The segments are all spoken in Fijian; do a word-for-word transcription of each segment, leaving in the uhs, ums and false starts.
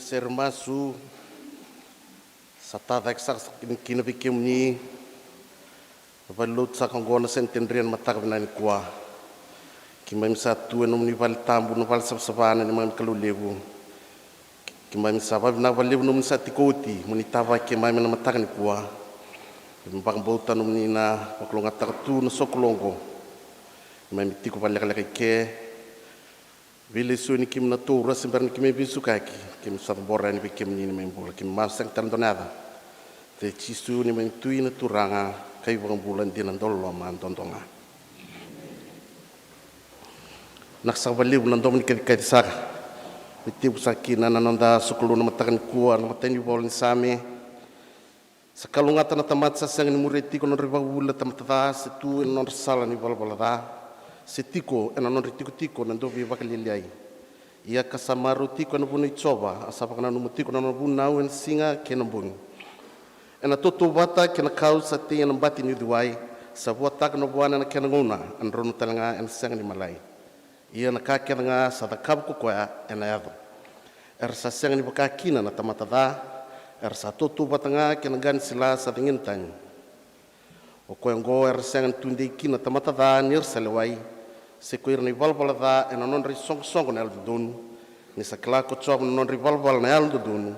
Sere masu, sa tacake saka kina vei kemuni na valenilotu saka oqo na Centenary ena mataka vinaka nikua. Keimami sa tu ena nomuni vale tabu, na vale savasava na neimami Kalou levu. Keimami sa vakavinavinaka vakalevu nomuni sa tiko oti moni tavaki keimami ena mataka nikua. Keimami vakabauta nomuni na vakalougatataka tu na sokalou oqo. Keimami tiko vakalekaleka i ke. Veilesui ni keimami na taura se bera ni keimami veisukaki, keimami sa cabora yani vei kemuni na neimami bula. Keimami masu sega tale dua na yaca, de Jisu neimami Tui na Turaga ka iVakabula dina dauloloma duadua ga. Vinaka saka vakalevu na domo ni kacikaci saka. Me tevu saka kina na noda sokalou na mataka nikua, na imatai ni ivola ni Same. Sa kalougata na tamata sa sega ni muria tiko na nodra ivakavuvuli na tamata ca, se tu ena nodra sala na ivalavala ca, se tiko ena nodra itikotiko na dauveivakalialiai. Ia ka sa marau tiko ena vanua i Jiova, a sa vakananuma tiko na nona vunau ena siga kei na bogi. Ena tautauvata kei na kau sa tei ena bati ni uciwai, sa vuataka na vuana ena kena gauna, a dronu tale ga ena sega ni malai. Ia na ka kece ga sa cakava ko koya ena yaco. Era sa sega ni vaka kina na tamata ca, era sa tautauvata ga kei na qa ni sila sa cagina tani. O koya oqo era sega ni tudei kina na tamata ca ni ra sa lewai, se ko ira na ivalavala ca ena nodra isoqosoqo na yalododonu. Ni sa kila ko Jiova na nodra ivalavala na yalododonu,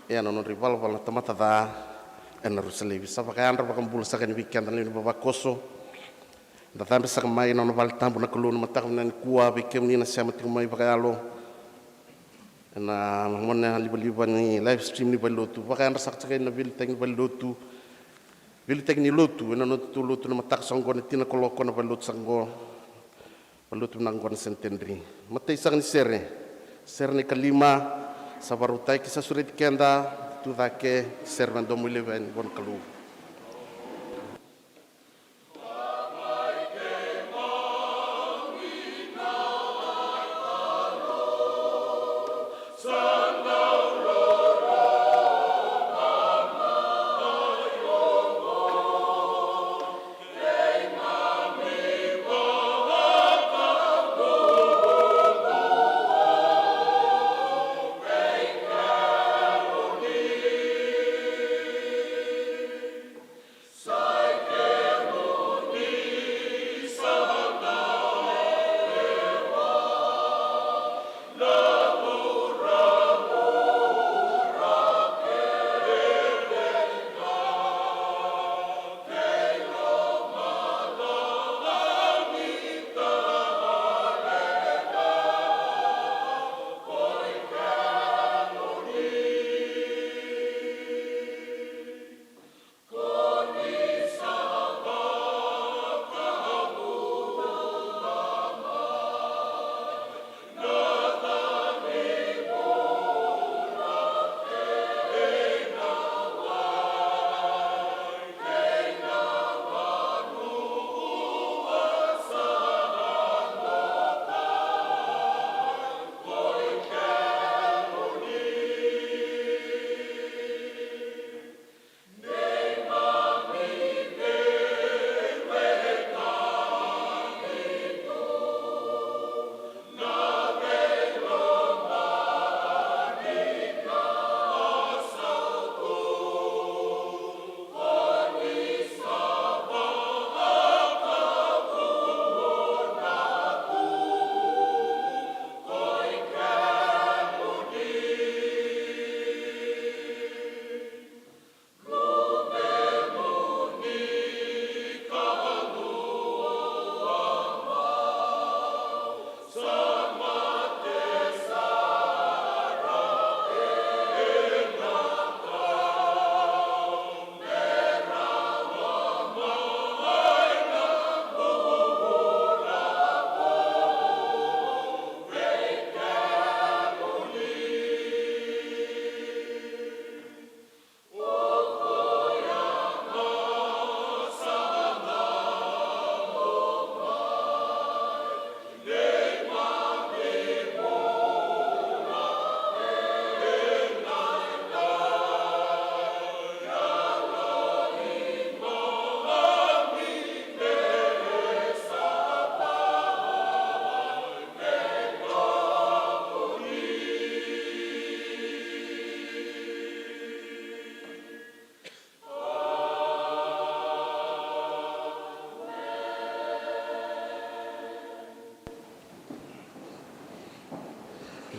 ia na nodra ivalavala na tamata ca ena rusa laivi. Sa vakayadra vakabula saka yani vei keda na lewe ni vavakoso. Da cabe saka mai na nona vale tabu na Kalou na mataka vinaka nikua, vei kemuni na sema tiko mai vakayalo ena mona livaliva ni live stream ni valenilotu. Vakayadra saka tiko na veiliutaki ni valenilotu, veiliutaki ni lotu ena nodatou lotu na mataka saka oqo, na tini na kaloko na valenilotu saka oqo, valenilotu vinaka oqo na Centenary. Matai saka ni sere, sere na ikalima, sa vakarautaki, sa sureti keda, tu cake, sere na Domo i Levu Yani vua na Kalou.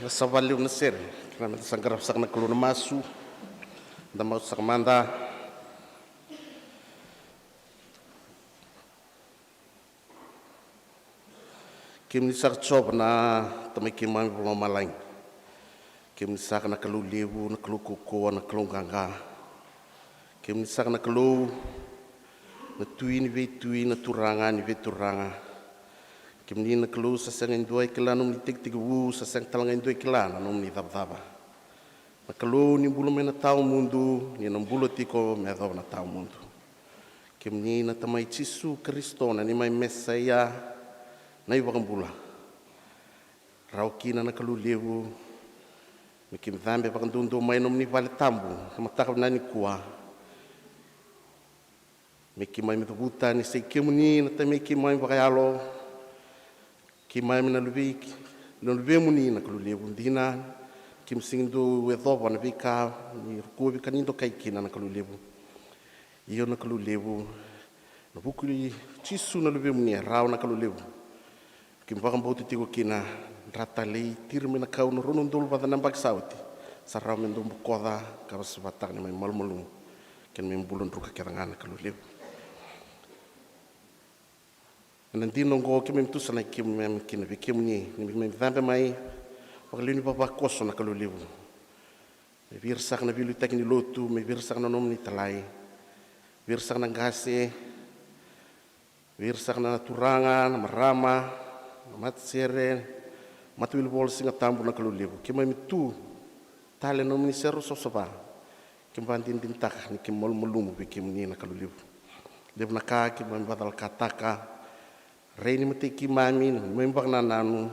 Sa valiu na sere. Kena meda sa qarava saka na Kalou na masu. Da masu saka mada. Kemuni saka Jiova na Tamai keimami vakalomalagi. Kemuni saka na Kalou levu, na Kalou kaukauwa, na Kalou qaqa. Kemuni saka na Kalou, na Tui ni veitui, na Turaga ni veituraga. Kemuni na Kalou sa sega e dua e kila na nomuni tekitekivu, sa sega tale ga e dua e kila na nomuni cavacava. Na Kalou ni bula mai na tawa mudu, ni na bula tiko me yacova na tawa mudu. Kemuni na Tamai Jisu Karisito, na neimami Mesaia, na iVakabula. Rawa kina na Kalou levu me keimami cabe vakadoudou mai na nomuni vale tabu na mataka vinaka nikua. Me keimami cavuta ni sa i kemuni na Tamai keimami vakayalo. Keimami na luve, na luvemuni na Kalou levu dina. Keimami sega ni dau yacova na veika ni rukua, veika ni dokai kina na Kalou levu. Io na Kalou levu, na vuku i Jisu na luvemuni e rawa na Kalou levu. Keimami vakabauta tiko kina, dra talei tiri mai na kau na rua na udolu vata na yabaki sa oti. Sa rawa me dau bokoca ka vakasavasavataka neimami malumalumu kei na neimami bula druka kece ga na Kalou levu. Ena dina oqo keimami tusanaki keimami kina vei kemuni, ni keimami cabe mai vakalevu ni vavakoso na Kalou levu. Me vei ira saka na veiliutaki ni lotu, me vei ira saka na nomuni italai, vei ira saka na qase, vei ira saka na turaga, na marama, na matasere, matawilivola Siga Tabu na Kalou levu. Keimami tu tale na nomuni serau savasava. Keimami vakadinadinataka ni keimami malumalumu vei kemuni na Kalou levu. Levu na ka keimami vakacalakataka, rai ni matai keimami, na neimami vakanananu,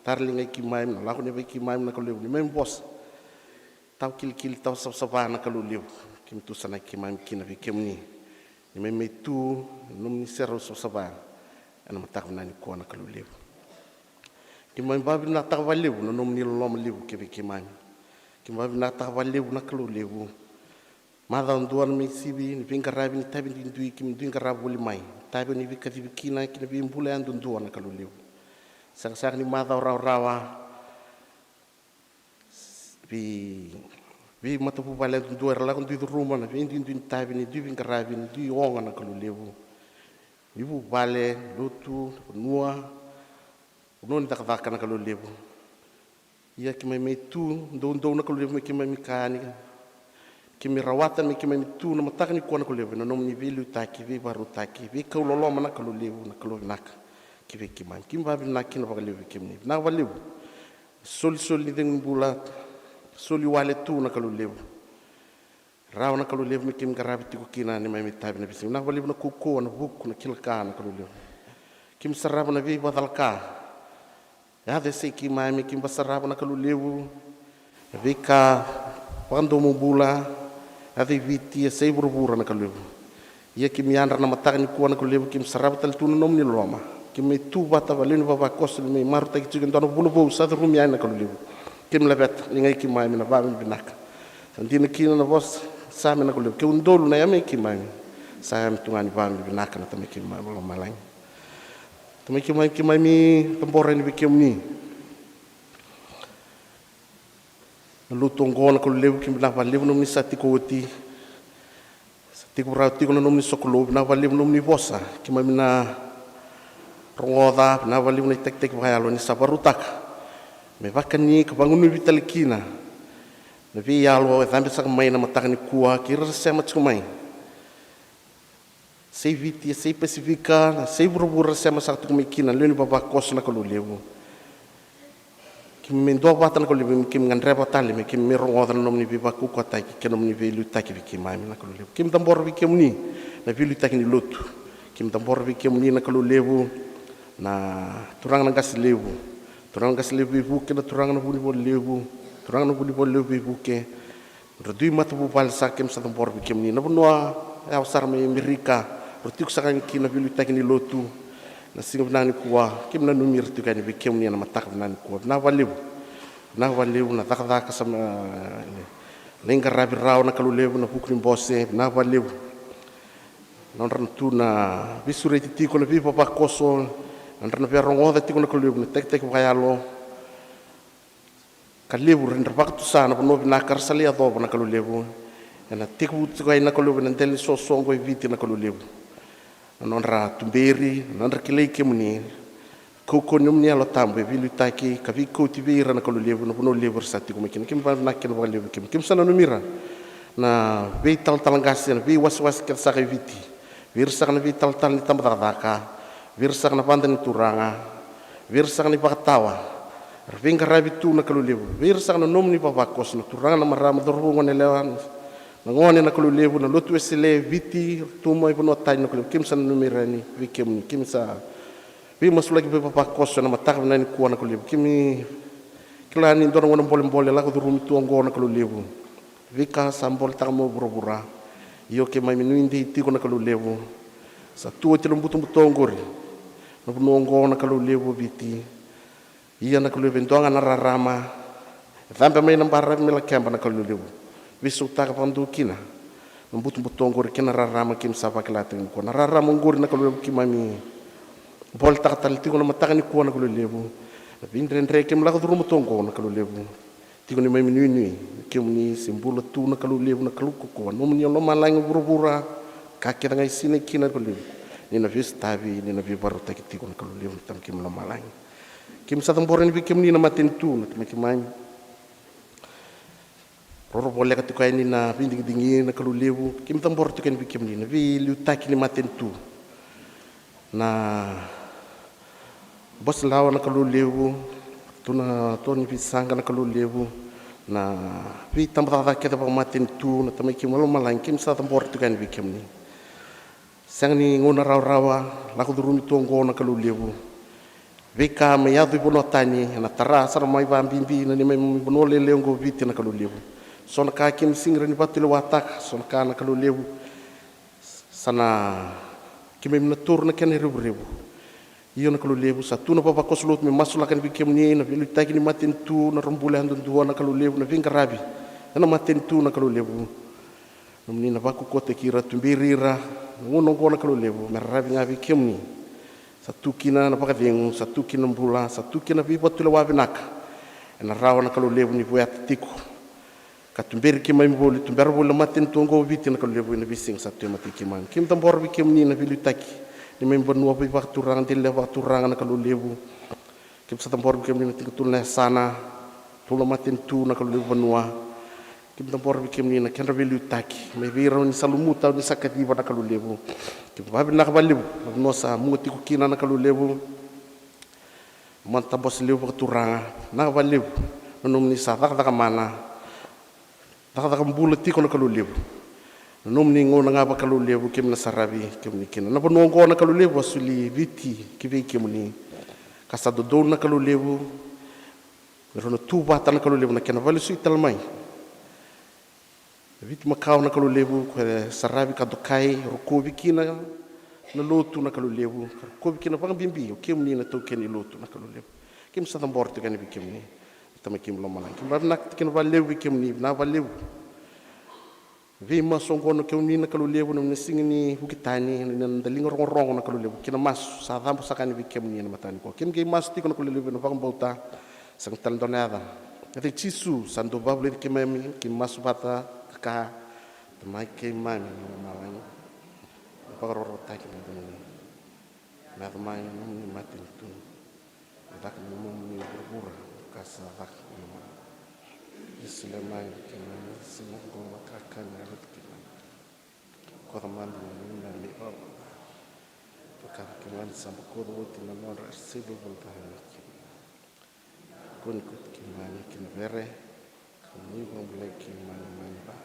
tara ligai keimami, na lako ni yavai keimami na Kalou levu, neimami vosa tawa kilikili, tawa savasava na Kalou levu. Keimami tusanaki keimami kina vei kemuni. Neimami mai tu ena nomuni serau savasava ena mataka vinaka nikua na Kalou levu. Keimami vakavinavinakataka vakalevu na nomuni loloma levu kivei keimami. Keimami vakavinavinakataka vakalevu na Kalou levu. Macawa dua na mai sivi ni veiqaravi ni itavi duidui keimami dui qarava voli mai, itavi ni veikacivi kina ki na veibula yadudua na Kalou levu. Sega saka ni macawa rawarawa. Vei, veimatavuvale yadudua era lako dui curuma na veiduidui ni itavi ni dui veiqaravi ni dui oga na Kalou levu. Ni vuvale, lotu, vanua, vanua ni cakacaka na Kalou levu. Ia keimami mai tu doudou na Kalou levu me keimami kani, keimami rawata me keimami tu na mataka nikua na Kalou levu ena nomuni veiliutaki, veivakarautaki, veikau loloma na Kalou levu, na Kalou vinaka kivei keimami. Keimami vakavinavinaka kina vakalevu vei kemuni. Vinaka vakalevu. Solisoli ni cegu ni bula, soli wale tu na Kalou levu. Rawa na Kalou levu me keimami qaravi tiko kina neimami itavi na veisiga. Vinaka vakalevu na kaukauwa, na vuku, na kila ka na Kalou levu. Keimami sarava na veivakacalaka. Yaco e yasai keimami, keimami vakasarava na Kalou levu na veika vakadomobula. Yaco i Viti, yasai vuravura na Kalou levu. Ia keimami yadra na mataka nikua na Kalou levu, keimami sarava tale tu na nomuni loloma. Keimami tu vata vakalevu ni vavakoso, me mai marautaki tiko e dua na vula vou sa curumi yani na Kalou levu. Keimami laveta, ligai keimami na vavinavinaka. Sa dina kina na vosa Same na Kalou levu, ke udolu na yame keimami, sa yame tu ga ni vavinavinaka na Tamai keimami mai lomalagi. Tamai keimami, keimami cabora yani vei kemuni. Na lotu oqo na Kalou levu, keimami vinaka vakalevu nomuni sa tiko oti. Sa tiko rawa tiko na nomuni sokalou, vinaka vakalevu nomuni vosa keimami na rogoca, vinaka vakalevu na itakitaki vakayalo ni sa vakarautaka me vakani ka vagunuvi tale kina na veiyalo e cabe saka mai na mataka nikua kei ira ra sema tiko mai. Sei Viti, sei Pasifika, sei vuravura sema saka tiko mai kina na lewe ni vavakoso na Kalou levu. Keimami duavata na Kalou levu, keimami gadreva tale me keimami rogoca na nomuni veivakaukauwataki kei na nomuni veiliutaki vei keimami na Kalou levu. Keimami cabora vei kemuni na veiliutaki ni lotu. Keimami cabora vei kemuni na Kalou levu, na turaga na qase levu, turaga na qase levu veivuke, na turaga na vunivola levu, turaga na vunivola levu veivuke. Ra dui matavuvale saka keimami sa cabora vei kemuni na vanua yawa sara mai Amerika, ra tiko saka yani kina na veiliutaki ni lotu. Na siga vinaka nikua keimami nanumi ira tiko yani vei kemuni ena mataka vinaka nikua. Vinaka vakalevu, vinaka vakalevu na cakacaka sa mai lai qaravi rawa na Kalou levu, na vuku ni bose, vinaka vakalevu. Nodra na tu na veisureti tiko na veivavakoso, nodra na veirogoca tiko na Kalou levu na itakitaki vakayalo. ka levu ra dra vakatusa na vanua vinaka ra sa lai yacova na Kalou levu. Ena tekivu tiko yani na Kalou levu ena dela ni soso oqo e Viti na Kalou levu. Na nodra tuberi, na nodra kilai kemuni. Kaukaua ni nomuni Yalo Tabu e veiliutaki ka veikauti vei ira na Kalou levu na vanua levu era sa tiko mai kina. Keimami vakavinavinaka kina vakalevu vei kemuni. Keimami sa nanumi ira na veitalatala qase, na veiwasewase kece saka e Viti. Vei ira saka na veitalatala ni tabacakacaka, vei ira saka na vada ni turaga, vei ira saka na ivakatawa, ra veiqaravi tu na Kalou levu, vei ira saka na nomuni vavakoso, na turaga, na marama, cauravou, goneyalewa, na gone na Kalou levu, na lotu Wesele e Viti, ra tu mai vanua tani na Kalou levu, keimami sa nanumi ira yani vei kemuni, keimami sa veimasulaki, veivavakoso ena mataka vinaka nikua na Kalou levu, keimami kila ni dua na gauna bolebole lako curumi tu oqo na Kalou levu. Veika sa boletaka mai o vuravura. Io, keimami nuidei tiko na Kalou levu. Sa tu oti na butobuto oqori. Na vanua oqo na Kalou levu o Viti. Ia na Kalou levu e dua ga na rarama e cabe mai na baravi mai Lakeba na Kalou levu. Veisautaka vakadua kina na butobuto oqori kei na rarama keimami sa vakila tiko nikua. Na rarama oqori na Kalou levu keimami boletaka tale tiko na mataka nikua na Kalou levu. Na veidredre keimami lako curuma tu oqo na Kalou levu. Tiko ni neimami nuinui, kemuni se bula tu na Kalou levu, na Kalou kaukauwa, nomuni o lomalagi, o vuravura, ka kece ga e sinai kina na Kalou levu. Ni na veisotavi, ni na veivakarautaki tiko na Kalou levu, na Tamai keimami lomalagi. Keimami sa cabora yani vei kemuni na matanitu, na Tamai keimami. Roro voleka tiko yani na veidigidigi na Kalou levu, keimami cabora tiko yani vei kemuni na veiliutaki ni matanitu. Na bose lawa na Kalou levu, tu na to ni veisaqa na Kalou levu, na veitabacakacaka kece vakamatanitu, na Tamai keimami lomalagi, keimami sa cabora tiko yani vei kemuni. Sega ni gauna rawarawa lako curumi tu oqo na Kalou levu. Veika mai yaco i vanua tani ena tara sara mai vakabibi na neimami vanua lailai oqo o Viti na Kalou levu. So na ka keimami sega ni rawa ni vakatulewataka, so na ka na Kalou levu. Sa na keimami na taura na kena revurevu. Io na Kalou levu, sa tu na vavakoso lotu me masulaka yani vei kemuni na veiliutaki ni matanitu, na nodra bula yadudua na Kalou levu, na veiqaravi ena matanitu na Kalou levu. Nomuni na vakaukauwataki ira, tuberi ira na gauna oqo na Kalou levu me raravi ga vei kemuni. Sa tu kina na vakacegu, sa tu kina na bula, sa tu kina na veivakatulewa vinaka. Ena rawa na Kalou levu ni vueta tiko. Ka tuberi keimami voli, tubera voli na matanitu oqo o Viti na Kalou levu ena veisiga sa tu e matai keimami. Keimami cabora vei kemuni na veiliutaki ni neimami vanua vakaturaga, dela vakaturaga na Kalou levu. Keimami sa cabora vei kemuni na tinikatolu na yasana, tolu na matanitu na Kalou levu, vanua. Keimami cabora vei kemuni na kedra veiliutaki mai vei rau ni sa lumuta, ni sa kaciva na Kalou levu. Keimami vakavinavinaka vakalevu na vanua sa mua tiko kina na Kalou levu. Matabose levu vakaturaga, vinaka vakalevu na nomuni sa cakacaka mana, cakacaka bula tiko na Kalou levu. Na nomuni gauna ga vakalou levu keimami na saravi kemuni kina. Na vanua oqo na Kalou levu a soli Viti ki vei kemuni. Ka sa dodonu na Kalou levu me rau na tu vata na Kalou levu na kena vakalesui tale mai. Na Viti makawa na Kalou levu, ko e saravi ka dokai, rokovi kina na lotu na Kalou levu, ka rokovi kina vakabibi o kemuni na taukei ni lotu na Kalou levu. Keimami sa cabora tiko yani vei kemuni. Tamai keimami lomalagi, keimami vakavinavinaka tiko kina vakalevu vei kemuni, vinaka vakalevu. Veimasu oqo na kemuni na Kalou levu, na nomuni siga ni vuki tani, na daliga rogorogo na Kalou levu, kei na masu sa cabo saka yani vei kemuni ena mataka nikua. Keimami qai masu tiko na Kalou levu ena vakabauta, sega tale dua na yaca. Yaca i Jisu sa dau vakavulici keimami, keimami masu vata ka kaya, Tamai keimami mai lomalagi, vakarorotaki na yacamuni. Me yaco mai na nomuni matanitu. Me caka na nomuni vuravura ka sa caka na nomuni. Ni solia mai vei keimami na siga oqo na kakana e rauti keimami. Koca mada na nomuni ivalavala ca. Vaka keimami sa bokoca oti na nodra e sega ni ivalavala ca vei keimami. Kua ni kauti keimami ki na vere, ka mo ni vakabulai keimami mai na ca.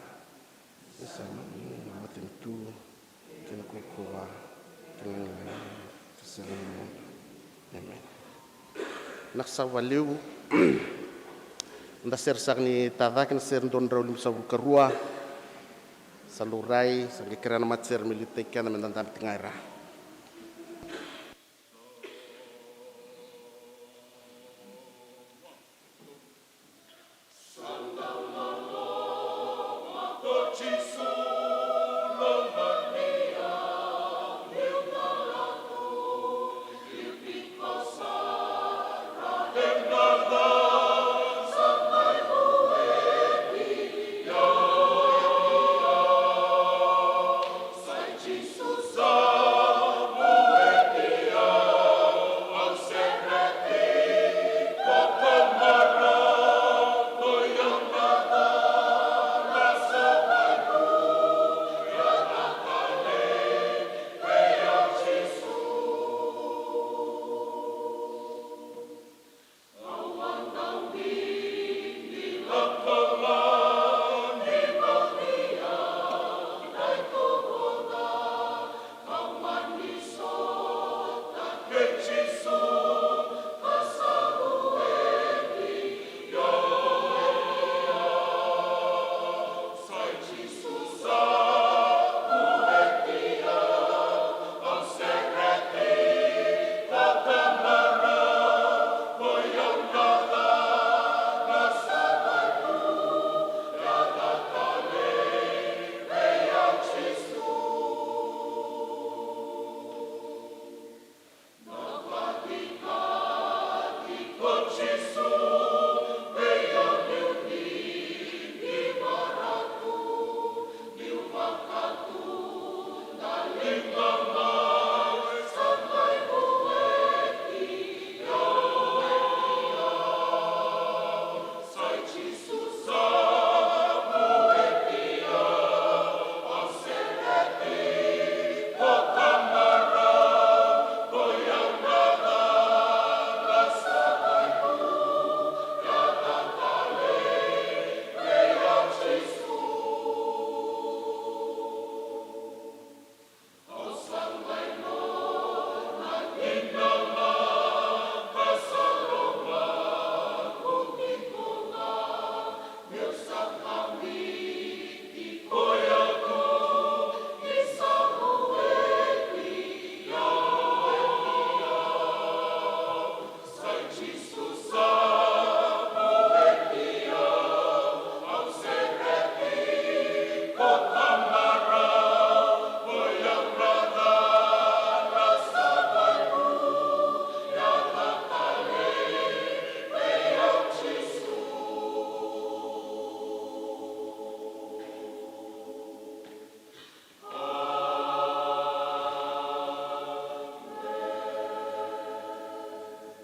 Ni sa nomuni na matanitu, kei na kaukauwa, kei na lagilagi, ka sega ni mudu. Emeni. Vinaka saka vakalevu. Da sere saka ni tacake na sere dua na drau limasagavulu ka rua. Sa laurai, sa qai kerea na matasere me liutaki keda me da dabe tiko ga i ra.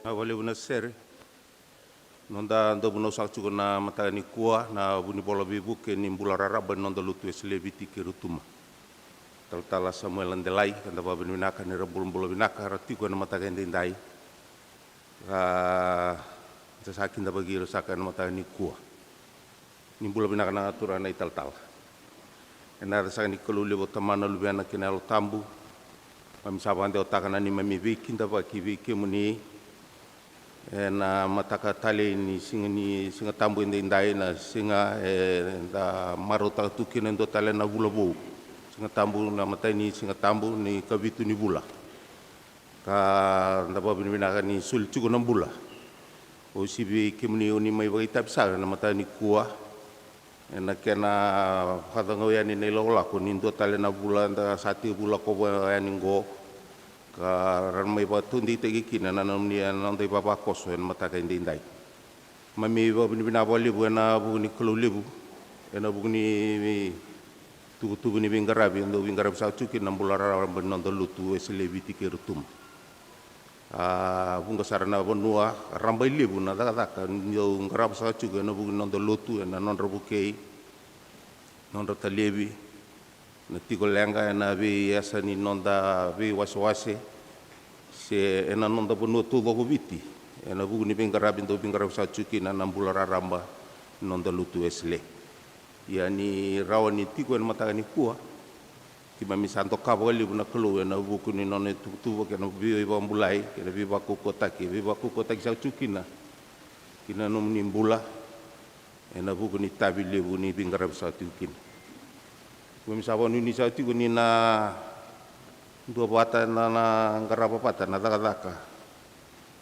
Vakalevu na sere. Noda dau vunau saka tiko na mataka ni kua na vunivola veivuke ni bula raraba ni noda lotu Wesele Viti kei Rotuma. Talatala Samuela Delai, ka da vakavinavinaka ni ra bulabula vinaka, ra tiko ena mataka edaidai. Ka da sa kidavaki ira saka ena mataka ni kua. Ni bula vinaka na turaga na italatala. Ena yaca saka ni Kalou levu, Tamana, Luvena kei na Yalo Tabu. Keimami sa vakadewataka na neimami veikidavaki vei kemuni ena mataka talei ni siga, ni Siga Tabu edaidai, na siga eda marautaka tu kina e dua tale na vula vou. Siga Tabu, na imatai ni Siga Tabu ni kavitu ni vula. Ka da vakavinavinaka ni soli tiko na bula. Uasivi vei kemuni o ni mai vakaitavi saka ena mataka ni kua ena kena vakacagau yani na ilakolako ni dua tale na vula da sa tekivu lakova yani oqo, ka ra na mai vakataudeitaki kina na nomuni, ena noda ivavakoso ena mataka edaidai. Keimami vakavinavinaka vakalevu ena vuku ni Kalou levu, ena vuku ni tuvatuva ni veiqaravi e dau veiqaravi saka tiko kina na bula raraba ni noda lotu Wesele Viti kei Rotuma. A vuqa sara na vanua, raba i levu na cakacaka ni dau qarava saka tiko ena vuku ni noda lotu, ena nodra vukei, nodra talevi, na tiko leqa ena veiyasa ni noda veiwasewase, se ena noda vanua taucoko o Viti, ena vuku ni veiqaravi dau veiqaravi saka tiko kina na bula raraba ni noda lotu Wesele. Ia ni rawa ni tiko ena mataka ni kua, keimami sa doka vakalevu na Kalou ena vuku ni nona ituvatuva kei na veivakabulai kei na veivakaukauwataki, veivakaukauwataki saka tiko kina ki na nomuni bula, ena vuku ni itavi levu ni veiqaravi saka tiko kina. Keimami sa vakanuinui saka tiko ni na duavata, na, na qarava vata na cakacaka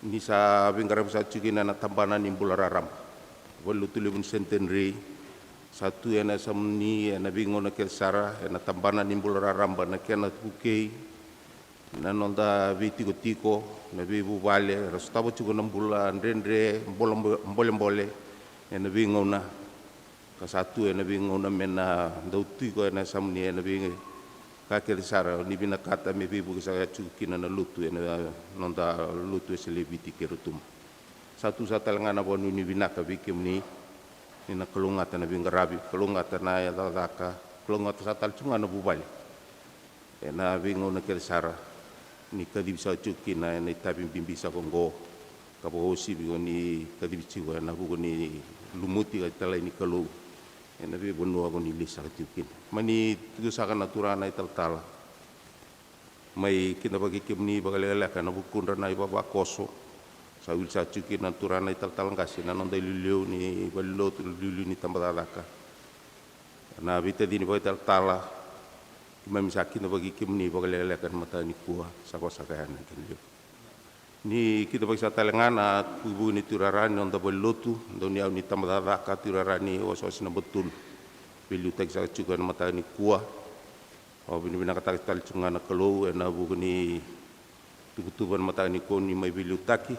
ni sa veiqaravi saka tiko kina na tabana ni bula raraba. Valenilotu levu ni Centenary sa tu ena yasamuni ena veigauna kece sara, ena tabana ni bula raraba, na kena vukei, na noda veitikotiko, na veivuvale, ra sotava tiko na bula dredre, bole, bolebole ena veigauna. Ka sa tu ena veigauna me na dau tiko ena yasamuni ena veika kece sara ni vinakata me veivuke saka tiko kina na lotu, ena noda lotu Wesele Viti kei Rotuma. Sa tu saka tale ga na vakanuinui vinaka vei kemuni, ni na kalougata na veiqaravi, kalougata na cakacaka, kalougata saka tale tiko ga na vuvale ena veigauna kece sara ni kacivi saka tiko kina ena itavi bibi saka oqo, ka vakauasivi o ni kacivi tiko ena vuku ni lumuti ka italai ni Kalou ena veivanua ko ni lesi saka tiko kina. Mani tiko saka na turaga na italatala, mai kidavaki kemuni vakalekaleka ena vukudra na ivavakoso. Sa wili saka tiko kina na turaga na italatala qase, na noda iliuliu ni valenilotu, iliuliu ni tabacakacaka, na veitacini vakaitalatala. Keimami sa kidavaki kemuni vakalekaleka ena mataka ni kua, sa vakasaka yani na kena levu. Ni kidavaki saka tale ga na vukivuki ni tuirara ni noda valenilotu, dauniyau ni tabacakacaka, tuirara ni wasewase naba tolu, veiliutaki saka tiko ena mataka ni kua. Au vakavinavinakataka tale tiko ga na Kalou ena vuku ni tuvatuva ena mataka ni kua ni mai veiliutaki,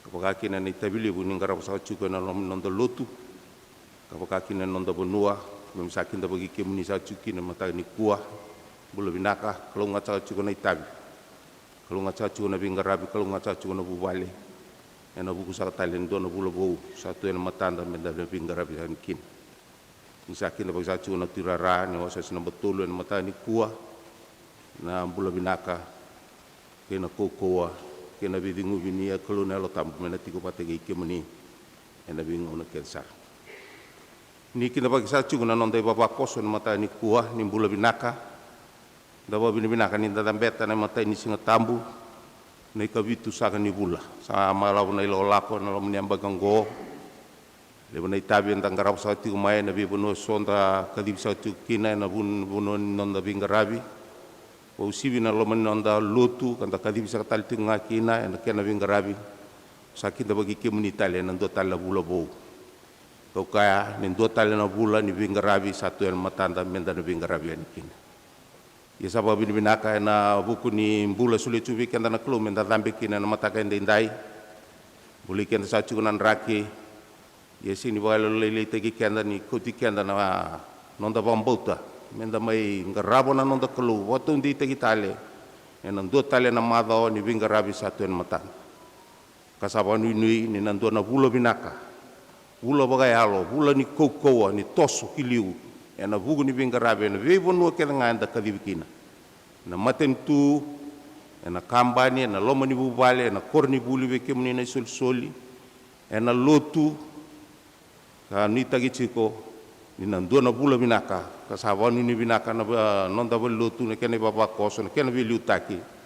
ka vaka kina na itavi levu ni qarava saka tiko ena loma ni noda lotu, ka vaka kina na noda vanua. Keimami sa kidavaki kemuni saka tiko kina ena mataka ni kua. Bula vinaka, kalougata saka tiko na itavi, kalougata saka tiko na veiqaravi, kalougata saka tiko na vuvale, ena vuku saka tale ni dua na vula vou sa tu ena matada me da na veiqaravi yani kina. Ni sa kidavaki saka tiko na tuirara ni wasewase naba tolu ena mataka ni kua, na bula vinaka kei na kaukauwa kei na veiciqomi ni Kalou na Yalo Tabu me na tiko vata kei kemuni ena veigauna kece sara. Ni kidavaki saka tiko na noda ivavakoso ena mataka ni kua, ni bula vinaka. Da vakavinavinaka ni da cabeta na imatai ni Siga Tabu, na ikavitu saka ni vula. Sa malava na ilakolako ena loma ni yabaki oqo. Levu na itavi eda qarava saka tiko mai ena veivanua eso da kacivi saka tiko kina ena vun-, vanua ni noda veiqaravi. Vakauasivi na loma ni noda lotu ka da kacivi saka tale tiko ga kina ena kena veiqaravi. Sa kidavaki kemuni tale ena dua tale na vula vou. Kau kaya ni dua tale na vula ni veiqaravi sa tu ena matada me da na veiqaravi yani kina. Ia sa vakavinavinaka ena vuku ni bula solia tu vei keda na Kalou me da cabe kina ena mataka edaidai. Bulai keda saka tiko na draki. Ia sega ni vakalailaitaki keda ni kauti keda na noda vakabauta me da mai qarava na noda Kalou vakataudeitaki tale ena dua tale na macawa ni veiqaravi sa tu ena matada. Ka sa vakanuinui ni na dua na vula vinaka, vula vakayalo, vula ni kaukauwa, ni toso ki liu, ena vuku ni veiqaravi ena veivanua kece ga eda kacivi kina. Ena matanitu, ena kabani, ena loma ni vuvale, ena koronivuli, vei kemuni na isolisoli, ena lotu, ka nuitaki tiko ni na dua na vula vinaka, ka sa vakanuinui vinaka na va-, noda valenilotu, na kena ivavakoso, na kena veiliutaki,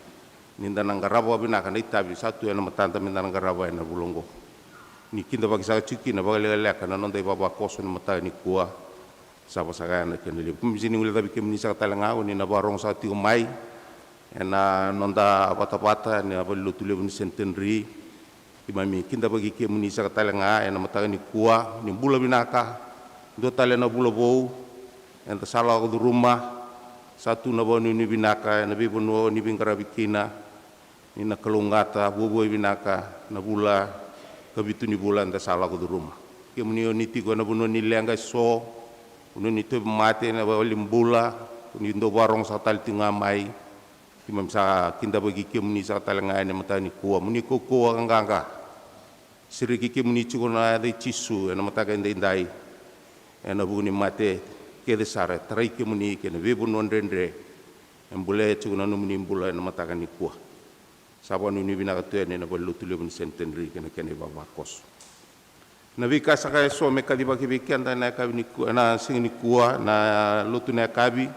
ni da na qarava vinaka na itavi sa tu ena matada me da na qarava ena vula oqo. Ni kidavaki saka tiko kina vakalekaleka na noda ivavakoso ena mataka nikua, sa vaka saka ya na kena levu. Keimami sega ni guilecavi kemuni saka tale ga, o ni na vakarogo saka tiko mai ena noda vatavata ena valenilotu levu ni Centenary. Keimami kidavaki kemuni saka tale ga ena mataka nikua, ni bula vinaka, dua tale na vula vou eda sa lako curuma, sa tu na vakanuinui vinaka ena veivanua o ni veiqaravi kina, ni na kalougata, vuavuai vinaka na vula ka vitu ni vula eda sa lako curuma. Kemuni o ni tiko ena vanua ni leqa eso, vanua ni tauvimate, na valenibula, o ni dau vakarogo saka tale tiko ga mai, keimami sa kidavaki kemuni saka tale ga ena mataka nikua, mo ni kaukauwa ka qaqa. Sereki kemuni tiko na yaca i Jisu ena mataka edaidai, ena vuku ni mate kece sara, e tarai kemuni ki na veivanua dredre, e bolea tiko na nomuni bula ena mataka nikua. Sa vakanuinui vinaka tu yani ena valenilotu levu ni Centenary kei na kena ivavakoso. Na veika saka eso me kacivaki vei keda ena yakavi nikua, ena siga nikua, na lotu na yakavi,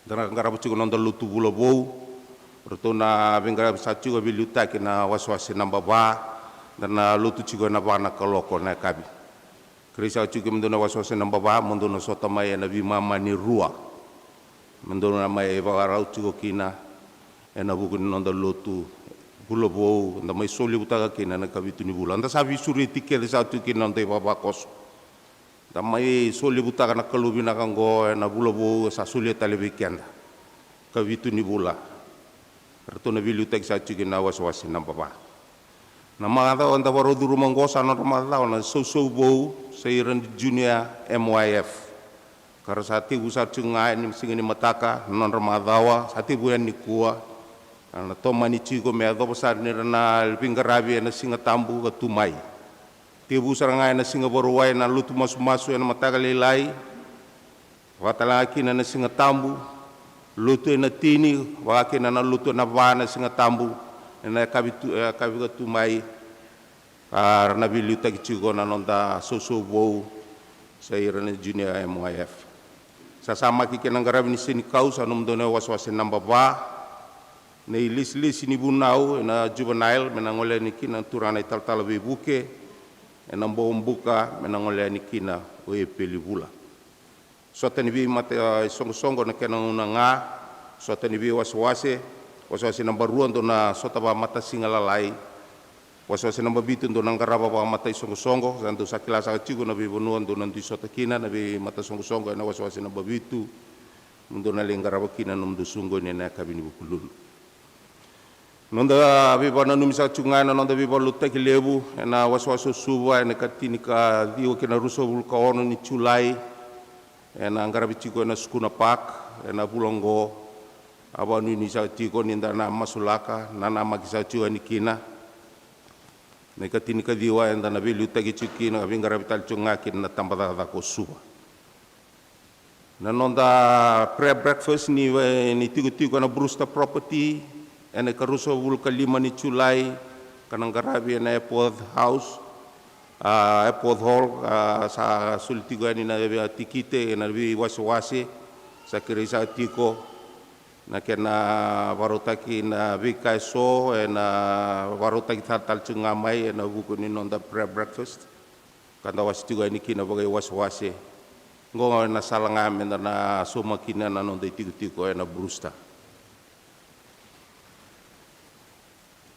da na qarava tiko na noda lotu vula vou. Ratou na veiqaravi saka tiko, veiliutaki na wasewase naba va, da na lotu tiko ena va na kaloko na yakavi. Kerei saka tiko kemudou na wasewase naba va mo dou na sota mai ena veimama ni rua, mo dou na mai vakarau tiko kina ena vuku ni noda lotu vula vou, da mai solevutaka kina na kavitu ni vula. Da sa veisureti kece saka tiko kina na noda ivavakoso. Da mai solevutaka na Kalou vinaka oqo ena vula vou sa solia tale vei keda, kavitu ni vula. Ratou na veiliutaki saka tiko kina na wasewase naba va. Na macawa eda vakarau curuma oqo sa nodra macawa na sausau vou, sa ira na Junior M Y F. Ka ra sa tekivu saka tiko ga ena siga ni mataka na nodra macawa, sa tekivu yani nikua. Na tomani tiko me yacova sara ni ra na veiqaravi ena Siga Tabu ka tu mai. Tekivu sara ga ena Siga Vakarauwai na lotu masumasu ena mataka lailai, vaka tale ga kina na Siga Tabu, lotu ena tini, vaka kina na lotu ena va na Siga Tabu ena yakavi tu, yakavi ka tu mai. A, ra na veiliutaki tiko na noda sausau vou, sa ira na Junior M Y F. Sa samaki kei na qaravi ni senikau, sa nomudou na wasewase naba va. Na ilesilesi ni vunau ena juvenile me na gole yani kina na turaga na italatala veivuke, ena Bokobuka me na gole yani kina o Epeli Vula. Sota ni veimata, a, isoqosoqo na kena gauna ga, sota ni veiwasewase, wasewase naba rua dou na sota vakamatasiga lalai, wasewase naba vitu dou na qarava vakamataisoqosoqo, sa dou sa kila saka tiko na veivanua dou na dui sota kina na veimatasoqosoqo ena wasewase naba vitu, mo dou na lai qarava kina na nomudou soqoni ena yakavi ni Vukelulu. Noda veivakananumi saka tiko ga ena noda veivakalotutaki levu ena wasewase o Suva ena ikatini ka ciwa kei na ruasagavulu ka ono ni Julai, ena qaravi tiko ena Sukuna Park ena vula oqo. A vakanuinui saka tiko ni da na masulaka, nanamaki saka tiko yani kina. Na ikatini ka ciwa eda na veiliutaki tiko kina ka veiqaravi tale tiko ga kina na tabacakacaka o Suva. Na noda prayer breakfast ni, ni tikotiko ena Brewster Property ena ikaruasagavulu ka lima ni Julai, ka na qaravi ena Epworth House, a, Epworth Hall, a, sa soli tiko yani na veitikite ena veiwasewase. Sa kerei saka tiko na kena vakarautaki na veika eso ena vakarautaki tale tiko ga mai ena vuku ni noda prayer breakfast. Ka da wase tiko yani kina vakaiwasewase. Oqo ga na sala ga me da na sauma kina na noda itikotiko ena Brewster.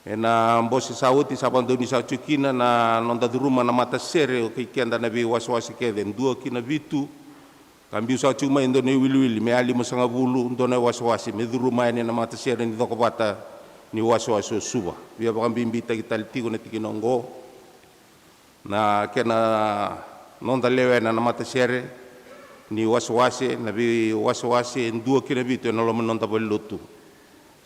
Ena bose sa oti sa vakadonui saka tiko kina na noda curuma na matasere o kei keda na veiwasewase kece, dua ki na vitu. Ka biu saka tiko mai e dua na iwiliwili me yalima sagavulu, dua na iwasewase me curuma yani na matasere ni cokovata ni wasewase o Suva. Via vakabibitaki tale tiko na tikina oqo. Na kena noda lewena na matasere ni wasewase, na veiwasewase e dua ki na vitu ena loma ni noda valenilotu.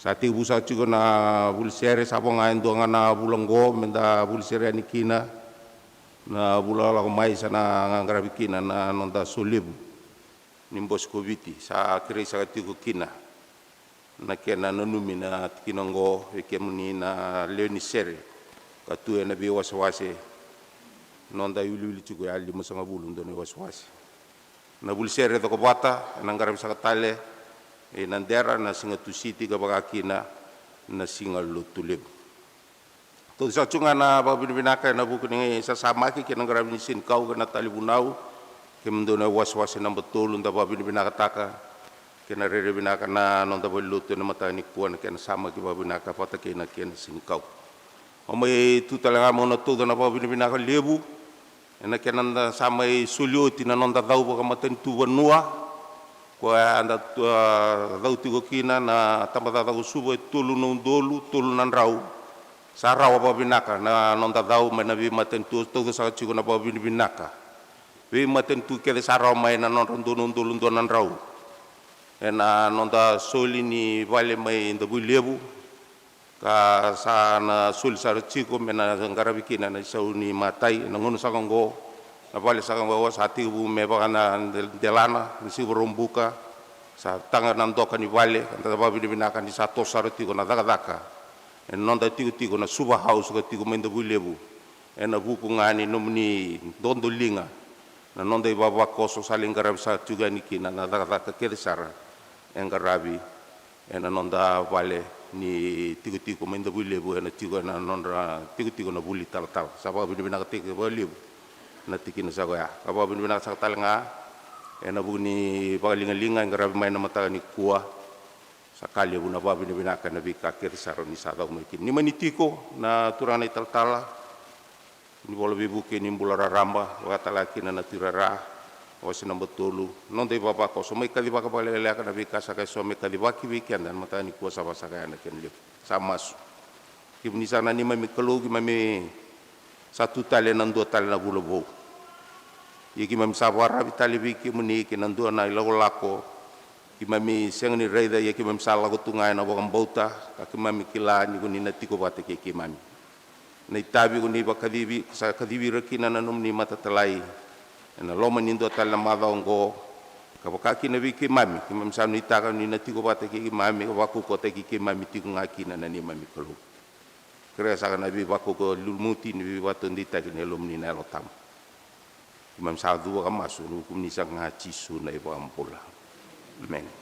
Sa tekivu saka tiko na vuli sere, sa vo ga e dua ga na vula oqo me da vuli sere yani kina. Na vula lako mai sa na qaravi kina na noda solevu ni Bose ko Viti. Sa kerei saka tiko kina na kena nanumi na tikina oqo vei kemuni na lewe ni sere ka tu ena veiwasewase. Noda iwiliwili tiko ya limasagavulu dua na iwasewase. Na vuli sere e cokovata ena qaravi saka tale ena Dera na siga Tusiti ka vaka kina na siga Lotulevu. Tauca saka tiko ga na vakavinavinaka ena vuku ni sasamaki kei na qaravi ni senikau kei na talevunau. Kemudou na wasewase naba tolu da vakavinavinakataka kei na rairai vinaka na noda valenilotu ena mataka nikua, na kena samaki vakavinaka vata kei na kena senikau. Au mai tu tale ga meu na tauca na vakavinavinaka levu ena kena da sa mai soli oti na noda cau vakamatanitu vanua, koya da, a, cau tiko kina na tabacakacaka o Suva e tolu na udolu tolu na drau. Sa rawa vakavinaka na noda cau mai na veimatanitu, tauca saka tiko na vakavinavinaka veimatanitu kece sa rawa mai na nodra dua na udolu dua na drau ena noda soli ni vale mai Davuilevu, ka sa na soli sara tiko me na qaravi kina na isau ni matai. Na gauna saka oqo, na vale saka oqo sa tekivu me vaka na del-, delana ni siga Vakaraubuka. Sa taga na doka ni vale, ka da vakavinavinaka ni sa toso sara tiko na cakacaka ena noda tikotiko na Suva House ka tiko mai Davuilevu, ena vuku ga ni nomuni dodoliga na noda ivavakoso sa lai qaravi saka tiko yani kina na cakacaka kece sara e qaravi ena noda vale ni tikotiko mai Davuilevu, ena tiko ena nodra tikotiko na vuli talatala. Sa vakavinavinakataki vakalevu na tikina saka oya. Ka vakavinavinaka saka tale ga ena vuku ni vakaligaliga e qaravi mai na mataka nikua. Sa ka levu na vakavinavinaka ena veika kece sara ni sa cau mai kina. Ni mani tiko na turaga na italatala ni Vola Veivuke ni Bula Raraba, vaka tale ga kina na Tui Rara, wase naba tolu, noda ivavakoso, mai kacivaka vakalekaleka na veika saka eso me kacivaki vei keda ena mataka nikua. Sa vasaka ya na kena levu. Sa masu. Kemuni saka na neimami Kalou, keimami sa tu tale ena dua tale na vula vou. Ia keimami sa vakararavi tale vei kemuni kei na dua na ilakolako keimami sega ni raica, ia keimami sa lako tu ga ena vakabauta, ka keimami kila ni ko ni na tiko vata kei keimami. Na itavi ko ni vakacivi, sa kacivi ira kina na nomuni matatalai ena loma ni dua tale na macawa oqo, ka vaka kina vei keimami, keimami sa nuitaka ni na tiko vata kei keimami, ka vakaukauwataki keimami tiko ga kina na neimami Kalou. Kerea saka na veivakaukauwa lumuti ni veivakataudeitaki ni Yalomuni na Yalo Tabu. Keimami sa cuva ka masu ena vukumuni saka ga Jisu na iVakabula. Emeni.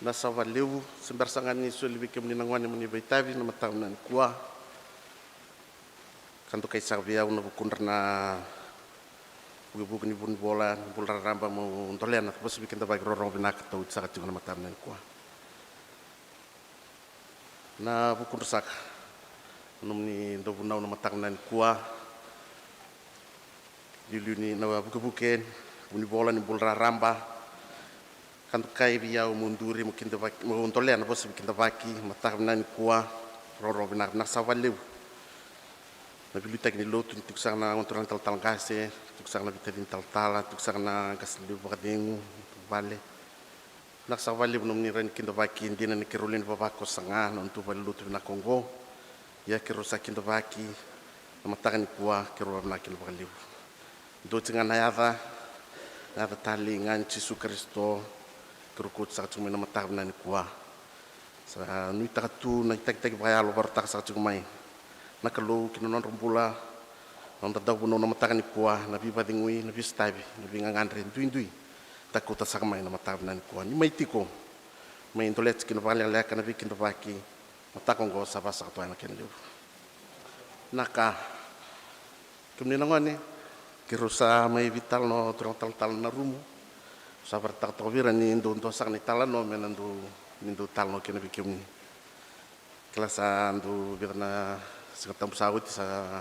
Vinaka saka vakalevu, se bera saka ga ni soli vei kemuni na gone mo ni vakaitavi ena mataka vinaka nikua. Ka dokai saka vei au na vukudra na vukevuke ni vunivola ni Bula Raraba, meu dolea na vosa veikidavaki rorogo vinaka tou oti saka tiko ena mataka vinaka nikua. Na vukudra saka, nomuni dauvunau ena mataka vinaka nikua. Liuliu ni na vukevuke, vunivola ni Bula Raraba. Ka dokai vei au meu duri, meu kidavaki, meu dolea na vosa veikidavaki ena mataka vinaka nikua. Rorogo vinaka, vinaka saka vakalevu. Na veiliutaki ni lotu, ni tiko saka na gone turaga na talatala qase, tiko saka na veitacini talatala, tiko saka na qase levu vakacegu, vale. Vinaka saka vakalevu nomuni rai ni kidavaki, dina ni keirau lewe ni vavakoso ga na nodatou valenilotu vinaka oqo. Ia keirau sa kidavaki ena mataka nikua, keirau vakavinavinaka kina vakalevu. Dua oti ga na yaca, na yaca talei ga ni Jisu Karisito, keirau kauti saka tiko mai ena mataka vinaka nikua. Sa nuitaka tu na itakitaki vakayalo vakarautaka saka tiko mai na Kalou ki na nodra bula na noda dauvunau ena mataka nikua, na veivakacegui, na veisotavi, na veigagadre duidui. Da kauta saka mai ena mataka vinaka nikua. Ni mai tiko, mai dolea tiko kina vakalekaleka na veikidavaki, mataka oqo sa vakasaka toka na kena levu. Na ka, kemuni na gone, keirau sa mai veitalanoa, turaga talatala na rumu. Sa vakaraitaka toka vei ira ni dou dua saka na italanoa me na dou, ni dou talanoa kina vei kemuni. Kila sa dou vica na Siga Tabu sa oti, sa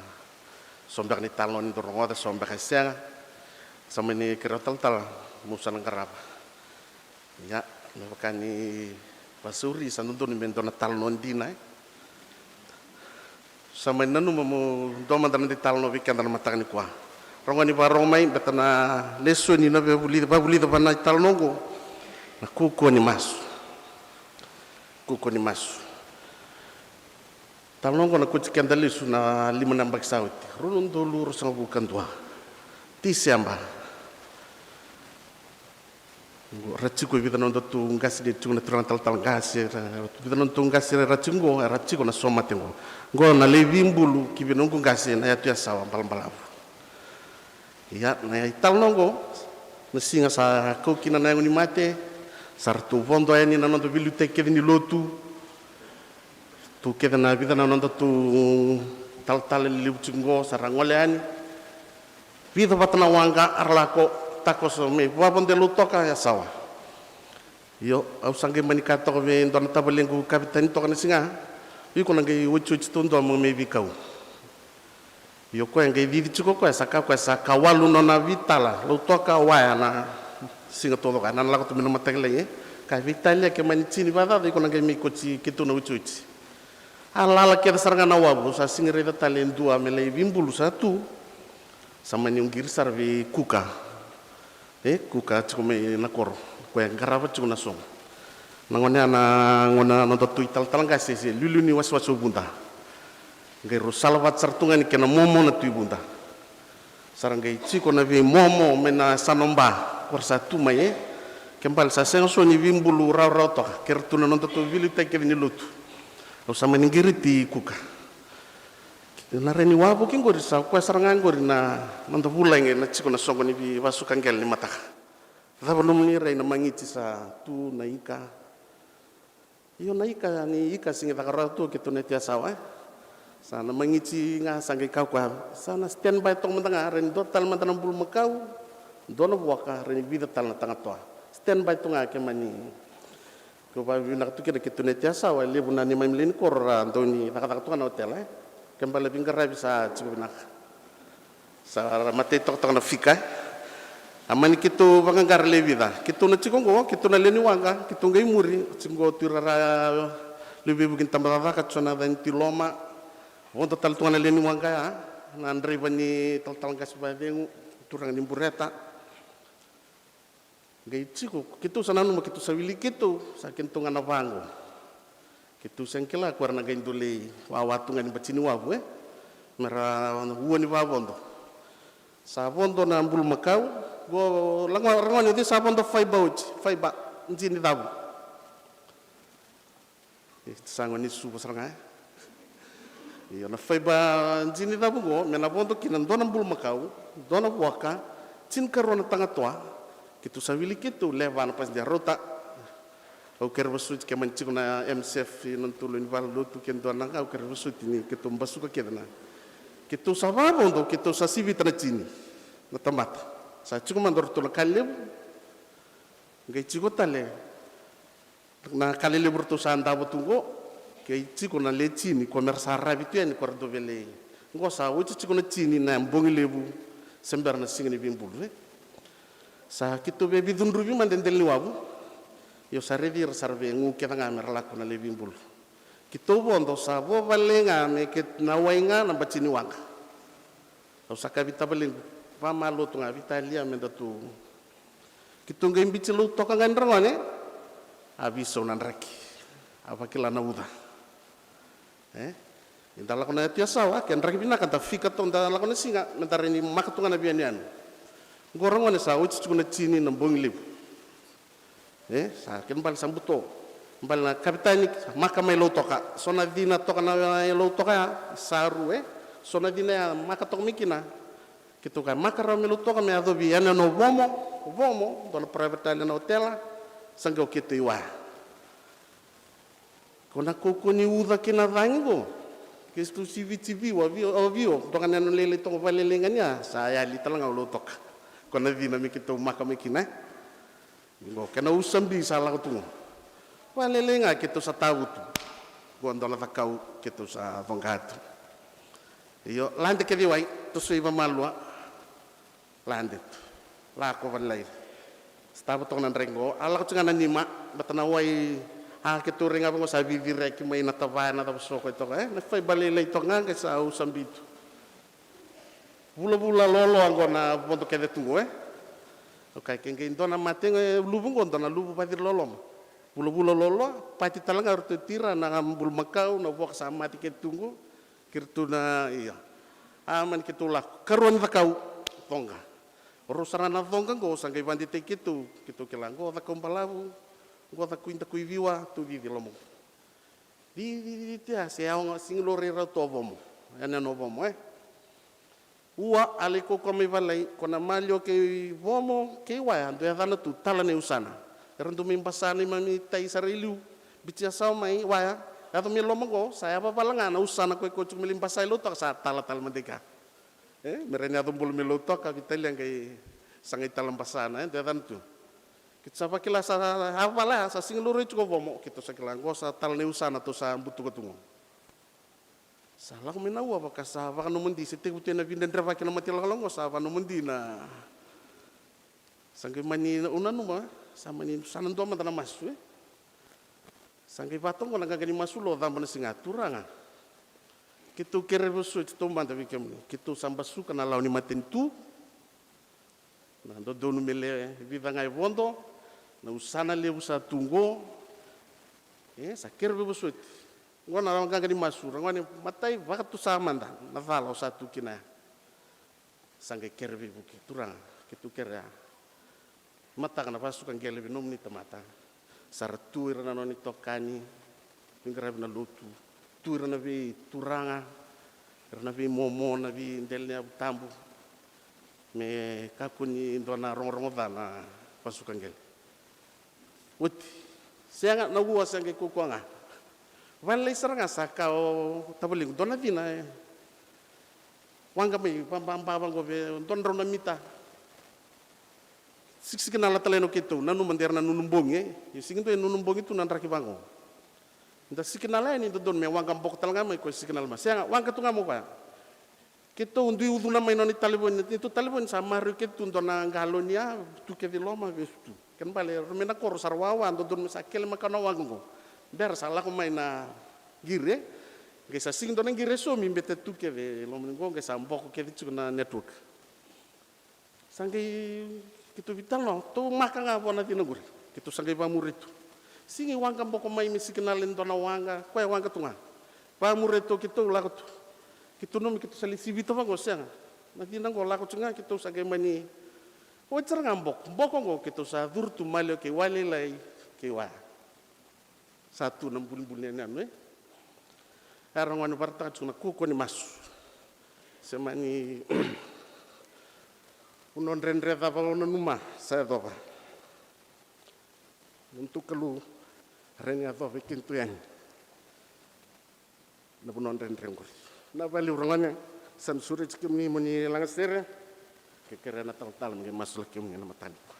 so beka na italanoa ni dou rogoca, so beka e sega. Sa mani keirau talatala, meu sa na qarava. Ia, me vaka ni Vasauri sa dodonu me dua na talanoa dina, e? Sa mai nanuma mo dua mada na dei talanoa vei keda na mataka nikua. Rogo ni varogo mai, beta na lesoni na vavulica, vavulica va na italanoa oqo. Na kaukauwa ni masu. Kaukauwa ni masu. Talanoa oqo na kauti keda lesu na lima na yabaki sa oti. Rua na udolu ruasagavulu ka dua. Tiseba. Oqo, ra tiko e vica na nodatou qase ni tiko na turaga talatala qase, ra, vica na nodatou qase ra tiko oqo, era tiko na somate oqo. Oqo na lai veibulu ki vei noqu qase na yatu Yasawa Balabalavu. Ia, na italanoa oqo, na siga sa kau kina na yago ni mate, sa ratou vodo yani na noda veiliutaki kece ni lotu. Tu kece na vica na nodatou talatala lelevu tiko oqo, sa ra gole yani. Vica vata na waqa, a ra lako takoso me vavoda e Lautoka, Yasawa. Io, au sa qai mani kaya toka vei dua na tavalequ kavetani toka na siga, iko na qai otioti taudua mo mai veikau. Io, koya qai cici tiko koya, sa kaya koya sa ka walu nona veitala, Lautoka, Waya, na siga taucoko ya, na lako tu mai na mataka lailai, e. Ka veitalia ke mani tini vakacaca, iko na qai mai kauti keitou na otioti. A lala kece sara ga na wavu, sa sega ni raica tale e dua me lai veibulu sa tu. Sa mani uqiri sara vei Kuka. E, Kuka tiko mai na koro, koya qarava tiko na sogo. Na gone ya na gone na nodatou italatala qase se liuliu ni wasewase o Vuda. Qai rau salavata sara tu ga ni kena momo na Tui Vuda. Sa ra qai tiko na veimomo mai na yasana o Ba, ko ra sa tu mai, e. Ke bale sa sega so ni veibulu rawarawa toka, ke ra tu na nodatou veiliutaki kece ni lotu. Au sa mani qiriti Kuka. Na rai ni wavoki qori sa koya sara ga qori na noda vulagi na tiko na soqo ni veivasuka qele ni mataka. Cava nomuni rai na magiti sa tu na ika? Io, na ika, ni ika sega ni caka rawa tu keitou na yatu Yasawa, e. Sa na magiti ga sa qai kaya o koya, sa na stand by toka mada ga, rai ni dua tale mada na bulumakau, dua na vuaka, rai ni vica tale na tagatoa. Stand by tu ga ke mani Keu vakavinaka tu kina keitou na yatu Yasawa, e levu na neimami lewe ni koro ra dau ni cakacaka tu ga na otela, e. Ke bale veiqaravi sa tiko vinaka. Sa ra matai tokatoka na fika, e. A mani keitou vaqaqara lewe vica. Keitou na tiko oqo, keitou na lewe ni waqa, keitou qai muri, tiko oqo Tui Rara, lewe veivuke ni tabacakacaka, Jonathan Tui Loma. Vodo tale tu ga na lewe ni waqa ya, na draiva ni talatala qase vakacegu, turaga ni Bureta. Qai tiko, keitou sa nanuma keitou sa wili keitou, sa keitou ga na vaqo. Keitou sa kila ko era na qai dau lai wawa tu ga ni bati ni wavu, e. Me ra ua ni vavodo. Sa vodo na bulumakau, qo lagona, ragone, o cei sa vodo faiba oti, faiba, jini cavu. E, sa gone ni Suva sara ga, e. Io, na faiba jini cavu qo, me na vodo kina dua na bulumakau, dua na vuaka, tinikarua na tagatoa, keitou sa wili keitou, lewe va na pasidia rauta. Au kere vasuti ke mani tiko na M S F, i nodatou lewe ni valenilotu, ke dua na ka, au kere vasuti ni keitou basuka kece na. Keitou sa vavodo, keitou sa sivita na jini, na tamata. Sa tiko mada o ratou na ka levu, qai tiko tale. Na ka lelevu ratou sa davo tu qo, kei tiko na le jini, ko me ra sa ravi tu yani ko ra dau velei. Qo sa oti tiko na jini na bogi levu, se bera na siga ni veibulu, e. Sa keitou via veicudruvi mada e dela ni wavu. Io sa raici ira sara vei gu kece ga me ra lako na le veibulu. Keitou vodo sa vo vale ga me kei na wai ga na bati ni waqa. Au sa kaya vei tavalequ, vamalua tu ga, veitalia me da tu. Keitou qai biti Lautoka ga ni ragone, a veisau na draki, a vakila na uca. E? Ni da lako na yatu Yasawa, ke draki vinaka da fika toka, da lako na siga, me da rai ni maka tu ga na veiyanuyanu. Qo ragone sa oti tiko na jini na bogi levu. E, sa kena bale sa buto. Bale na kavetani, sa maka mai Lautoka. So na cina toka na, e, Lautoka ya, sa ru, e. So na cina ya, maka toka mai kina. Keitou kaya, maka rawa mai Lautoka, me yacovi yani na Vomo, Vomo, dua na private island na otela, sa qai o keitou i Waya. Ko na kaukaua ni uca kei na cagi qo. Keitou siviti vio, vio, vio, dua ga na yano lailai toka vakalelei ga ni ya, sa yali tale ga o Lautoka. Ko na cina me keitou maka mai kina, e. Qo kena usabi sa lako tu qo. Vakalelei ga keitou sa tavutu. Qo dua na cakau keitou sa coqa tu. Io, lade kece i wai, tosoi vamalua. Lade tu. Lako valelai. Sa tava toka na draki qo. A lako tiko ga na nima, bata na wai A, keitou rai ga vaqo sa viviriaki mai na tavaya na cava soko e toka, e? Na fai balailai toka ga qai sa usabitu. Vulavula loloa qo na vodo kece tu qo, e? Okay, ke qai dua na mate qo e luvu qo, dua na luvu vaciri loloma. Vulavula loloa, pati tale ga ratou tira na bulumakau, na voka sa mate kece tu qo. Kira tu na, ia. A, mani keitou lako. Karua ni cakau, coqa. O rau sara na coqa qo, sa qai vadetaki keitou, keitou kila qo cakau balavu, qo cakau i dakui viwa, tou cici loma qo. Cici, cici, cici, tia, se yawa ga, sigi laurai rau tu o Vomo. Yanuyanu o Vomo, e? Ua, a lai kaukaua mai valai, ko na malio kei Vomo, kei Waya, dau yacana tu, tala nei Usana. Era dau mai basa na neimami tai sara i liu. Bitia sawa mai, Waya, yaco mai loma qo, sa yavavala ga na Usana ko e ko tiko mai lai basa i Lautoka, sa tala tale mada i ka. E, me rawa ni yaco bula mai Lautoka, veitalia qai sa qai tala basa na, e, dau yacana tu. Keitou sa vakila sa yavavala ya, sa sigi laurai tiko o Vomo, keitou sa kila qo sa tala nei Usana, tou sa butuka tu qo. Sa lako mai na ua vaka sa vakanomodi, se tekivu tu ena vidredrevaki na mate lakolako qo, sa vakanomodi na. Sa qai mani, au nanuma, sa mani, sa na dua mada na masu, e? Sa qai vatoqo na qaqa ni masu lo, caba na siga, Turaga. Keitou kere vosoti taumada vei kemuni, keitou sa basuka na lawa ni matanitu. Na dodonu me le vica ga e vodo, na Usana levu sa tu qo. E, sa kere veivosoti. Qo na qaqa ni masu, ra gone, matai vakatusa mada na cala o sa tu kina ya. Sa qai kere veivuke, Turaga, keitou kerea. Mataka na vakasuka qele vei nomuni tamata. Sa ra tu ira na nona itokani, veiqaravi na lotu, tu ira na veituraga, ira na veimomo, na veidela ni yavu tabu. Me kakua ni dua na rogorogo ca na vakasuka qele. Oti, sega, na ua sa qai kaukaua ga. Valelai sara ga sa kaya o tavaliqu, dua na cina e waqa mai, vababa vaqo vei dua na drau na mita. Sikisikina la tale na keitou, nanuma de ra na nunu bogi, e? Ia sigi dua e nunu bogi tu na draki vaqo. Da sikinala yani, dodonu me waqa boko tale ga mai ko e sikinala mai. Sega, waqa tu ga mai o koya. Keitou dui ucuna mai nona italevoni, neitou talevoni sa maroroi kece tu dua na galoni ya, tu kece i loma, vesu tu. Kena bale, rau mai na koro sa ra wawa, dodonu me sa kele makawa na waqa qo. Bera sa lako mai na qiri, e? Qai sa sigi dua na qiri e somi, bete tu kece i loma ni qo, qai sa boko kece tiko na network. Sa qai keitou veitalanoa, tou maka ga vua na cina qori. Keitou sa qai vamuria tu. Sigi waqa boko mai me sikinala e dua na waqa, koya waqa tu ga. Vamuria tu keitou lako tu. Keitou nanumi keitou sa lai sivita vaqo, sega. Na cina qo lako tu ga, keitou sa qai mani. Oti sara ga boko. Boko qo keitou sa curu tu maliwa kei Walailai kei Waya. Sa tu na bulibuli ni yanuyanu, e? Era gone vakaraitaka tiko na kaukaua ni masu. Se mani vanua dredre cava o nanuma sa yacova. Nomudou Kalou, rawa ni yacova e kemudou yani na vanua dredre qori. Na valiu ra gone, sa na sureti kemuni mo ni lagasere. Ke kerea na talatala me qai masulaki kemuni ena mataka nikua.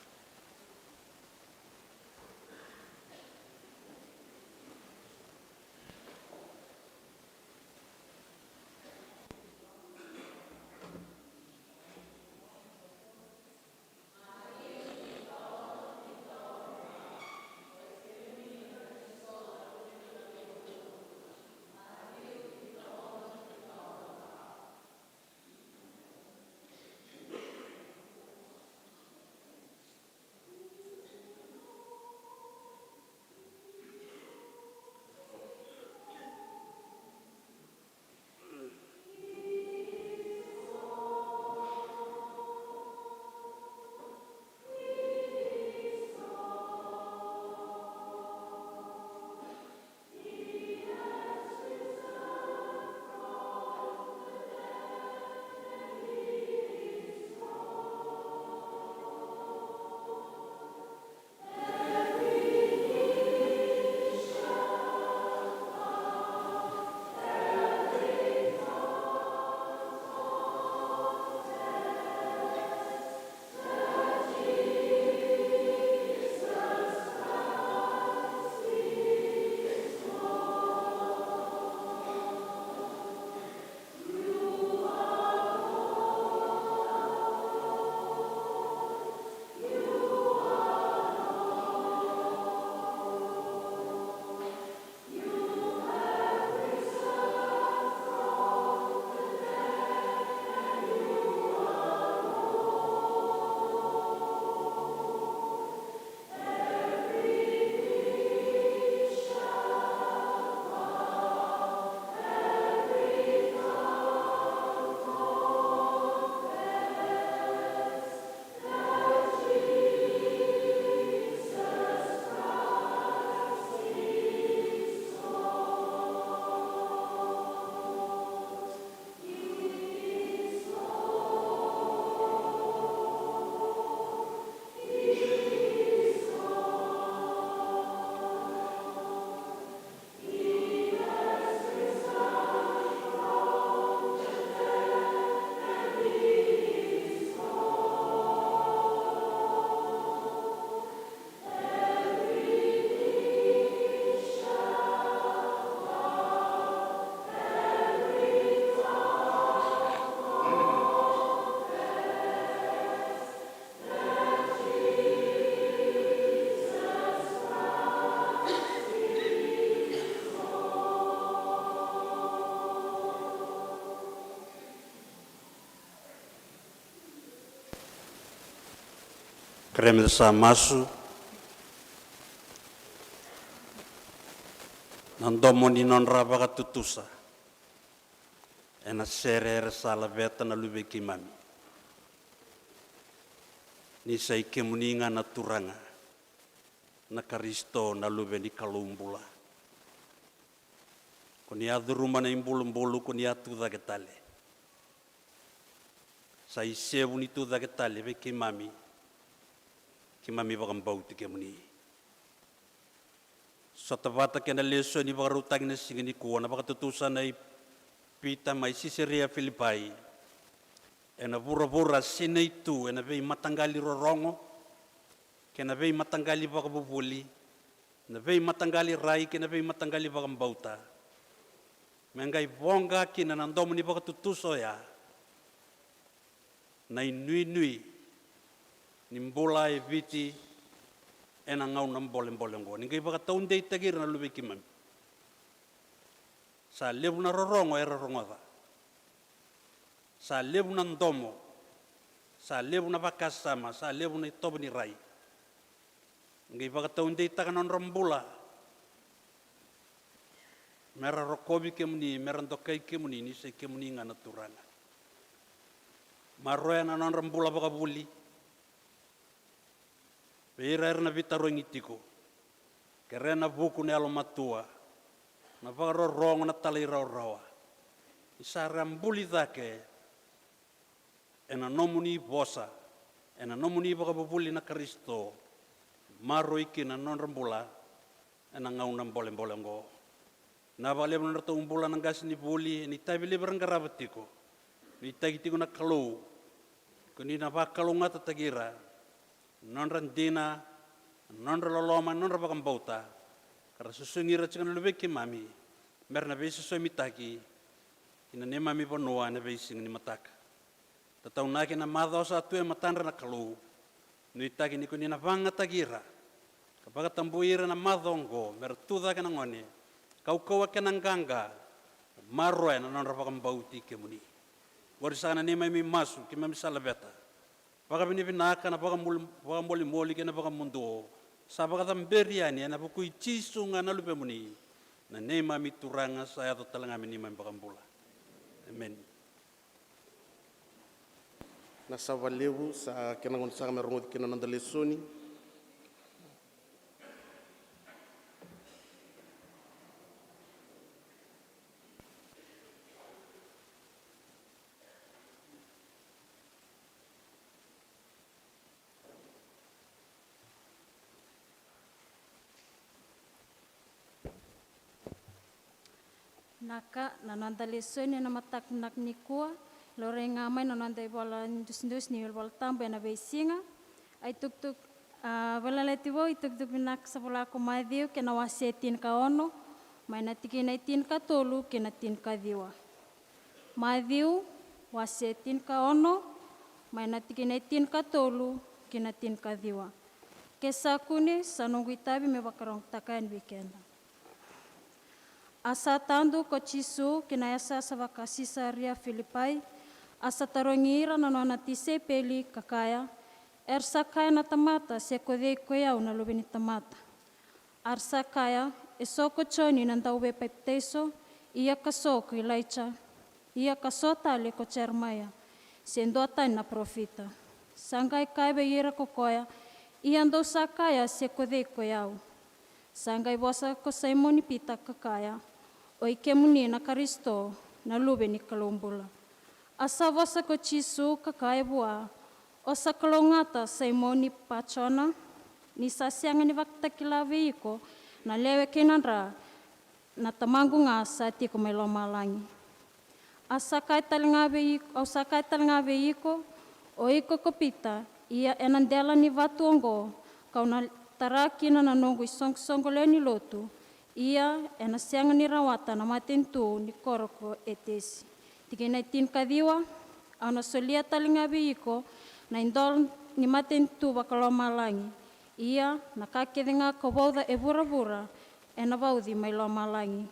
Kerea me da sa masu. Na domo ni nodra vakatutusa ena sere era sa laveta na luvei keimami. Ni sa i kemuni ga na Turaga, na Karisito, na Luve ni Kalou bula. Ko ni a curuma na ibulubulu, ko ni a tucake tale. Sa isevu ni tucake tale vei keimami, keimami vakabauti kemuni. Sota vata kei na lesoni vakarautaki na siga nikua, na vakatutusa nei Pita mai Sisaria Filipai, ena vuravura Sinai tu, ena veimataqali rorogo kei na veimataqali vakavuvuli, na veimataqali rai kei na veimataqali vakabauta. Me qai voqa kina na domo ni vakatutusa oya na inuinui ni bula e Viti ena gauna bolebole oqo. Ni qai vakataudeitaki ira na luvei keimami. Sa levu na rorogo era rogoca. Sa levu na domo, sa levu na vakasama, sa levu na itovo ni rai. Qai vakataudeitaka na nodra bula me ra rokovi kemuni, me ra dokai kemuni, ni sa i kemuni ga na Turaga. Maroya na nodra bula vakavuli. Vei ira era na veitarogi tiko, kerea na vuku na yalomatua, na vakarorogo, na talairawarawa. Ni sa ra buli cake ena nomuni vosa, ena nomuni vakavuvuli na Karisito, maroroi kina na nodra bula ena gauna bolebole oqo. Na vakalevu na nodratou bula na qasenivuli, ni tavi levu era qarava tiko. Ni taki tiko na Kalou, ko ni na vakalougatataki ira, nodra dina, nodra loloma, nodra vakabauta, ka ra susugi ira tiko na luvei keimami me ra na veisosomitaki ina neimami vanua ena veisiga ni mataka. Tataunaki na macawa sa tu e matadra na Kalou. Nuitaki ni ko ni na vagataki ira ka vakatabui ira na macawa oqo, me ra tu cake na gone, kaukauwa kei na qaqa, maroya na nodra vakabauti kemuni. Oqori saka na neimami masu keimami sa laveta, vakavinavinaka na vakamul-, vakamolimoli kei na vakamuduo sa vakacaberi yani ena vuku i Jisu ga na Luvemuni, na neimami Turaga sa yaco tale ga me neimami Vakabula. Emeni. Na sava levu sa kena gauna saka me rogoci kina na noda lesoni. Na ka, na noda lesoni ena mataka vinaka nikua, laurai ga mai na noda ivola dusidusi ni iVolatabu ena veisiga. A itukutuku, a, Veiyalayalati Vou, itukutuku vinaka sa vola ko Maciu, kei na wase e tinikaono, mai na tikina e tinikatolu kei na tinikaciwa. Maciu, wase e tinikaono, mai na tikina e tinikatolu kei na tinikaciwa. Ke sa kune, sa noqu itavi me vakarogotaka yani vei keda. A sa tadu ko Jisu ki na yasayasa vaka Sisaria Filipai, a sa tarogi ira na nona tisaipeli ka kaya, era sa kaya na tamata se ko cei ko i au na Luve ni tamata? A ra sa kaya, e so ko Joni na dauveipapitaiso, ia ka so ko Ilaija, ia ka so tale ko Jeremaia, se dua tani na parofita. Sa qai kaya vei ira ko koya, ia dou sa kaya se ko cei ko i au? Sa qai vosa ko Saimoni Pita ka kaya, o i kemuni na Karisito, na Luve ni Kalou bula. A sa vosa ko Jisu ka kaya vua, o sa kalougata Saimoni Pajona, ni sa sega ni vakatakila vei iko na lewe kei na dra, na Tamaqu ga sa tiko mai lomalagi. A sa kaya tale ga vei iko, au sa kaya tale ga vei iko, o iko ko Pita, ia ena dela ni vatu oqo kau na tara kina na noqu isoqosoqo lewe ni lotu, ia ena sega ni rawata na matanitu ni koro ko Etesi. Tikina e tinikaciwa, au na solia tale ga vei iko na idola ni matanitu vakalomalagi, ia na ka kece ga ko vauca e vuravura ena vauci mai lomalagi.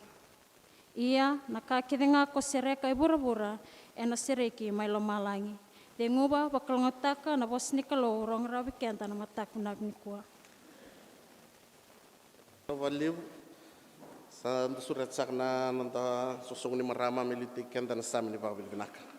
Ia na ka kece ga ko sereka e vuravura ena sereki mai lomalagi. Ceguva, vakalougatataka na vosa ni Kalou, rogo rawa vei keda na mataka vinaka nikua. Vakalevu. Sa da sureta saka na noda sosogu ni marama me liutaki keda na Same ni vakavinavinaka.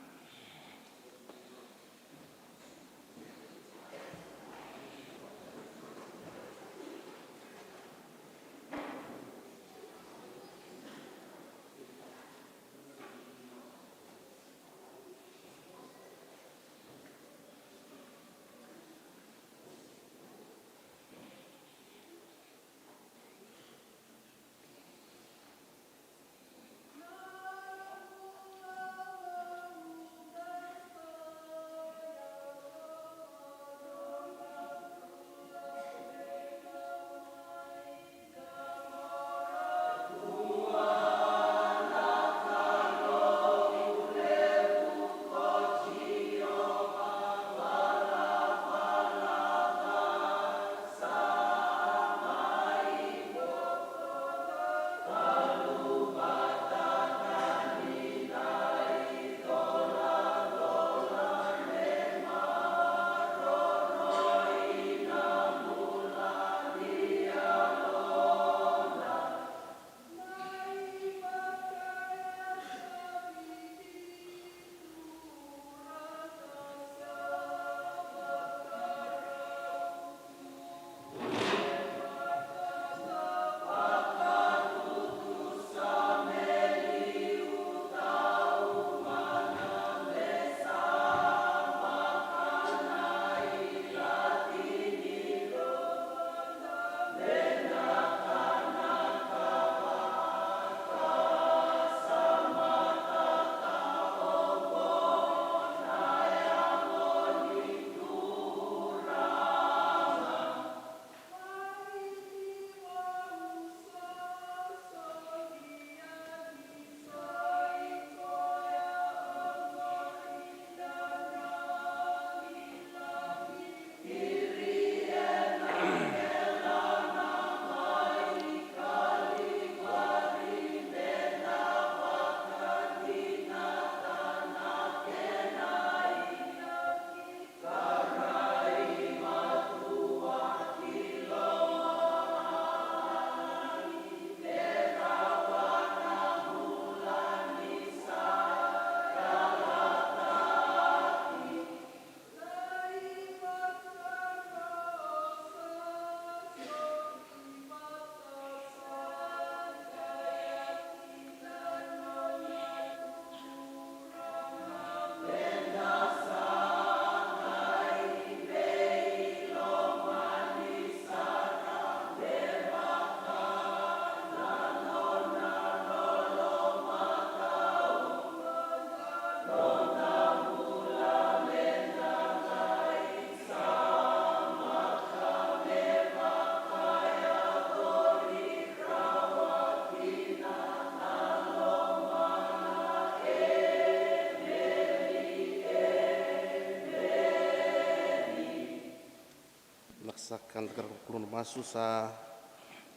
Vinaka saka, da qaravi kina na masu. Sa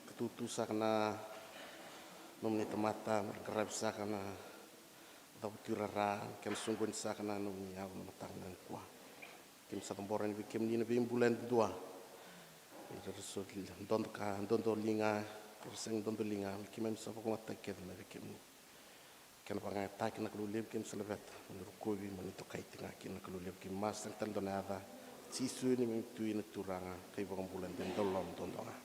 katutu saka na nomuni tamata, qaravi saka na cavuti rara, kena soqoni saka na nomuni yavu na mataka nikua. Keimami sa cabora yani vei kemuni na veibula yadudua. Ira era sa dodo ka, dodo liga, ira sega ni dodo liga, keimami sa vakalougatataki kece mai vei kemuni. Kena vakayagataki na Kalou levu, keimami sa laveta mo ni rokovi, mo ni tokai tiko ga kina na Kalou levu. Keimami masu saka tale dua na yaca, Jisu, neimami Tui na Turaga ka iVakabula dau loloma duadua ga.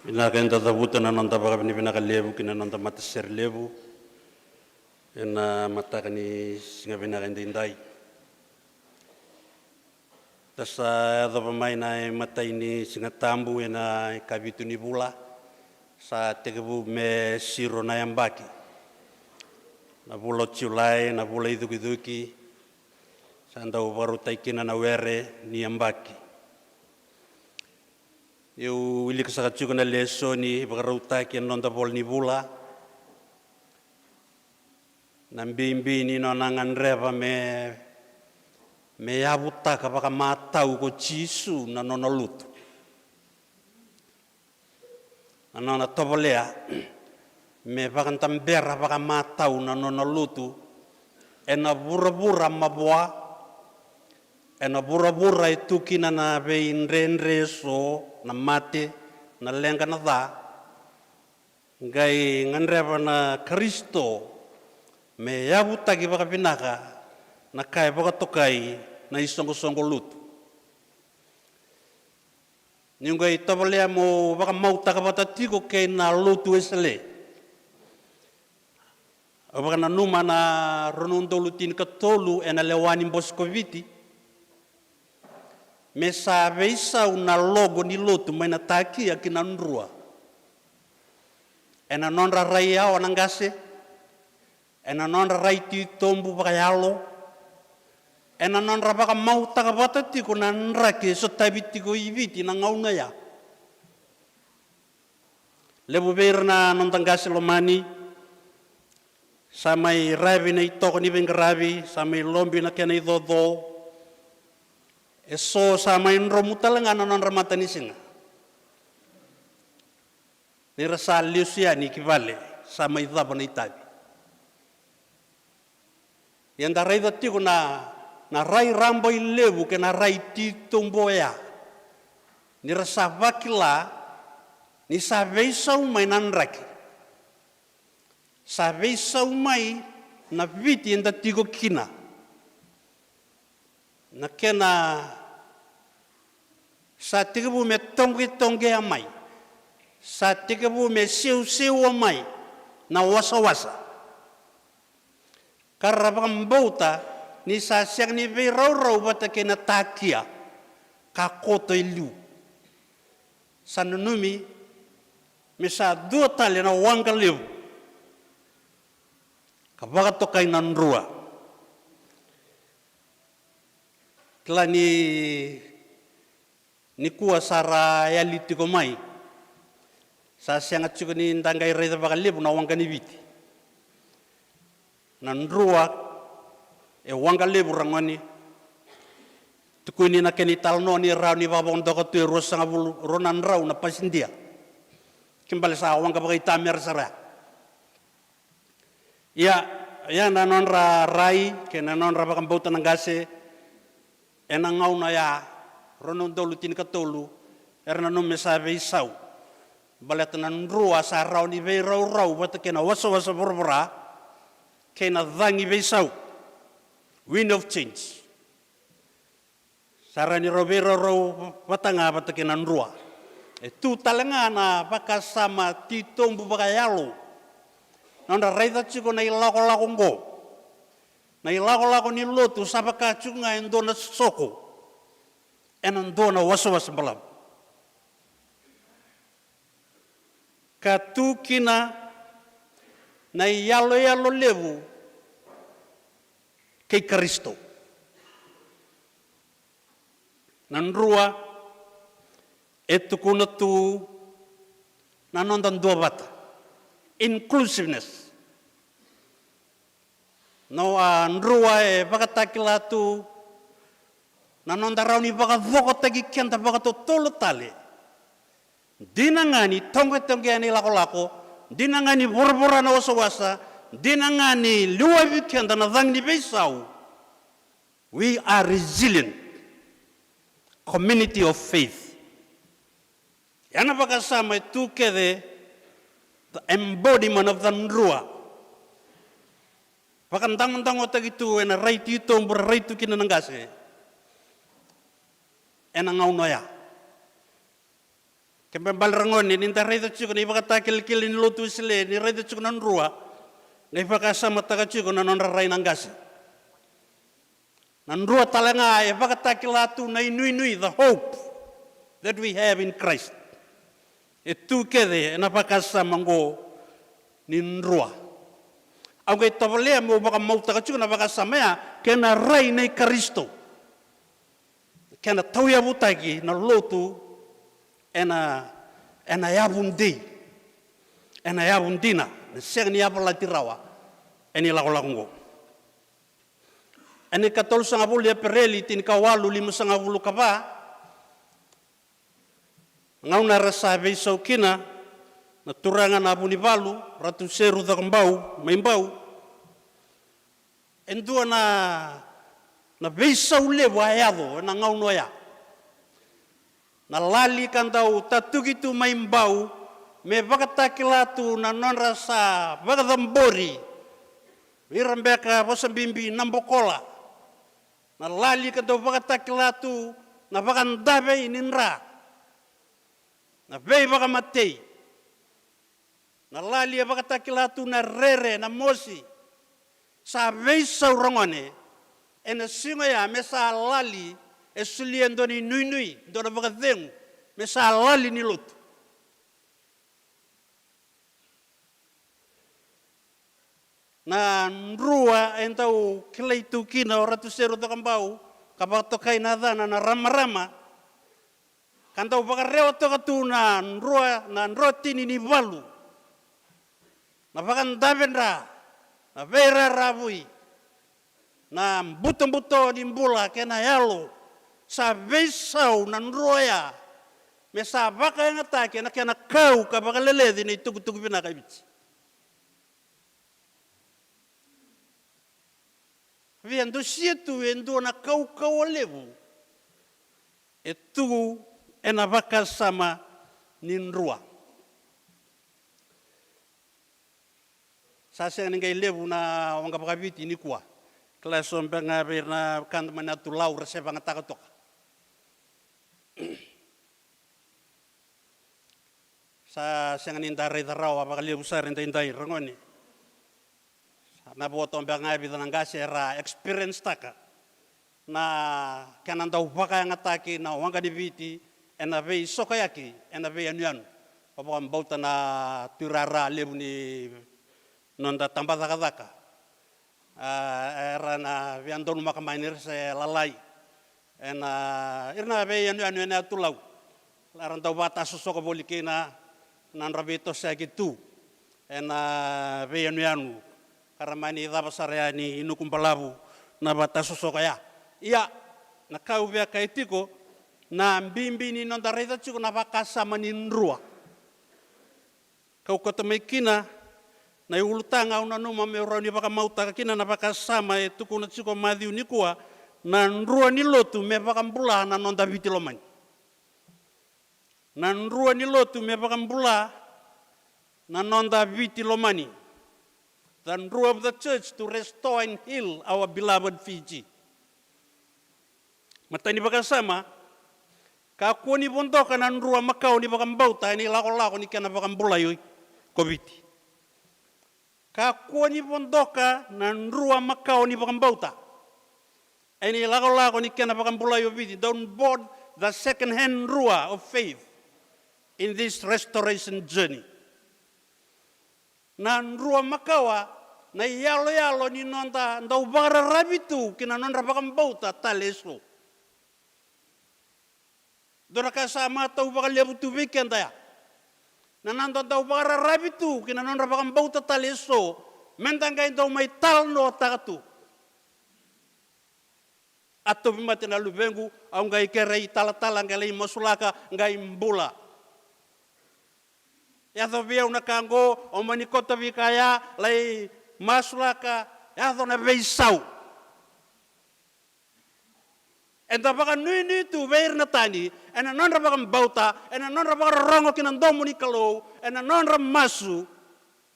Vinaka eda cavuta na noda vakavinavinaka levu ki na noda matasere levu ena mataka ni siga vinaka edaidai. Da sa yacova mai na imatai ni Siga Tabu ena ikavitu ni vula. Sa tekivu me siro na yabaki. Na vula o Julai, na vula icukicuki, sa dau vakarautaki kina na were ni yabaki. Au wilika saka tiko na lesoni vakarautaki ena noda vola ni vula. Na bibi ni nona gadreva me, me yavutaka vakamatau ko Jisu na nona lotu. Na nona tovolea me vakadabera vakamatau na nona lotu ena vuravura mavoa, ena vuravura e tu kina na veidredre eso, na mate, na leqa, na ca. Qai gadreva na Karisito me yavutaki vakavinaka na ka e vakatokai na isoqosoqo lotu. Niu qai tovolea meu vakamautaka vata tiko kei na lotu Wesele. Au vakananuma na rua na udolu tinikatolu ena lewa ni Bose ko Viti, me sa veisau na logo ni lotu mai na Takia ki na Drua. Ena nodra rai yawa na qase, ena nodra rai titobu vakayalo, ena nodra vakamautaka vata tiko na draki e sotavi tiko i Viti na gauna ya. Levu vei ira na noda qase lomani sa mai ravi na itoko ni veiqaravi, sa mai lobi na kena icoco. Eso sa mai dromu tale ga na nodra matanisiga. Ni ra sa lesu yani ki vale, sa mai cava na itavi. Ia da raica tiko na, na rai rabailevu kei na rai titobu oya. Ni ra sa vakila ni sa veisau mai na draki. Sa veisau mai na Viti eda tiko kina. Na kena sa tekivu me toqetoqea mai, sa tekivu me seuseua mai na wasawasa. Ka ra vakabauta ni sa sega ni veiraurau vata kei na Takia ka koto e liu. Sa nanumi me sa dua tale na waqa levu ka vakatokai na Drua. Kila ni nikua sa ra yali tiko mai. Sa sega tiko ni da qai raica vakalevu na waqa ni Viti. Na Drua e waqa levu ragone. Tukuni na kena italanoa ni rawa ni vakavodoka tu e ruasagavulu, rua na drau na pasidia. Kena ibalebale sa waqa vakaitamera sara ya. Ia, ia na nodra rai kei na nodra vakabauta na qase ena gauna ya, rua na udolu tinikatolu, era nanuma me sa veisau. Baleta na Drua sa rawa ni veiraurau vata kei na wasawasa voravora kei na cagi veisau, wind of change. Sa rawa ni rau veiraurau vata ga vata kei na Drua. E tu tale ga na vakasama titobu vakayalo. Nodra raica tiko na ilakolako oqo. Na ilakolako ni lotu sa vaka tiko ga e dua na soko ena dua na wasawasa balavu. Ka tu kina na iyaloyalo levu kei Karisito. Na Drua e tukuna tu na noda duavata, inclusiveness. Na Drua e vakatakila tu na noda rawa ni vakacokotaki keda vakatotolo tale. Dina ga ni toqetoqe ni lakolako, dina ga ni voravora na wasawasa, dina ga ni liwavi keda na cagi ni veisau. We are resilient community of faith. Ia na vakasama e tu kece, the embodiment of the Drua. Vakadagodagotaki tu ena rai titobu ra rai tu kina na qase ena gauna oya. Ke bale ragone, ni da raica tiko na ivakatakilakila ni lotu Wesele, ni raica tiko na drua, qai vakasamataka tiko na nodra rai na qase. Na drua tale ga e vakatakila tu na inuinui, the hope that we have in Christ. E tu kece ena vakasama oqo ni drua. Au qai tovolea meu vakamautaka tiko na vakasama ya kei na rai nei Karisito. Kena tauyavutaki na lotu ena, ena yavu dei, ena yavu dina, na sega ni yavalati rawa ena ilakolako oqo. Ena ikatolusagavulu Epereli tinikawalu limasagavulu ka va, gauna era sa veisau kina na turaga na Vunivalu, Ratu Seru Cakobau mai Bau, e dua na, na veisau levu a yaco ena gauna oya. Na lali ka dau tatuki tu mai Bau me vakatakila tu na nodra sa vakacabori vei ira beka vosa bibi na bokola. Na lali ka dau vakatakila tu na vakadave ni dra, na veivakamatei. Na lali e vakatakila tu na rere, na mosi. Sa veisau ragone ena siga oya me sa lali, e solia e dua na inuinui, dua na vakacegu, me sa lali ni lotu. Na drua e dau kilai tu kina o Ratu Seru Cakobau, ka vakatokai na yacana na ramarama. Ka dau vakarewa toka tu na drua, na drotini ni valu, na vakadave dra, na veiraravui, na butobuto ni bula kei na yalo. Sa veisau na drua oya me sa vakayagataki ena kena kau ka vakaleleci na itukutuku vinaka e Viti. Via dusia tu e dua na kaukauwa levu e tu ena vakasama ni drua. Sa sega ni qai levu na waqa vakaviti nikua. Kila, so beka ga vei ira na kada mai na Yatu Lau ra se vagataka toka. Sa sega ni da raica rawa vakalevu sara edaidai, ragone. Sa na vo toka beka ga e vica na qase era experience taka na kena dau vakayagataki na waqa ni Viti ena veisokoyaki, ena veiyanuyanu. Au vakabauta na tuirara levu ni noda tabacakacaka, a, era na via donumaka mai ni ra se lalai ena, ira na veiyanuyanu ena Yatu Lau. Era dau vakatasosoko voli kina na nodra veitosoyaki tu ena veiyanuyanu. Ka ra mani cava sara yani i Nukubalavu na vakatasosoko ya. Ia, na ka au via kaya tiko, na bibi ni noda raica tiko na vakasama ni drua. Kau kauta mai kina na iulutaga au nanuma meu rawa ni vakamautaka kina na vakasama e tukuna tiko o Maciu nikua, na drua ni lotu me vakabula na noda Viti lomani. Na drua ni lotu me vakabula na noda Viti lomani. The drua of the church to restore and heal our beloved Fiji. Matai ni vakasama, kakua ni vodoka na drua makawa ni vakabauta ena ilakolako ni kena vakabulai ko Viti. Kakua ni vodoka na drua makawa ni vakabauta ena ilakolako ni kena vakabulai o Viti. Don't board the second hand drua of faith in this restoration journey. Na drua makawa, na iyaloyalo ni noda dau vakararavi tu ki na nodra vakabauta tale eso. Dua na ka sa matau vakalevu tu vei keda ya, na noda dau vakararavi tu ki na nodra vakabauta tale eso, meda qai dau mai talanoataka tu. A tauvimate na luvequ, au qai kerei talatala qai lai masulaka, qai bula. Yaco vei au na ka oqo, au mani kauta vei kaya, lai masulaka, yaco na veisau. Eda vakanuinui tu vei ira na tani ena nodra vakabauta, ena nodra vakarorogo ki na domo ni Kalou, ena nodra masu,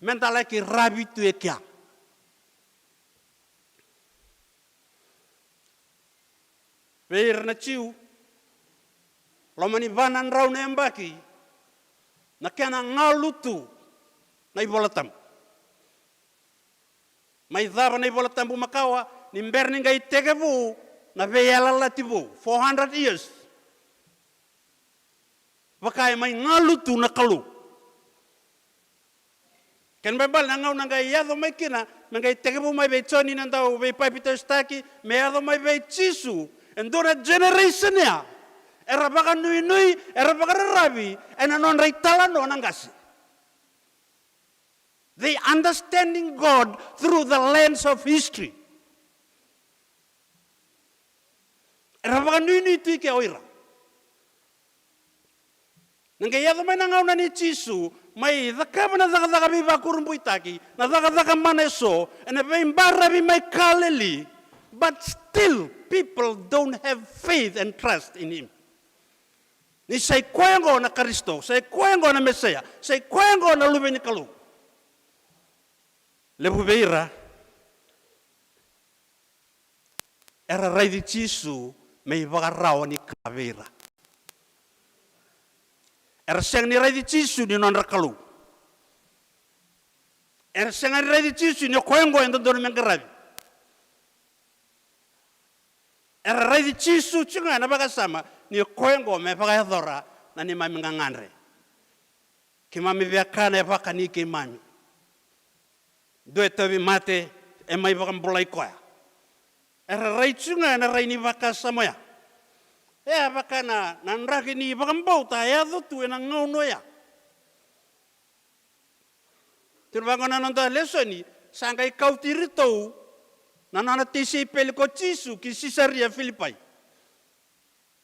meda laki ravi tu e kea. Vei ira na Jiu, loma ni va na drau na yabaki, Na kena galu tu na iVola Tabu. Mai cava na iVola Tabu makawa ni bera ni qai tekivu na veiyalayalati vou, four hundred years. Vaka e mai galu tu na Kalou. Kena ibalebale na gauna qai yaco mai kina me qai tekivu mai vei Joni na dau veipapitaisotaki, me yaco mai vei Jisu, e dua na generation ya era vakanuinui, era vakararavi ena nodra italanoa na qase. They understanding God through the lens of history. Era vakanuinui tu i ke o ira. Na qai yaco mai na gauna ni Jisu mai cakava na cakacaka veivakurabuitaki, na cakacaka mana eso ena veibaravi mai Kalili, but still people don't have faith and trust in him. Ni sa i koya oqo na Karisito, sa i koya oqo na Mesaia, sa i koya oqo na Luve ni Kalou. Levu vei ira era raici Jisu me ivakarawa ni ka vei ira. Era sega ni raici Jisu ni nodra Kalou. Era sega ni raici Jisu ni o koya oqo e dodonu me qaravi. Era raici Jisu tiko ga ena vakasama ni o koya oqo me vakayacora na neimami gagadre. Keimami via kana e vakani keimami. Dua e tauvimate e mai vakabulai koya. Era rai tiko ga ena rai ni vakasama oya. E a vaka na, na draki ni vakabauta a yaco tu ena gauna oya. Tukuna vaqo na noda lesoni, sa qai kauti iratou na nona tisaipeli ko Jisu ki Sisaria Filipai.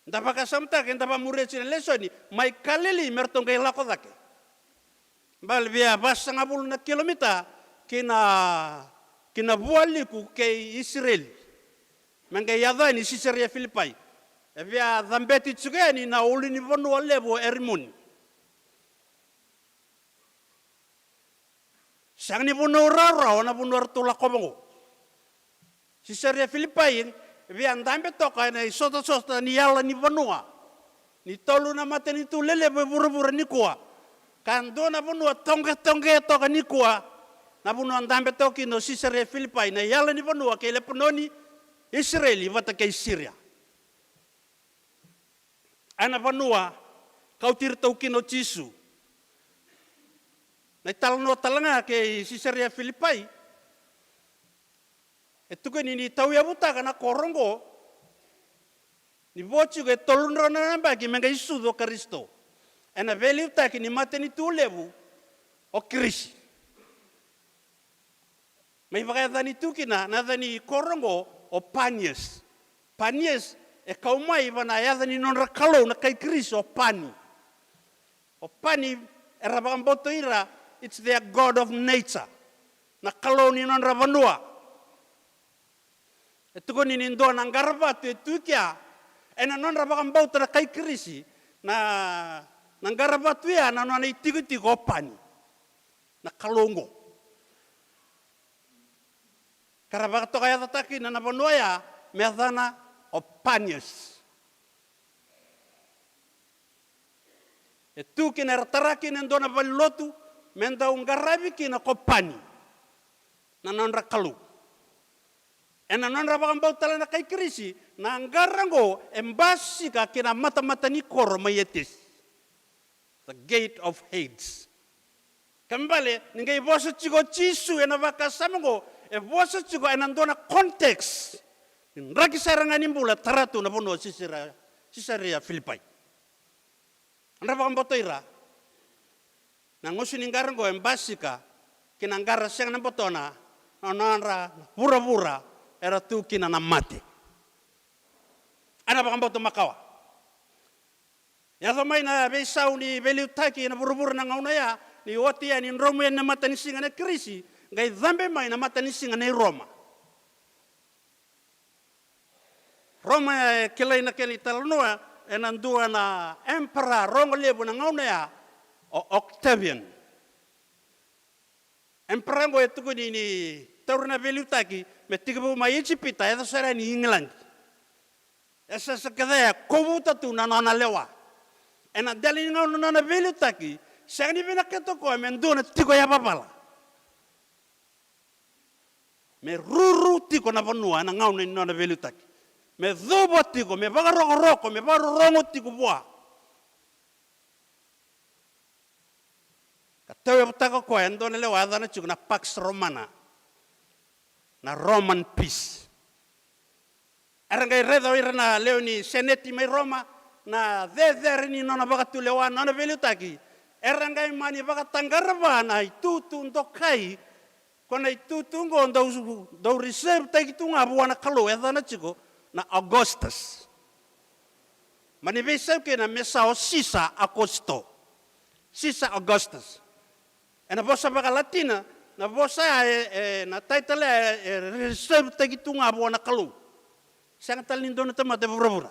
Da vakasamataka, eda vakamuria tiko na lesoni, mai Kalili me ratou qai lako cake. Bale via vasagavulu na kilomita ki na, ki na vualiku kei Isireli. Me qai yaco yani Sisaria Filipai. E via cabeti tiko yani na ulunivanua levu o Erimoni. Sega ni vanua rawarawa na vanua ratou lakova oqo. Sisaria Filipai, e via dabe toka ena isotasota ni yala ni vanua. Ni tolu na matanitu lelevu e vuravura nikua. Ka dua na vanua toqetoqe toka nikua. Na vanua dabe toka kina o Sisaria Filipai, na yala ni vanua kei Lepanoni, Isireli, vata kei Siria. Ena vanua kauti iratou kina o Jisu. Na italanoa tale ga kei Sisaria Filipai, e tukuni ni tauyavutaka na koro oqo, ni vo tiko e tolu drau na yabaki me qai sucu o Karisito. Ena veiliutaki ni matanitu levu o Kirisi. Mai vakayacani tu kina na yaca ni koro oqo o Panias. Panias e kau mai vua na yaca ni nodra kalou na kai Kirisi o Pani. O Pani era vakabauta ira, it's their god of nature. Na kalou ni nodra vanua. E tukuni ni dua na qaravatu e tu kea, ena nodra vakabauta na kai Kirisi, na, na qaravatu ya na nona itikotiko o Pani. Na kalou oqo. Ka ra vakatokayacataka kina na vanua ya me yacana o Panias. E tu kina era tara kina e dua na valenilotu me dau qaravi kina ko Pani. Na nodra kalou. Ena nodra vakabauta tale na kai Kirisi, na qara oqo e basika kina matamata ni koro mai Etesi. The gate of Hades. Kena ibalebale, ni qai vosa tiko o Jisu ena vakasama oqo, e vosa tiko ena dua na context. Ni draki sara ga ni bula, tara tu na vanua Sisaria, Sisaria Filipai. Nodra vakabauta ira, na gusu ni qara oqo e basika kina qara sega na botona, na nodra vuravura era tu kina na mate. Ena vakabauta makawa. Yaco mai na veisau ni veiliutaki ena vuravura na gauna ya, ni oti yani, dromu yani na matanisiga na Kirisi, qai cabe mai na matanisiga nei Roma. Roma e kilai na kena italanoa ena dua na emperor rogo levu na gauna ya, o Octavian. Emperor oqo e tukuni ni taura na veiliutaki me tekivu mai Ijipita, yaco sara yani i Igiladi. E sa, sa kece e kovuta tu na nona lewa. Ena dela ni gauna na nona veiliutaki, Sega ni vinakata o koya me dua na tiko yavavala. Me ruru tiko na vanua ena gauna ni nona veiliutaki. Me cuva tiko, me vakarokoroko, me vakarorogo tiko vua. Ka tauyavutaka o koya e dua na lewa e yacana tiko na Pax Romana, na Roman peace. Era qai raica o ira na lewe ni seneti mai Roma na cecere ni nona vakatulewa, nona veiliutaki. Era qai mani vakataqarava na itutu dokai, ko na itutu oqo dau, dau reserve-taki tu ga vua na Kalou, e yacana tiko na Augustus. Mani veisau kina me sa o Sisa Augustus. Sisa Augustus. Ena vosa vakaLatina, na vosa ya e, e, na title ya e, e reserve-taki tu ga vua na Kalou. Sega tale ni dua na tamata e vuravura.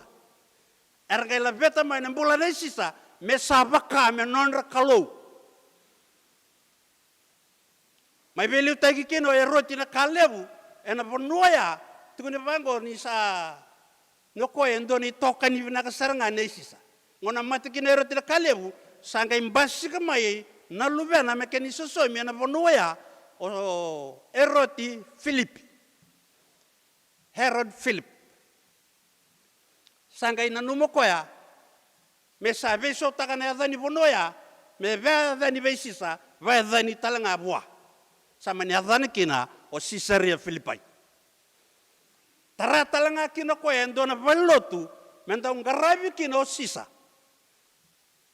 Era qai laveta mai na bula nei Sisa me sa vaka me nodra kalou. Mai veiliutaki kina o Eroti na Kalevu ena vanua ya, tukuni vaqo ni sa, ni o koya e dua na itokani vinaka sara ga nei Sisa. Gauna mate kina o Eroti na Kalevu, sa qai basika mai na luvena me kena isosomi ena vanua ya, o Eroti Filipi. Herod Philip. Sa qai nanuma o koya me sa veisautaka na yaca ni vanua ya me vayacani vei Sisa, vayacani tale ga vua. Sa mani yacana kina o Sisaria Filipai. Tara tale ga kina o koya e dua na valenilotu me dau qaravi kina o Sisa.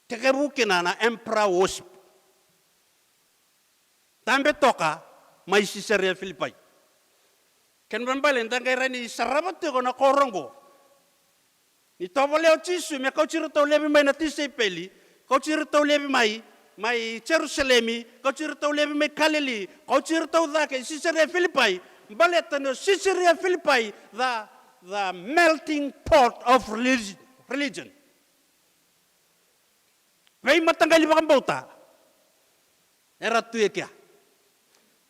Tekivu kina na emperor worship. Dabe toka mai Sisaria Filipai. Kena ibalebale da qai rawa ni sarava tiko na koro oqo. Ni tovolea o Jisu me kauti iratou laivi mai na tisaipeli, kauti iratou laivi mai, mai Jerusalemi, kauti iratou laivi mai Kalili, kauti iratou cake i Sisaria Filipai, baleta ni o Sisaria Filipai, the, the melting pot of religion, religion. Veimataqali vakabauta era tu e kea.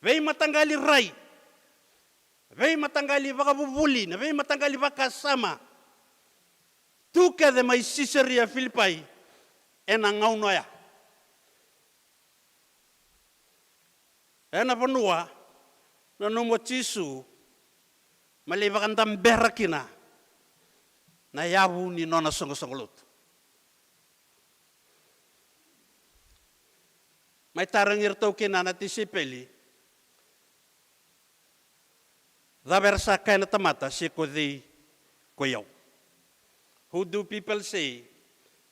Veimataqali rai. Veimataqali vakavuvuli, na veimataqali vakasama. Tu kece mai Sisaria Filipai ena gauna oya. Ena vanua nanuma o Jisu me lai vakadabera kina na yavu ni nona soqosoqo lotu. Mai tarogi iratou kina na tisaipeli, cava era sa kaya na tamata, se ko cei ko i au? Who do people say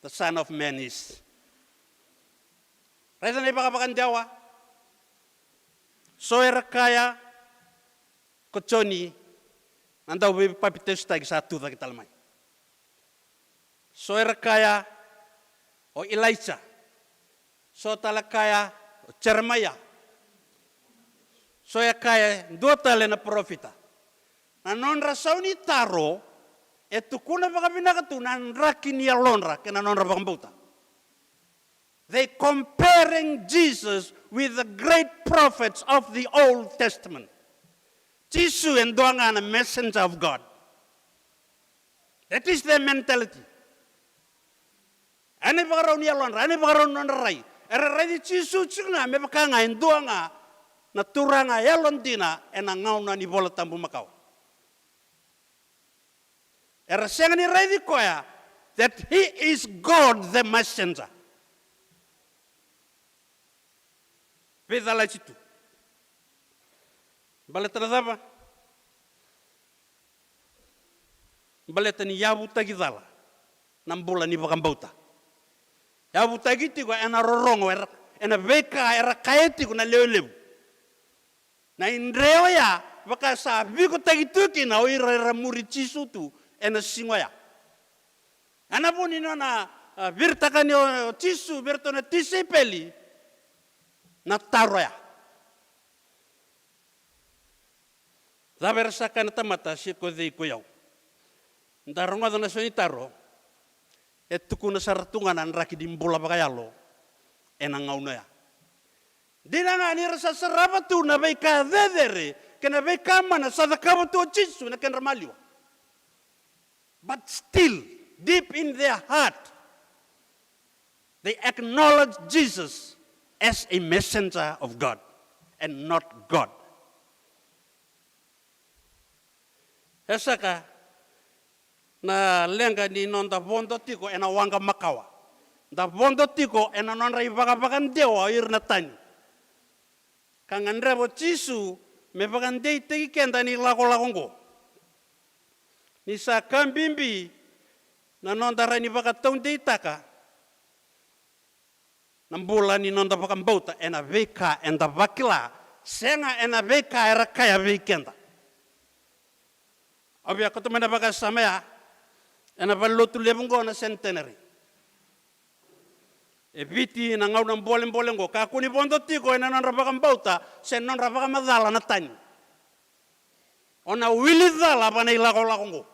the Son of Man is? Raica na ivakavakadewa. So era kaya ko Joni na dauveipapitaisotaki sa tu cake tale mai. So era kaya o Ilaija. So tale kaya o Jeremaia. So e kaya e dua tale na parofita. Na nodra sau ni taro e tukuna vakavinaka tu na draki ni yalodra kei na nodra vakabauta. They comparing Jesus with the great prophets of the Old Testament. Jisu e dua ga na messenger of God. That is their mentality. Ena ivakarau ni yalodra, ena ivakarau ni nodra rai. Era raici Jisu tiko ga me vaka ga e dua ga na turaga yalodina ena gauna ni Vola Tabu makawa. Era sega ni raici koya that he is God the messenger. Veicalati tu. Baleta na cava? Baleta ni yavutaki cala na bula ni vakabauta. Yavutaki tiko ena rorogo, era, ena veika era kaya tiko na lewe levu. Na idre oya vaka sa vikotaki tu kina o ira era muri Jisu tu ena siga oya. Ena vu ni nona, a, viritaka ni o Jisu vei iratou na tisaipeli na taro oya. Cava era sa kaya na tamata, se ko cei ko i au? Da rogoca na sau ni taro e tukuna sara tu ga na draki ni bula vakayalo ena gauna oya. Dina ga ni ra sa sarava tu na veika cecere kei na veika mana sa cakava tu o Jisu ena kedra maliwa. But still, deep in their heart, They acknowledge Jesus as a messenger of God and not God. E saka, na leqa ni noda vodo tiko ena waqa makawa. Da vodo tiko ena nodra ivakavakadewa o ira na tani. Ka gadreva o Jisu me vakadeitaki keda ni lakolako oqo. Ni sa ka bibi na noda rawa ni vakataudeitaka na bula ni noda vakabauta ena veika eda vakila, sega ena veika era kaya vei keda. Au via kauta mai na vakasama ya ena valelotu levu oqo na Centenary. E Viti na gauna bolebole oqo, kakua ni vodo tiko ena nodra vakabauta se nodra vakamacala na tani. O na wili cala va na ilakolako oqo.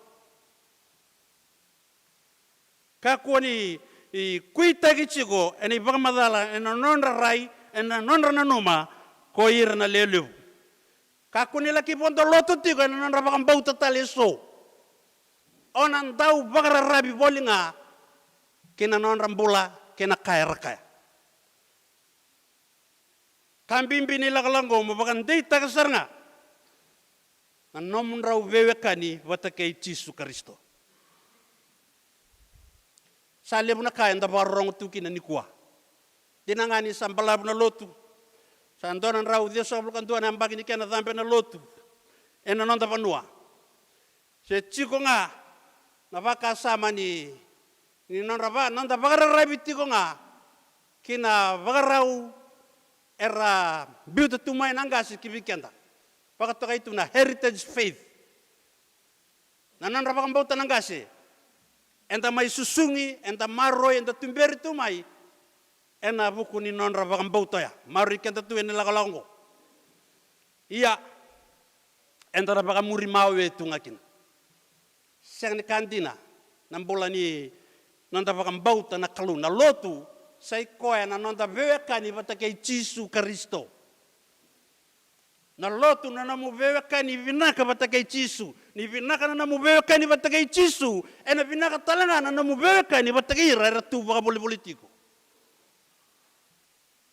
Kakua ni, i, kuitaki tiko ena ivakamacala ena nodra rai, ena nodra nanuma ko ira na lewe levu. Kakua ni laki vodo lotu tiko ena nodra vakabauta tale eso. O na dau vakararavi voli ga ki na nodra bula kei na ka era kaya. Ka bibi ni lakolako mo vakadeitaka sara ga na nomudrau veiwekani vata kei Jisu Karisito. Sa levu na ka eda vakarorogo tu kina nikua. Dina ga ni sa balavu na lotu, sa dua na drau ciwasagavulu ka dua na yabaki ni kena cabe na lotu ena noda vanua. Se tiko ga na vakasama ni, ni nodra va, noda vakararavi tiko ga ki na vakarau era biuta tu mai na qase ki vei keda. Vakatokai tu na heritage faith. Na nodra vakabauta na qase, eda mai susugi, eda maroroi, eda tuberi tu mai ena vuku ni nodra vakabauta oya. Maroroi keda tu ena lakolako oqo. Ia, eda na vakamuri mawe tu ga kina. Sega ni ka dina na bula ni noda vakabauta na Kalou. Na lotu sa i koya na noda veiwekani vata kei Jisu Karisito. Na lotu na nomu veiwekani vinaka vata kei Jisu. Ni vinaka na nomu veiwekani vata kei Jisu, ena vinaka tale ga na nomu veiwekani vata kei ira era tu vakavolivoli tiko.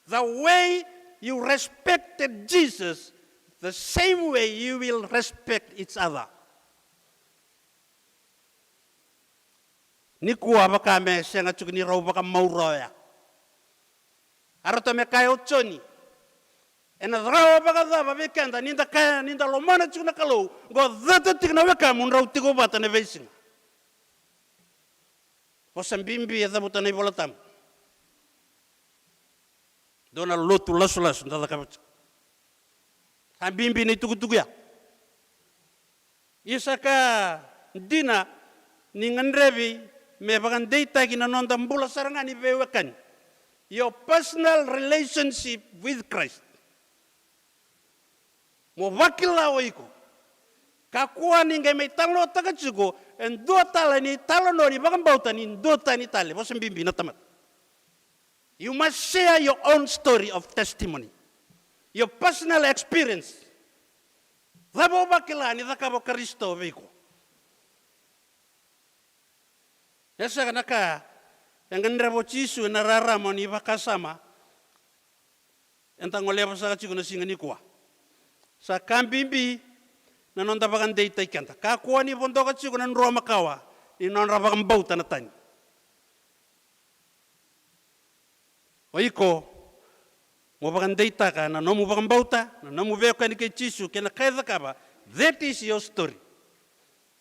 The way you respected Jesus, the same way you will respect each other. Nikua vaka me sega tiko ni rau vakamau rawa oya. A ratou me kaya o Joni, ena rawa vakacava vei keda ni da kaya ni da lomana tiko na Kalou, qo cata tiko na wekamu drau tiko vata na veisiga? Vosa bibi e cavuta na iVola Tabu. Dua na lotu lasulasu da cakava tiko. Sa bibi na itukutuku ya. Ia sa ka dina ni gadrevi me vakadeitaki na noda bula sara ga ni veiwekani. Your personal relationship with Christ. Mo vakila o iko. Kakua ni qai mai talanoataka tiko e dua tale ni talanoa ni vakabauta ni dua tani tale. Vosa bibi na tamata. You must share your own story of testimony. Your personal experience. Cava o vakila ni cakava o Karisito vei iko? E saka na ka e gadreva o Jisu ena rarama ni vakasama eda goleva saka tiko na siga nikua. Sa ka bibi na noda vakadeitaki keda. Kakua ni vodoka tiko na drua makawa ni nodra vakabauta na tani. O iko, mo vakadeitaka na nomu vakabauta, na nomu veiwekani kei Jisu, kei na ka e cakava, that is your story.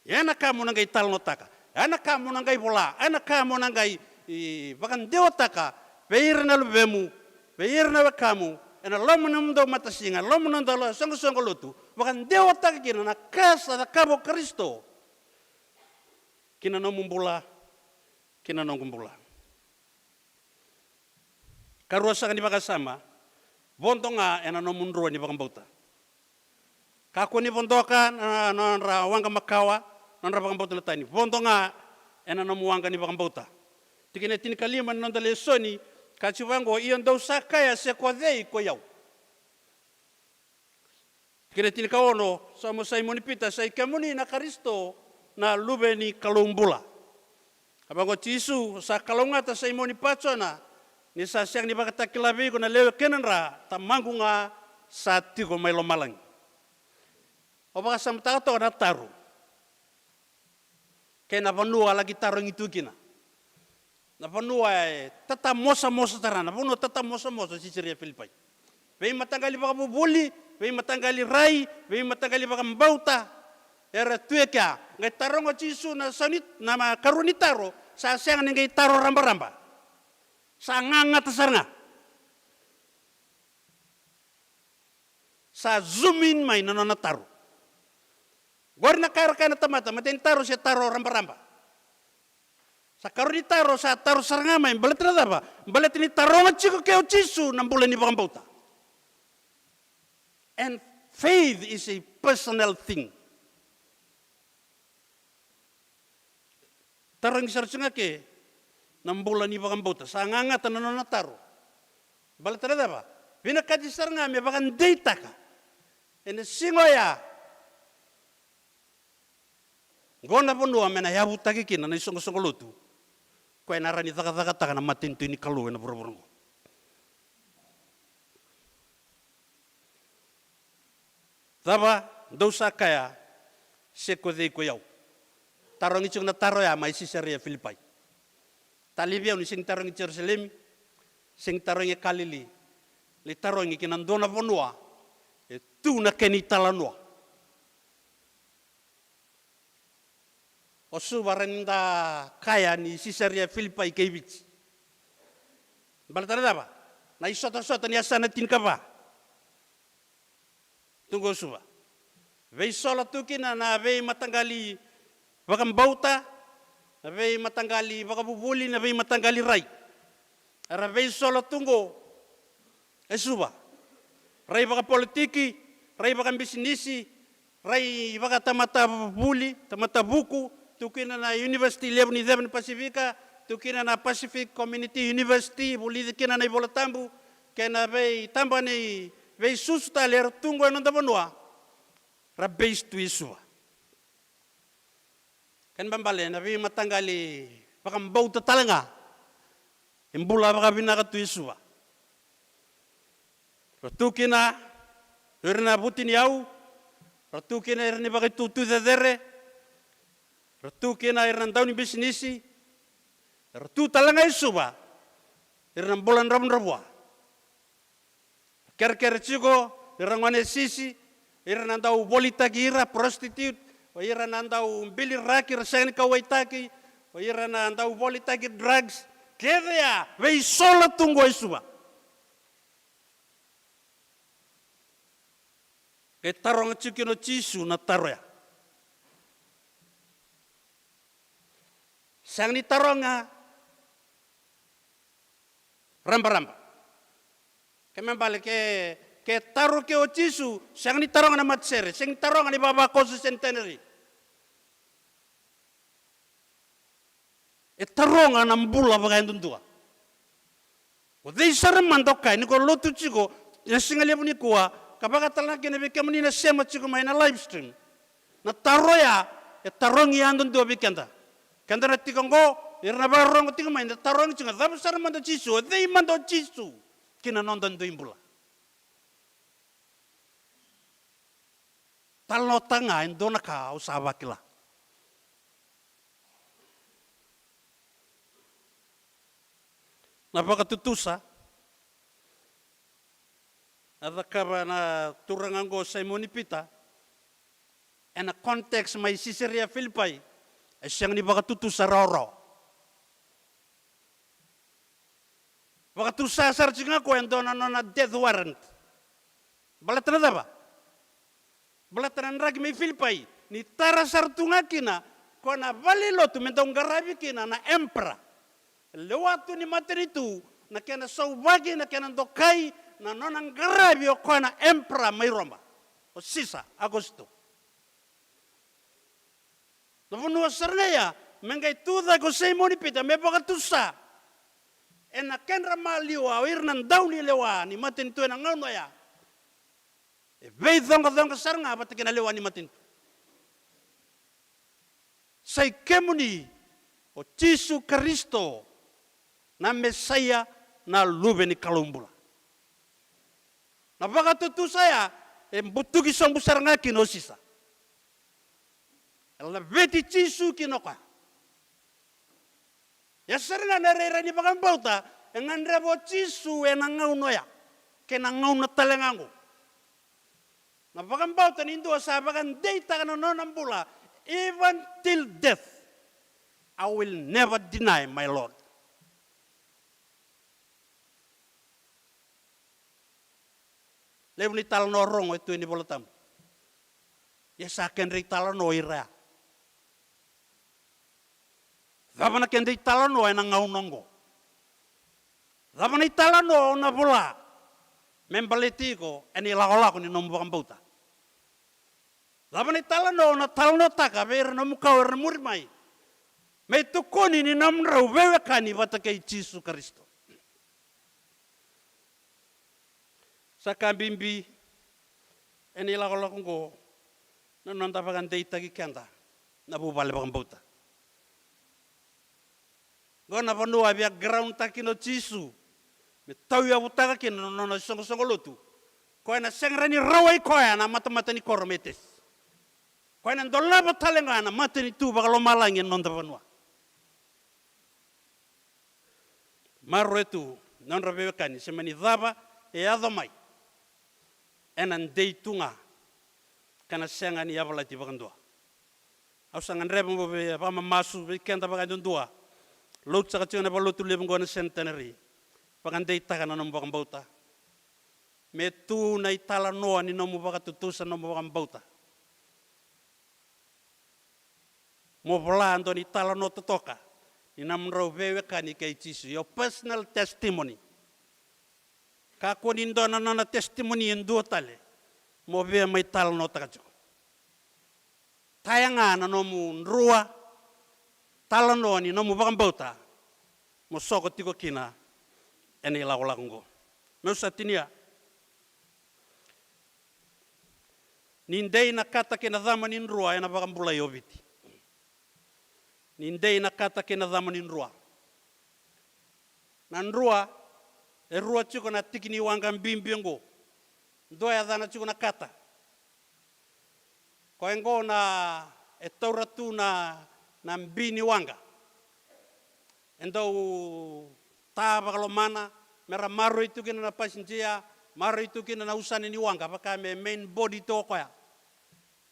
Ia na ka mo na qai talanoataka, ia na ka mo na qai vola, ia na ka mo na qai, i, vakadewataka vei ira na luvemu, vei ira na wekamu, ena loma ni nomudou matasiga, loma ni noda lo-, soqosoqo lotu, vakadewataka kina na ka sa cakava o Karisito ki na nomu bula, ki na noqu bula. Karua saka ni vakasama, vodo ga ena nomu drua ni vakabauta. Kakua ni vodoka na, na nodra waqa makawa, nodra vakabauta na tani. Vodo ga ena nomu waqa ni vakabauta. Tikina e tinikalima ni noda lesoni, ka tiko vaqo, ia dou sa kaya se ko cei ko i au. Tikina e tinikaono, sauma o Saimoni Pita, sa i kemuni na Karisito, na Luve ni Kalou bula. A vaqo o Jisu, sa kalougata Saimoni Pajona, Ni sa sega ni vakatakila vei iko na lewe kei na dra, Tamaqu ga sa tiko mai lomalagi. O vakasamataka toka na taro kei na vanua a laki tarogi tu kina. Na vanua e tatamosamosa sara, na vanua tatamosamosa, Sisaria Filipai. Veimataqali vakavuvuli, veimataqali rai, veimataqali vakabauta era tu e kea. Qai taroga o Jisu na sau ni, na ma-, karua ni taro, sa sega ni qai taro rabaraba. Sa gagata sara ga. Sa zoom in mai na nona taro. Qori na ka era kaya na tamata, matai ni taro se taro rabaraba. Sa karua ni taro, sa taro sara ga mai, baleta na cava? Baleta ni taroga tiko kei o Jisu na bula ni vakabauta. And faith is a personal thing. Tarogi sara tiko ga ke na bula ni vakabauta. Sa gagata na nona taro. Baleta na cava? Vinakati sara ga me vakadeitaka ena siga oya. Qo na vanua me na yavutaki kina na isoqosoqo lotu. Koya ena rawa ni cakacakataka na matanitu ni Kalou ena vuravura qo. Cava dou sa kaya, se ko cei ko i au? Tarogi tiko na taro ya mai Sisaria Filipai. Talevi au ni sega ni tarogi Jerusalemi, sega ni tarogi e Kalili. Lai tarogi ki na dua na vanua e tu na kena italanoa. O Suva, rawa ni da kaya ni Sisaria Filipai kei Viti. Baleta na cava? Na isotasota ni yasana tinikava. Tu qo Suva. Veisola tu kina na veimataqali vakabauta, na veimataqali vakavuvuli, na veimataqali rai. Era veisola tu qo e Suva. Rai vakapolitiki, rai vakabisinisi, rai vakatamata vuli, tamata vuku, tu kina na university levu ni ceva ni Pasifika, tu kina na Pacific Community University, vulici kina na iVola Tabu, kei na veitabana ni veisusu tale era tu qo e noda vanua, ra base tu i Suva. Kena ibalebale na veimataqali vakabauta tale ga e bula vakavinaka tu i Suva. Ra tu kina o ira na vutuniyau, ra tu kina o ira na vakaitutu cecere, ra tu kina o ira na dau ni bisinisi, ra tu tale ga i Suva o ira na bula dravudravua. Kerekere tiko o ira na gone sisi, o ira na dau volitaki ira, prostitute, o ira na dau biliraki, ra sega ni kauwaitaki, o ira na dau volitaki drugs, kece ya veisola tu qo i Suva. Qai taroga tiko kina o Jisu na taro ya. Sega ni taroga rabaraba. Kena ibalebale ke, ke taro ke o Jisu, sega ni taroga na matasere, sega ni taroga na ivavakoso centenary. E taroga na bula vakayadudua. O cei sara mada o kaya, ni ko lotu tiko na siga levu nikua, ka vakatalega kina vei kemuni na sema tiko mai na live stream. Na taro ya e tarogi yadudua vei keda. Keda na tiko qo, ira na vakarorogo tiko mai, na tarogi tiko, cava sara mada o Jisu, o cei mada o Jisu ki na noda dui bula? Talanoataka ga e dua na ka au sa vakila. Na vakatutusa a cakava na turaga oqo Saimoni Pita ena context mai Sisaria Filipai, e sega ni vakatutusa rawarawa. Vakatusa sara tiko ga koya e dua na nona death warrant. Baleta na cava? Baleta na draki mai Filipai, ni tara sara tu ga kina koya na valenilotu me dau qaravi kina na emperor. E lewa tu ni matanitu na kena sauvaki, na kena dokai, na nona qaravi o koya na emperor mai Roma, o Sisa Augustus. Na vanua sara ga ya me qai tu cake o Saimoni Pita me vakatusa ena kedra maliwa o ira na daunilewa ni matanitu ena gauna oya. E veicoqacoqa sara ga vata kei na lewa ni matanitu. Sa i kemuni o Jisu Karisito, na Mesaia na Luve ni Kalou bula. Na vakatutusa ya e butuki sobu sara ga kina o Sisa. E laveti Jisu kina o koya. Ia sara ga na rairai ni vakabauta e gadreva o Jisu ena gauna oya kei na gauna tale ga oqo. Na vakabauta ni dua sa vakadeitaka na nona bula, even till death, I will never deny my Lord. Levu ni talanoa rogo e tu ena iVolatabu. Ia sa kedra italanoa o ira ya. Cava na keda italanoa ena gauna oqo? Cava na italanoa o na vola me baleti iko ena ilakolako ni nomu vakabauta? Cava na italanoa o na talanoataka vei ira na nomu kawa era na muri mai me itukuni ni nomudrau veiwekani vata kei Jisu Karisito? Sa ka bibi ena ilakolako oqo na noda vakadeitaki keda na vuvale vakabauta. Oqo na vanua a via ground-taka kina o Jisu me tauyavutaka kina na nona isoqosoqo lotu. Koya na sega rawa ni rawai koya na matamata ni koro me tesi. Koya na dolava tale ga na matanitu vakalomalagi ena noda vanua. Maroroya tu na nodra veiwekani, se mani cava e yaco mai, ena dei tu ga ka na sega ni yavalati vakadua. Au sa gadreva mo via vakamamasu vei keda vakayadudua. Lotu saka tiko na vakalotu levu oqo na Centenary. Vakadeitaka na nomu vakabauta. Me tu na italanoa ni nomu vakatutusa, nomu vakabauta. Mo vola dua ni talanoa totoka ni nomudrau veiwekani kei Jisu, your personal testimony. Kakua ni dua na nona testimony e dua tale mo via mai talanoataka tiko. Taya ga na nomu drua, talanoa ni nomu vakabauta mo soko tiko kina ena ilakolako oqo. Meu sa tinia. Ni dei na kata kei na cama ni drua ena vakabulai o Viti. Ni dei na kata kei na cama ni drua. Na drua e rua tiko na tiki ni waqa bibi oqo. Dua e yacana tiko na kata. Koya oqo na e taura tu na, na bi ni waqa. E dau ta vakalomana me ra maroroi tu kina na pasijia, maroroi tu kina na usana ni waqa, vaka me main body tu o koya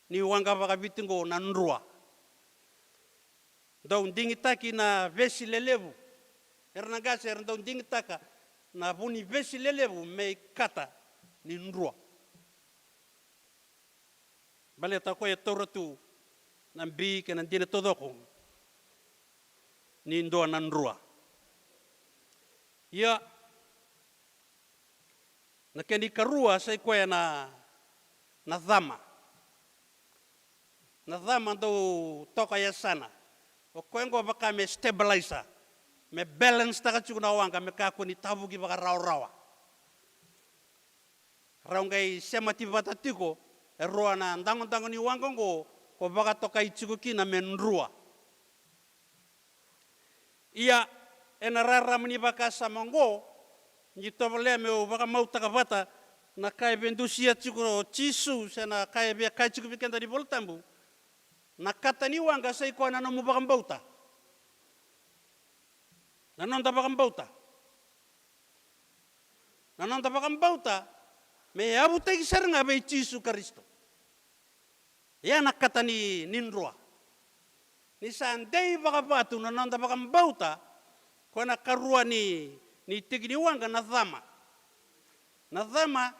ni waqa vakaviti oqo na drua. Dau digitaki na vesi lelevu. Era na qase era dau digitaka na vu ni vesi lelevu me ikata ni drua. Baleta o koya e taura tu na bi kei na dina taucoko ni dua na drua. Ia, na kena ikarua sa i koya na, na cama. Na cama dau toka e yasana. O koya oqo vaka me stabilizer, me balance-taka tiko na waqa me kakua ni tavuki vakarawarawa. Rau qai semati vata tiko e rua na dagodago ni waqa oqo ko vakatokai tiko kina me drua. Ia, ena rarama ni vakasama oqo, ni tovolea meu vakamautaka vata na ka e veidusia tiko o Jisu, se na ka e via kaya tiko vei keda na iVolatabu. Na kata ni waqa sa i koya na nomu vakabauta. Na noda vakabauta. Na noda vakabauta me yavutaki sara ga vei Jisu Karisito. Ia na kata ni, ni drua. Ni sa dei vakavatu na noda vakabauta, koya na karua ni, ni tiki ni waqa na cama. Na cama,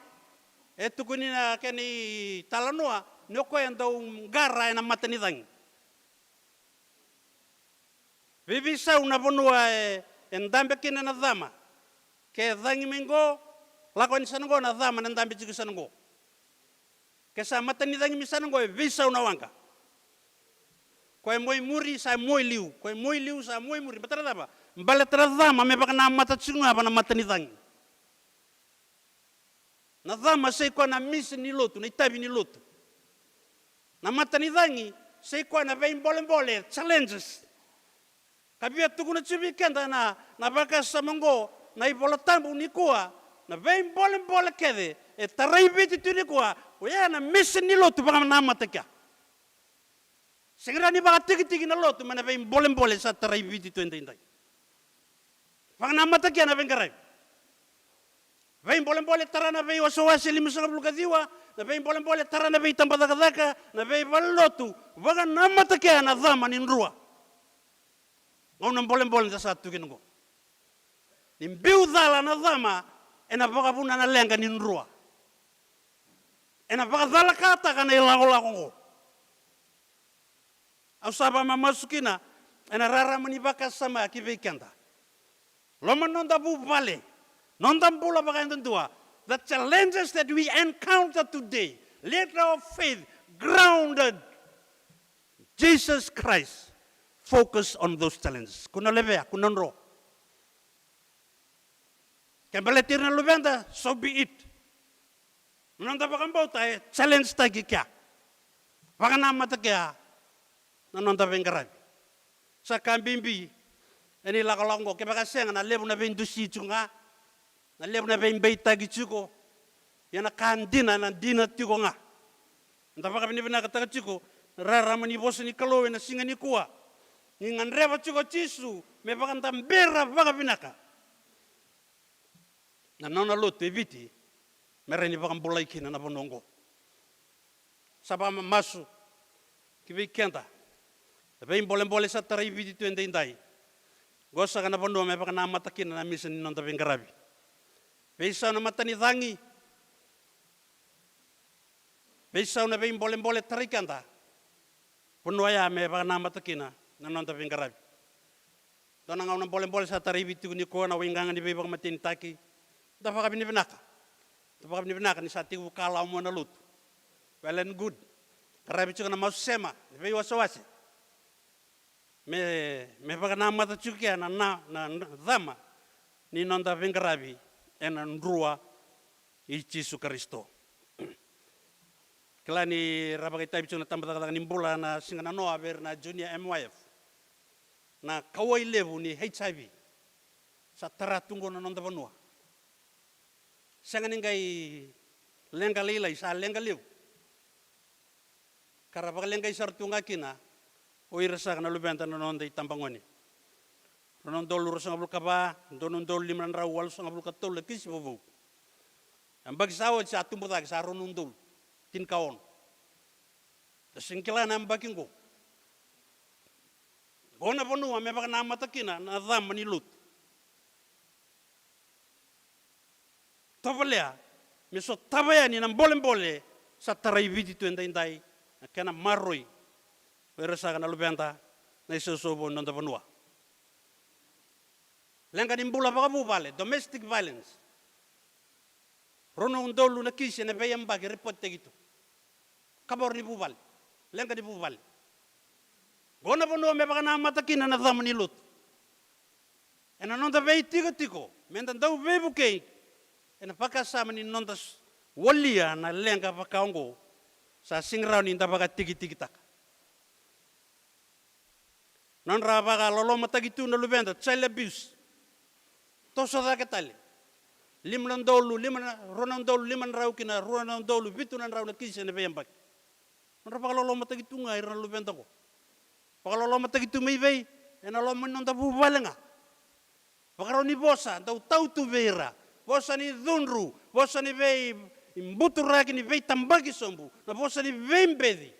e tukuni na kena italanoa, ni o koya e dau qara ena mata ni cagi. Veiveisau na vanua e, e dabe kina na cama. Ke cagi mai qo, lako yani sana qo na cama na dabe tiko sana qo. Ke sa mata ni cagi mai sana qo e veisau na waqa. Koya e mua i muri sa mua i liu. Koya e mua i liu sa mua i muri. Baleta na cava? Baleta na cama me vakanamata tiko ga va na mata ni cagi. Na cama sa i koya na mission ni lotu, na itavi ni lotu. Na mata ni cagi sa i koya na veibolebole, challenges. Ka via tukuna tiko vei keda na, na vakasama oqo, Na iVola Tabu nikua, na veibolebole kece e tarai Viti tu nikua, oya na mission ni lotu vakanamata kea. Sega ni vakatikitiki na lotu mai na veibolebole sa tarai Viti tu edaidai. Vakanamata kea na veiqaravi. Veibolebole tara na veiwasewase limasagavulu ka ciwa, na veibolebole tara na veitabacakacaka, na veivalenilotu, vakanamata kea na cama ni Drua. Gauna bolebole da sa tu kina oqo. Ni biu cala na cama, ena vakavuna na leqa ni Drua. Ena vakacalakataka na ilakolako oqo. Au sa vakamamasu kina ena rarama ni vakasama ki vei keda. Loma noda vuvale, noda bula vakayadudua. The challenges that we encounter today, let our faith grounded Jesus Christ, focus on those challenges. Kua na levea, kua na dro. Ke baleti ira na luveda, so be it. Na noda vakabauta e challenge taki kea. Vakanamata kea na noda veiqaravi. Sa ka bibi ena ilakolako oqo, kevaka sega na levu na veidusi tiko ga, na levu na veibeitaki tiko, ia na ka dina ena dina tiko ga. Eda vakavinavinakataka tiko na rarama ni vosa ni Kalou ena siga nikua. Ni gadreva tiko o Jisu me vakadabera vakavinaka na nona lotu e Viti, me rawa ni vakabulai kina na vanua oqo. Sa vakamamasu ki vei keda na veibolebole sa tarai Viti tu edaidai. Oqo saka na vanua me vakanamata kina na misa ni noda veiqaravi. Veisau na matanicagi, veisau na veibolebole tarai keda. Vanua ya me vakanamata kina na noda veiqaravi. Dua na gauna bolebole sa tarai Viti tiko nikua, na waigaga ni veivakamatenitaki. Da vakavinavinaka. Da vakavinavinaka ni sa tekivu kalawa mai na lotu. Well and good. Qaravi tiko na masu sema ni veiwasewase. Me, me vakanamata tiko kea na, na, na, na cama ni noda veiqaravi ena Drua i Jisu Karisito. Kila ni ra vakaitavi tiko na tabacakacaka ni bula na siga nanoa vei ira na junior M Y F. Na kauwai levu ni H I V sa tara tu oqo na noda vanua. Sega ni qai leqa lailai, sa leqa levu. Ka ra vakaleqai sara tu ga kina o ira saka na luveda na noda itabagone. Rua na udolu ruasagavulu ka va, dua na udolu lima na drau walusagavulu ka tolu na kisi vovou. Yabaki sa oti sa tubu cake sa rua na udolu tinikaono. Da sega ni kila na yabaki oqo. Oqo na vanua me vakanamata kina na cama ni lotu. Tovolea me sotava yani na bolebole sa tarai Viti tu edaidai, na kena maroroi o ira saka na luveda na isosovo ni noda vanua. Leqa ni bula vakavuvale, domestic violence. Rua na udolu na kisi ena veiyabaki ripotitaki tu. Kavoro ni vuvale, leqa ni vuvale. Oqo na vanua me vakanamata kina na cama ni lotu. Ena noda veitikotiko, meda dau veivukei ena vakasama ni noda s-, walia na leqa vaka oqo, sa sega ni rawa ni da vakatikitikitaka. Nodra vakalolomataki tu na luveda, child abuse. Toso cake tale. Lima na udolu, lima na, rua na udolu lima na drau ki na rua na udolu vitu na drau na kisi ena veiyabaki. Nodra vakalolomataki tu ga ira na luveda oqo. Vakalolomataki tu mai vei? Ena loma ni noda vuvale ga. Vakarau ni vosa dau tau tu vei ira. Vosa ni cudru, vosa ni veibuturaki ni veitabaki sobu, na vosa ni veibeci.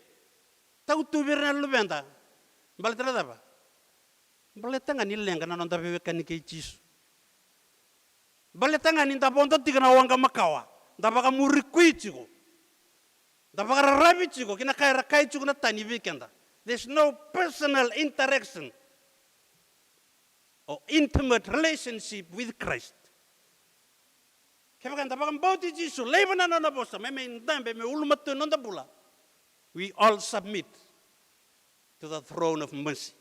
Tau tu vei ira na luveda. Baleta na cava? Baleta ga ni leqa na noda veiwekani kei Jisu. Baleta ga ni da vodo tiko na waqa makawa, da vakamuri kui tiko, da vakararavi tiko ki na ka era kaya tiko na tani vei keda. There's no personal interaction or intimate relationship with Christ. Kevaka eda vakabauti Jisu, laiva na nona vosa, me mai dabe me ulumatua ni noda bula, we all submit to the throne of mercy.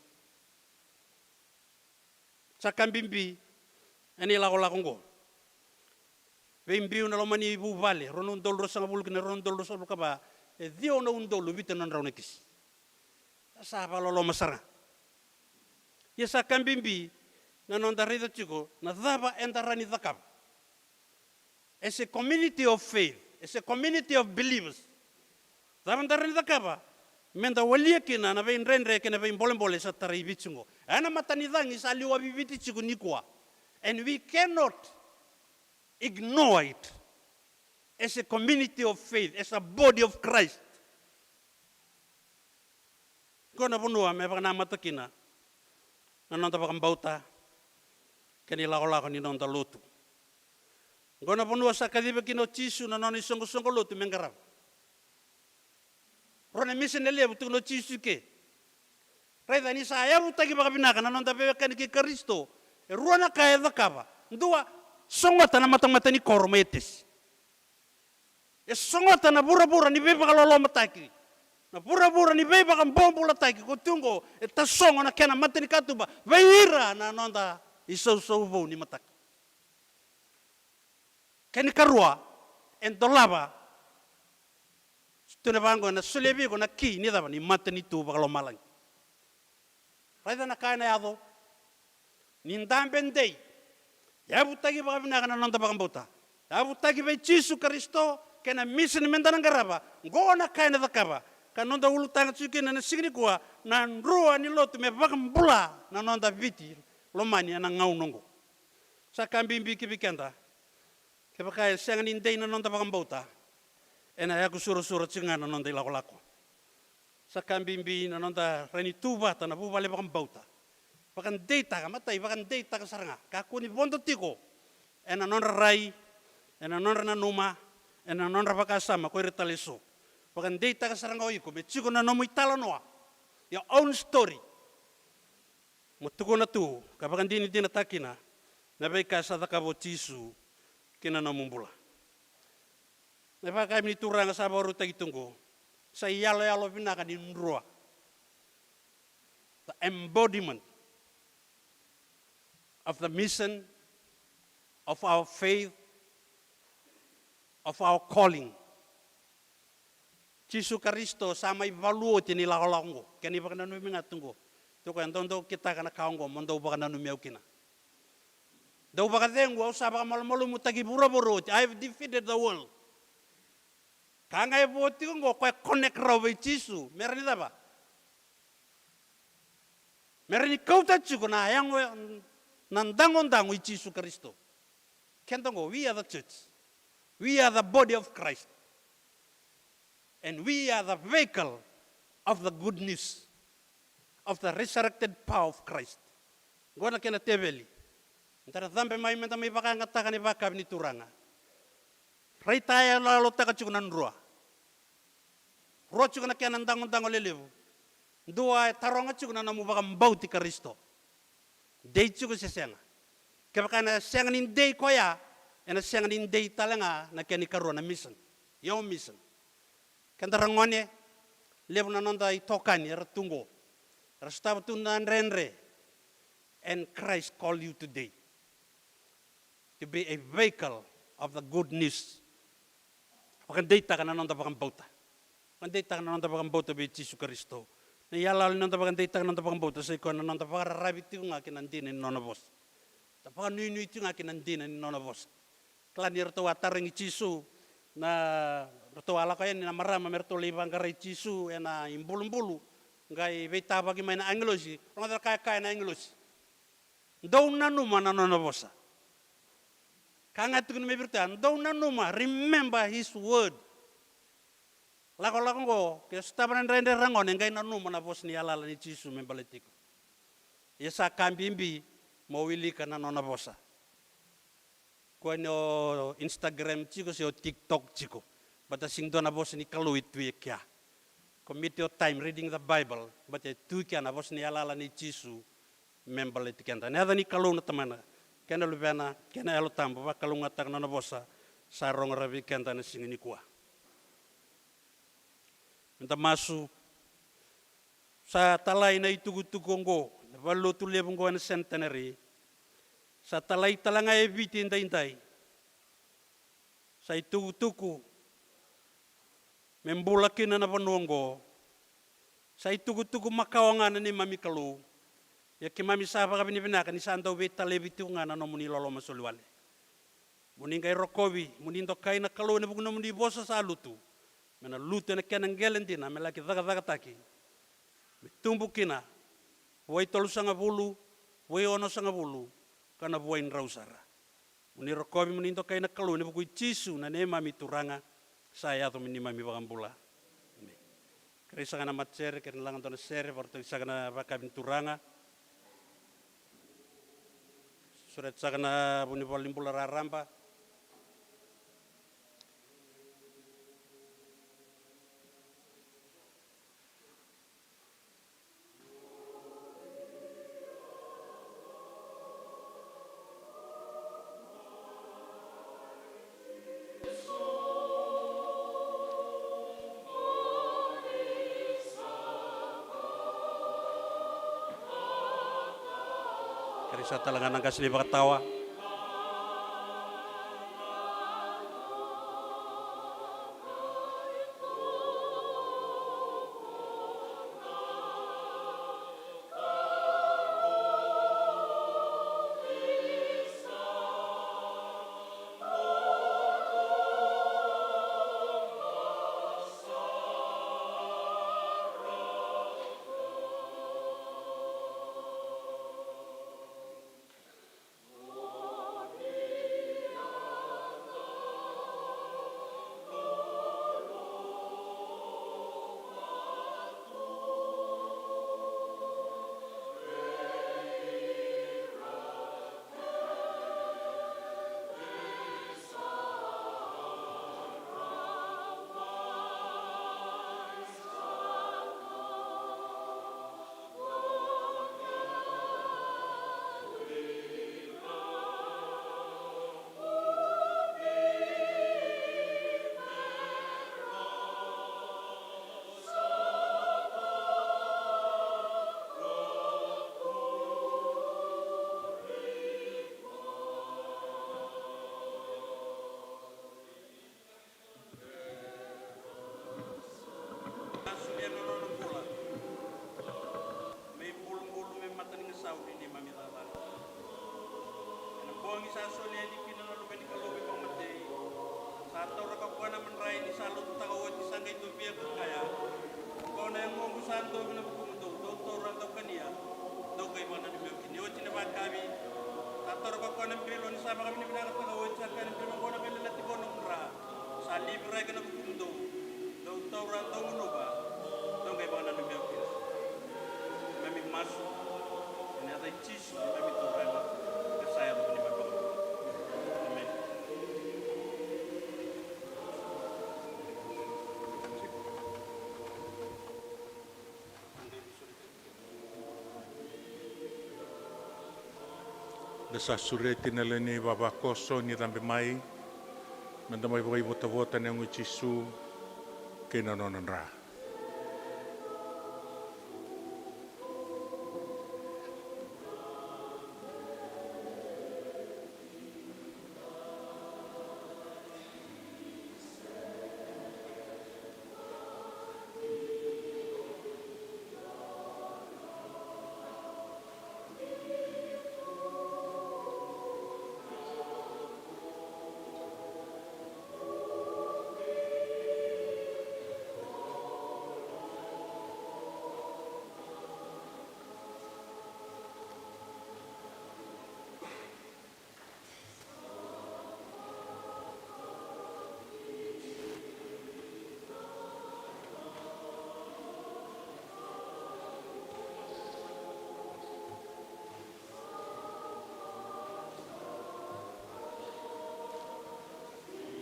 Sa ka bibi ena ilakolako oqo. Veibiu na loma ni vuvale, rua na udolu ruasagavulu ki na rua na udolu ruasagavulu ka va, e ciwa na udolu vitu na drau na kisi. Sa vakaloloma sara ga. Ia sa ka bibi na noda raica tiko na cava eda rawa ni cakava as a community of faith, as a community of believers. Cava da rawa ni cakava meda walia kina na veidredre kei na veibolebole sa tarai Viti oqo? Ena mata ni cagi sa liwa viviti tiko nikua. And we cannot ignore it as a community of faith, as a body of Christ. Qo na vanua me vakanamata kina na noda vakabauta kei na ilakolako ni noda lotu. Qo na vanua sa kaciva kina o Jisu na nona isoqosoqo lotu me qarava. Rua na misini levu tukuna o Jisu ke. Raica ni sa yavutaki vakavinaka na noda veiwekani kei Karisito. E rua na ka e cakava. Dua, sogota na matamata ni koro mai Etesi. E sogota na vuravura ni veivakalolomataki, na vuravura ni veivakabobulataki ko tu oqo, e tasogo na kena matanikatuba vei ira na noda isausau vou ni mataka. Kena ikarua, e dolava, tukuna vaqo, ena solia vei iko na ki ni cava? Ni matanitu vakalomalagi. Raica na ka ena yaco ni dabe dei. Yavutaki vakavinaka na noda vakabauta. Yavutaki vei Jisu Karisito kei na misini meda na qarava. Qo na ka ena cakava ka noda ulutaga tiko kina ena siga nikua, na drua ni lotu me vakabula na noda Viti lomani ena gauna oqo. Sa ka bibi ki vei keda. Kevaka e sega ni dei na noda vakabauta, ena yaku surasura tiko ga na noda ilakolako. Sa ka bibi na noda rawa ni tu vata na vuvale vakabauta. Vakadeitaka, matai, vakadeitaka sara ga. Kakua ni vodo tiko ena nodra rai, ena nodra nanuma, ena nodra vakasama ko ira tale eso. Vakadeitaka sara ga o iko me tiko na nomu italanoa, your own story. Mo tukuna tu ka vakadinadinataka kina na veika sa cakava o Jisu ki na nomu bula. Na ivakayakavi ni Turaga sa vakarautaki tu oqo sa iyaloyalo vinaka ni drua. The embodiment of the mission, of our faith, of our calling. Jisu Karisito sa mai valu oti ni lakolako oqo. Kena ivakananumi ga tu oqo. Tiko e dau dau kitaka na ka oqo mo dau vakananumi au kina. Dau vakacegu, au sa vakamalumalumutaki vuravura oti. I have defeated the world. Ka ga e vo tiko oqo, ko e connect rawa vei Jisu. Me rawa ni cava? Me rawa ni kauta tiko na yago, na dagodago i Jisu Karisito. Keda oqo, we are the church. We are the body of Christ. And we are the vehicle of the good news of the resurrected power of Christ. Oqo na kena teveli. Da na cabe mai meda mai vakayagataka na ivakayakavi ni Turaga. Raitayaloyalotaka tiko na drua. Rua tiko na kena dagodago lelevu. Dua, e taroga tiko na nomu vakabauti Karisito. Dei tiko se sega. Kevaka ena sega ni dei koya, ena sega ni dei tale ga na kena ikarua, na mission. Your mission. Keda ra gone, levu na noda itokani era tu oqo. Era sotava tu na dredre. And Christ call you today to be a vehicle of the good news. Vakadeitaka na noda vakabauta. Vakadeitaka na noda vakabauta vei Jisu Karisito. Na iyaloyalo ni noda vakadeitaka na noda vakabauta sa i koya na noda vakararavi tiko ga ki na dina ni nona vosa. Da vakanuinui tiko ga ki na dina ni nona vosa. Kila ni ratou a tarogi Jisu, na, ratou a lako yani na marama me ratou lai vaqarai Jisu ena ibulubulu, qai veitavaki mai na agilosi. Rogoca na ka e kaya na agilosi. Dou nanuma na nona vosa. Ka ga e tukuna mai vei iratou ya, dou nanuma, remember his word. Lakolako oqo, ke sotava na dredre ra gone, qai nanuma na vosa ni yalayala nei Jisu me baleti iko. Ia sa ka bibi mo wilika na nona vosa. Kua ni o Instagram tiko se o TikTok tiko. Baleta sega ni dua na vosa ni Kalou e tu e kea. Commit your time reading the Bible, baleta e tu kea na vosa ni yalayala nei Jisu me baleti keda. Ena yaca ni Kalou na Tamana, kei na Luvena, kei na Yalo Tabu, vakalougatataka na nona vosa sa rogo rawa vei keda ena siga nikua. Meda masu. Sa talai na itukutuku oqo, na valenilotu levu oqo ena Centenary. Sa talai tale ga e Viti edaidai. Sa itukutuku me bula kina na vanua oqo. Sa itukutuku makawa ga na neimami Kalou. Ia keimami sa vakavinavinaka ni sa dau veitalevi tiko ga na nomuni loloma soliwale. Mo ni qai rokovi, mo ni dokai na Kalou ena vuku ni nomuni vosa sa lutu. Me na lutu ena kena qele dina, me laki cakacakataki. Me tubu kina, vuai tolusagavulu, vuai onosagavulu, ka na vuai drau sara. Mo ni rokovi, mo ni dokai na Kalou ena vuku i Jisu na neimami Turaga, sa yaco me neimami Vakabula. Emeni. Kerei saka na matasere, kere na laga dua na sere, vakarautaki saka na vakayakavi ni Turaga. Sureta saka na vunivola ni bula raraba. Kerei saka tale ga na qase ni vakatawa. Ka solia na nona bula me ibulubulu me matanigasau ni neimami cakacaka. Ena bogi sa soli yani kina na Luve ni Kalou me vakamatei, sa taura ko koya na madrai ni sa lotutaka oti, sa qai dovia ka kaya: Oqo na yagoqu sa dovi ena vukumudou, dou taura, dou kania, dou qai vakananumi au kina. Ni oti na vakayakavi, sa taura ko koya na bilo ni sa vakavinavinakataka oti, sa kaya: Na bilo oqo na veiyalayalati vou, noqu dra, sa liviraki ena vukumudou. Dou taura, dou gunuva, dou qai vakananumi au kina. Keimami masu ena yaca i Jisu, neimami Turaga, ka sa yaco me neimami Vakabula. Emeni. Da sa sureti na lewe ni vavakoso ni cabe mai, me da mai vakaivotavota ena yago i Jisu kei na nona dra.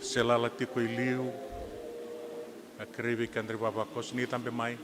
Se lala tiko i liu, a kerei vei kedra ivavakoso ni cabe mai.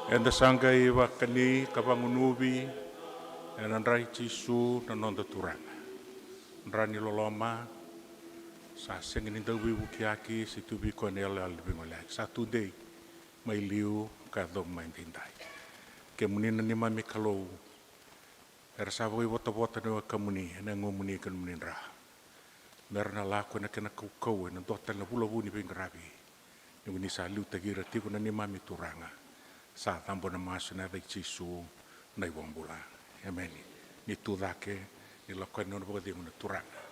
Eda sa qai vakani ka vagunuvi ena dra i Jisu na noda Turaga. Dra ni loloma, sa sega ni dau veivukiyaki se tu vei koya na iyaloyalo ni veigoleyaki. Sa tudei mai liu ka yacova mai daidai. Kemuni na neimami Kalou, era sa vakaivotavota na wekamuni ena yagomuni kei na nomuni dra, mera na lako ena kena kaukauwa ena dua tale na vula vou ni veiqaravi. Ni ko ni sa liutaki ira tiko na neimami Turaga, sa cabo na masu ena yaca i Jisu na iVakabula. Emeni. Ni tu cake, ni lako yani na nona vakacegu na Turaga.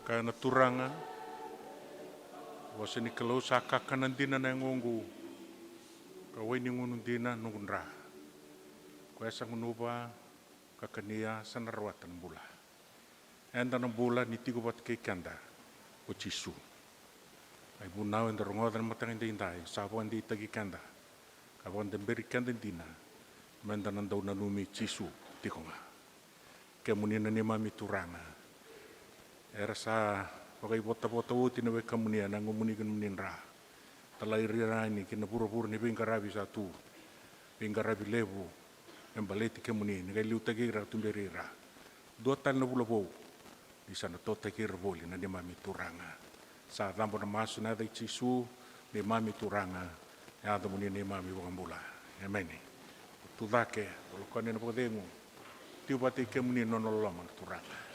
Kaya na Turaga, vosa ni Kalou, sa kakana dina na yagoqu, ka wai ni gunu dina noqu dra. Koya sa gunuva ka kania sa na rawata na bula. Eda na bula ni tiko vata kei keda o Jisu. Na ivunau eda rogoca na mataka edaidai sa vakadeitaki keda ka vakadaberi keda dina meda na dau nanumi Jisu tiko ga. Kemuni na neimami Turaga, era sa vakaivotavota oti na wekamuni ena yagomuni kei na nomuni dra. Talai ira yani ki na vuravura ni veiqaravi sa tu, veiqaravi levu, me baleti kemuni, ni qai liutaki ira ka tuberi ira. Dua tale na vula vou, ni sa na totaki ira voli na neimami Turaga. Sa cabo na masu ena yaca i Jisu, neimami Turaga, yacamuni neimami iVakabula. Emeni. Tucake, o lakoni na vakacegu. Tiko vata kei kemuni na nona loloma na Turaga.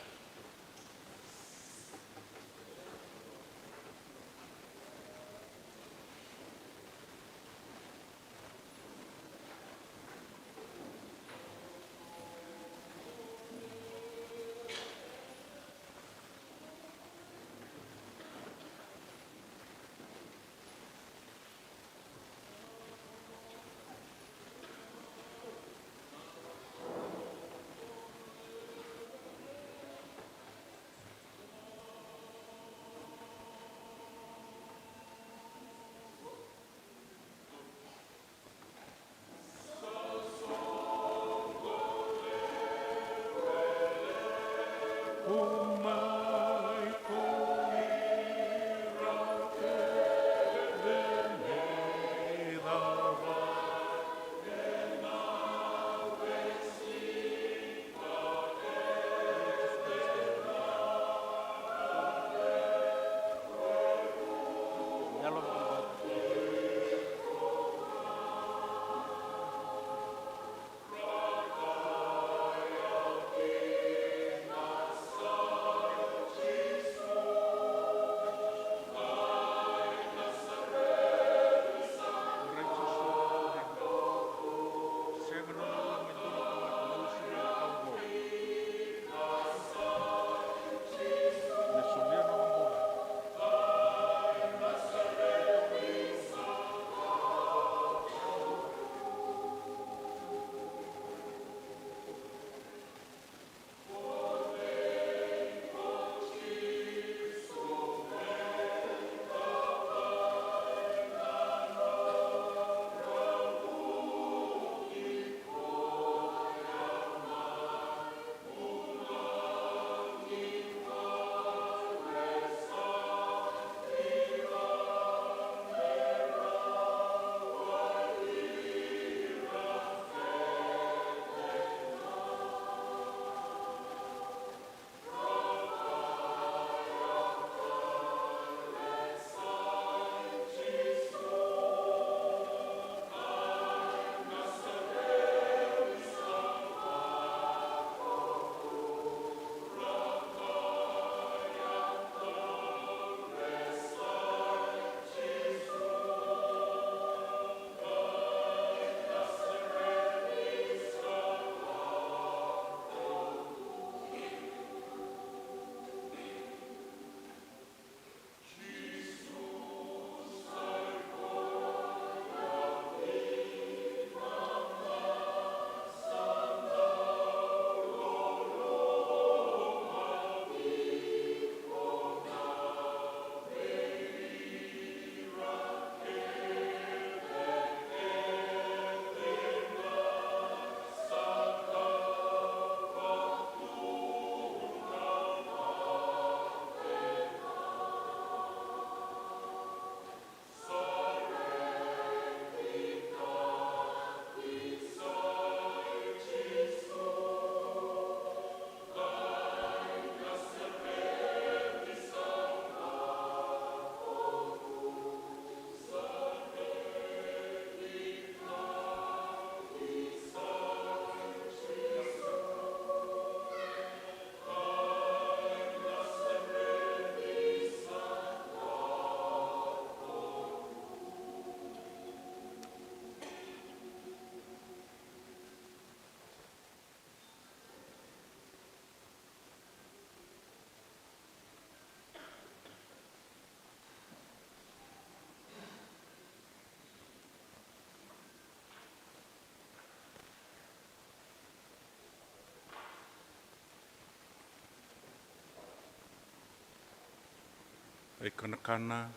Ai kanakana,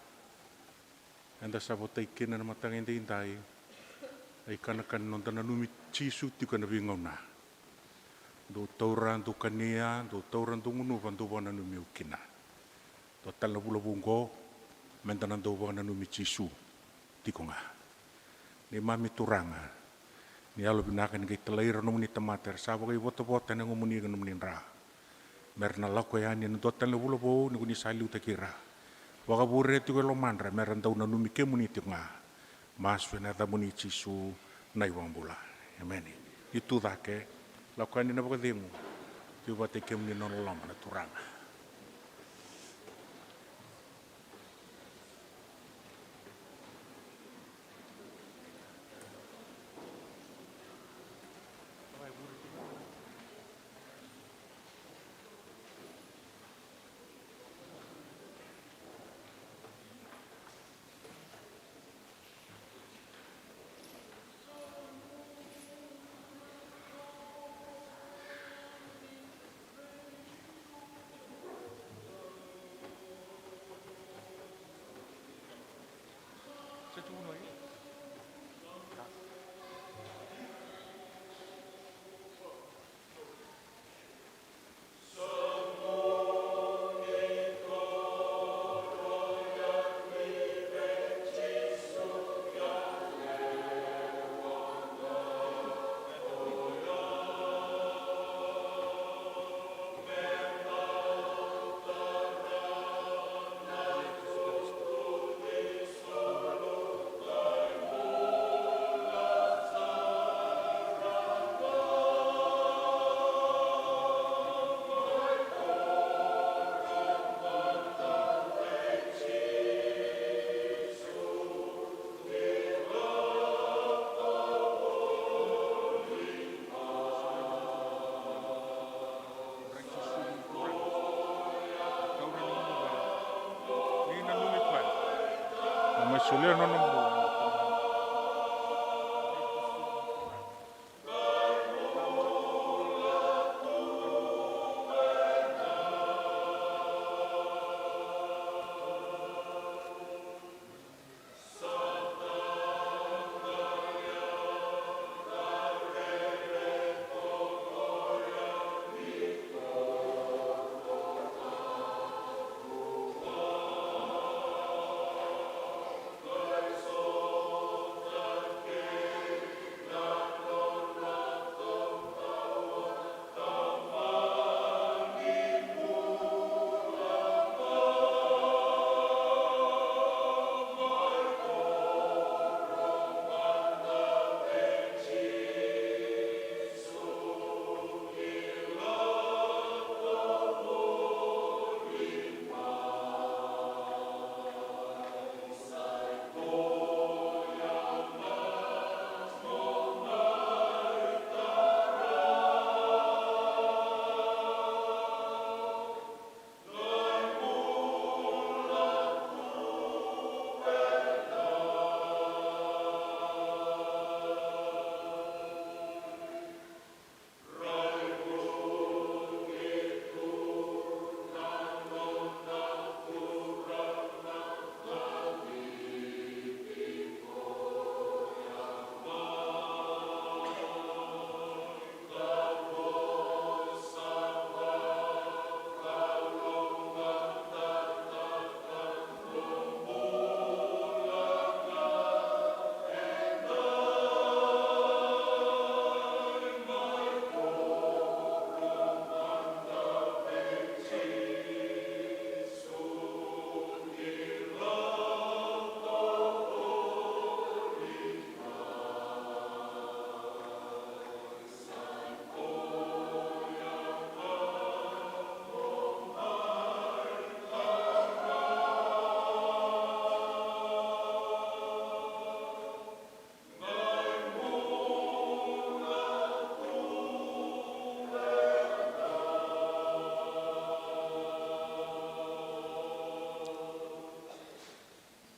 eda sa votai kina na mataka edaidai. Ai kanakana noda nanumi Jisu tiko ena veigauna. Dou taura, dou kania, dou taura, dou gunuva, dou vakananumi au kina. Dua tale na vula vou oqo, meda na dau vakananumi Jisu tiko ga. Neimami Turaga, Ni yalovinaka ni qai talai ira na nomuni tamata era sa vakaivotavota ena yagomuni kei na nomuni dra, me ra na lako yani ena dua tale na vula vou ni ko ni sa liutaki ira. Vakavure tiko e lomadra me ra dau nanumi kemuni tiko ga. Masu ena yacamuni Jisu na iVakabula. Emeni. Ni tu cake, lako yani na vakacegu. Tu vata kei kemuni na nona loloma na Turaga.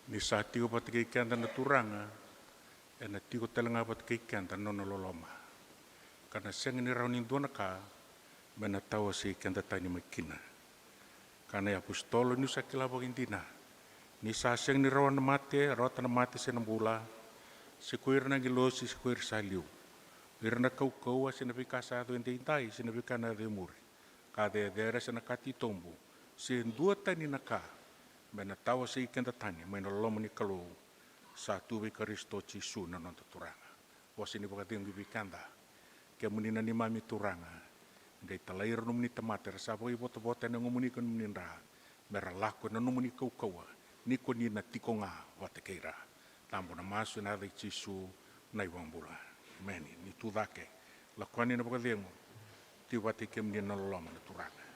Ni sa tiko vata kei keda na Turaga, ena tiko tale ga vata kei keda na nona loloma. Ka na sega ni rawa ni dua na ka me na tawasei keda tani mai kina. Ka na iapositolo niu sa kila vakaidina, ni sa sega ni rawa na mate, rawata na mate se na bula, se ko ira na agilosi se ko ira sa liu, ira na kaukauwa se na veika sa yaco edaidai se na veika na yaco e muri, ka cecere se na ka titobu, se dua tani na ka me na tawasei keda tani mai na loma ni Kalou sa tu vei Karisito Jisu na noda Turaga. vosa ni vakacegu vei keda. Kemuni na neimami Turaga, ni qai talai ira na nomuni tamata era sa vakaivotavota ena yagomuni kei na nomuni dra, me ra lako ena nomuni kaukauwa, ni ko ni na tiko ga vata kei ira. Tabu na masu ena yaca i Jisu na iVakabula. Emeni. Ni tu cake, lako yani na vakacegu, tiko vata kei kemuni na loloma na Turaga.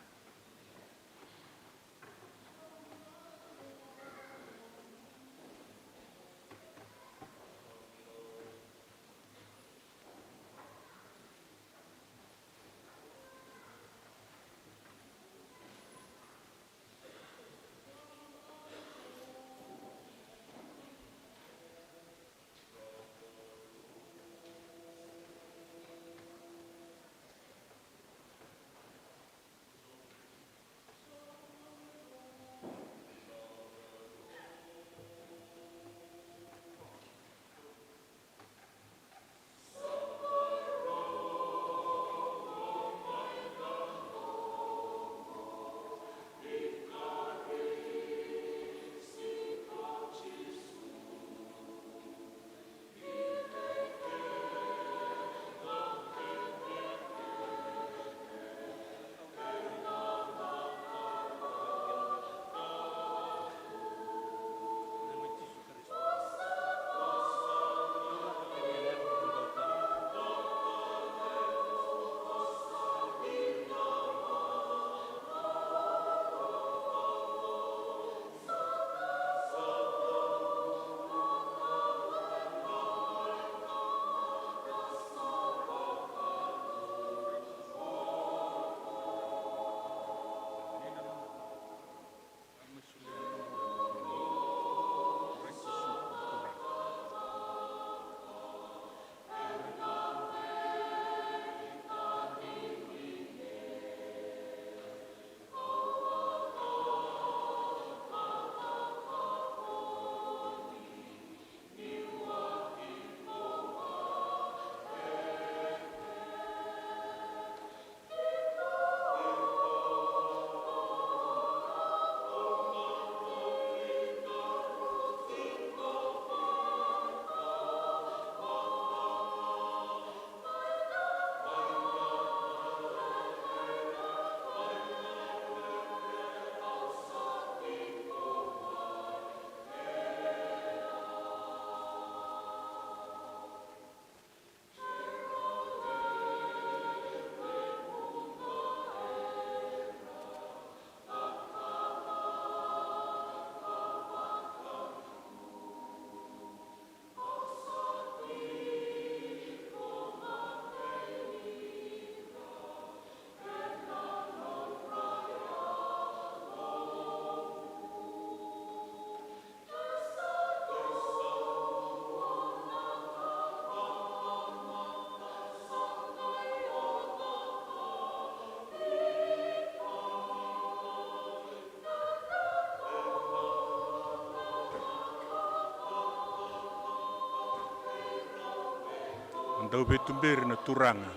Dau veituberi na Turaga.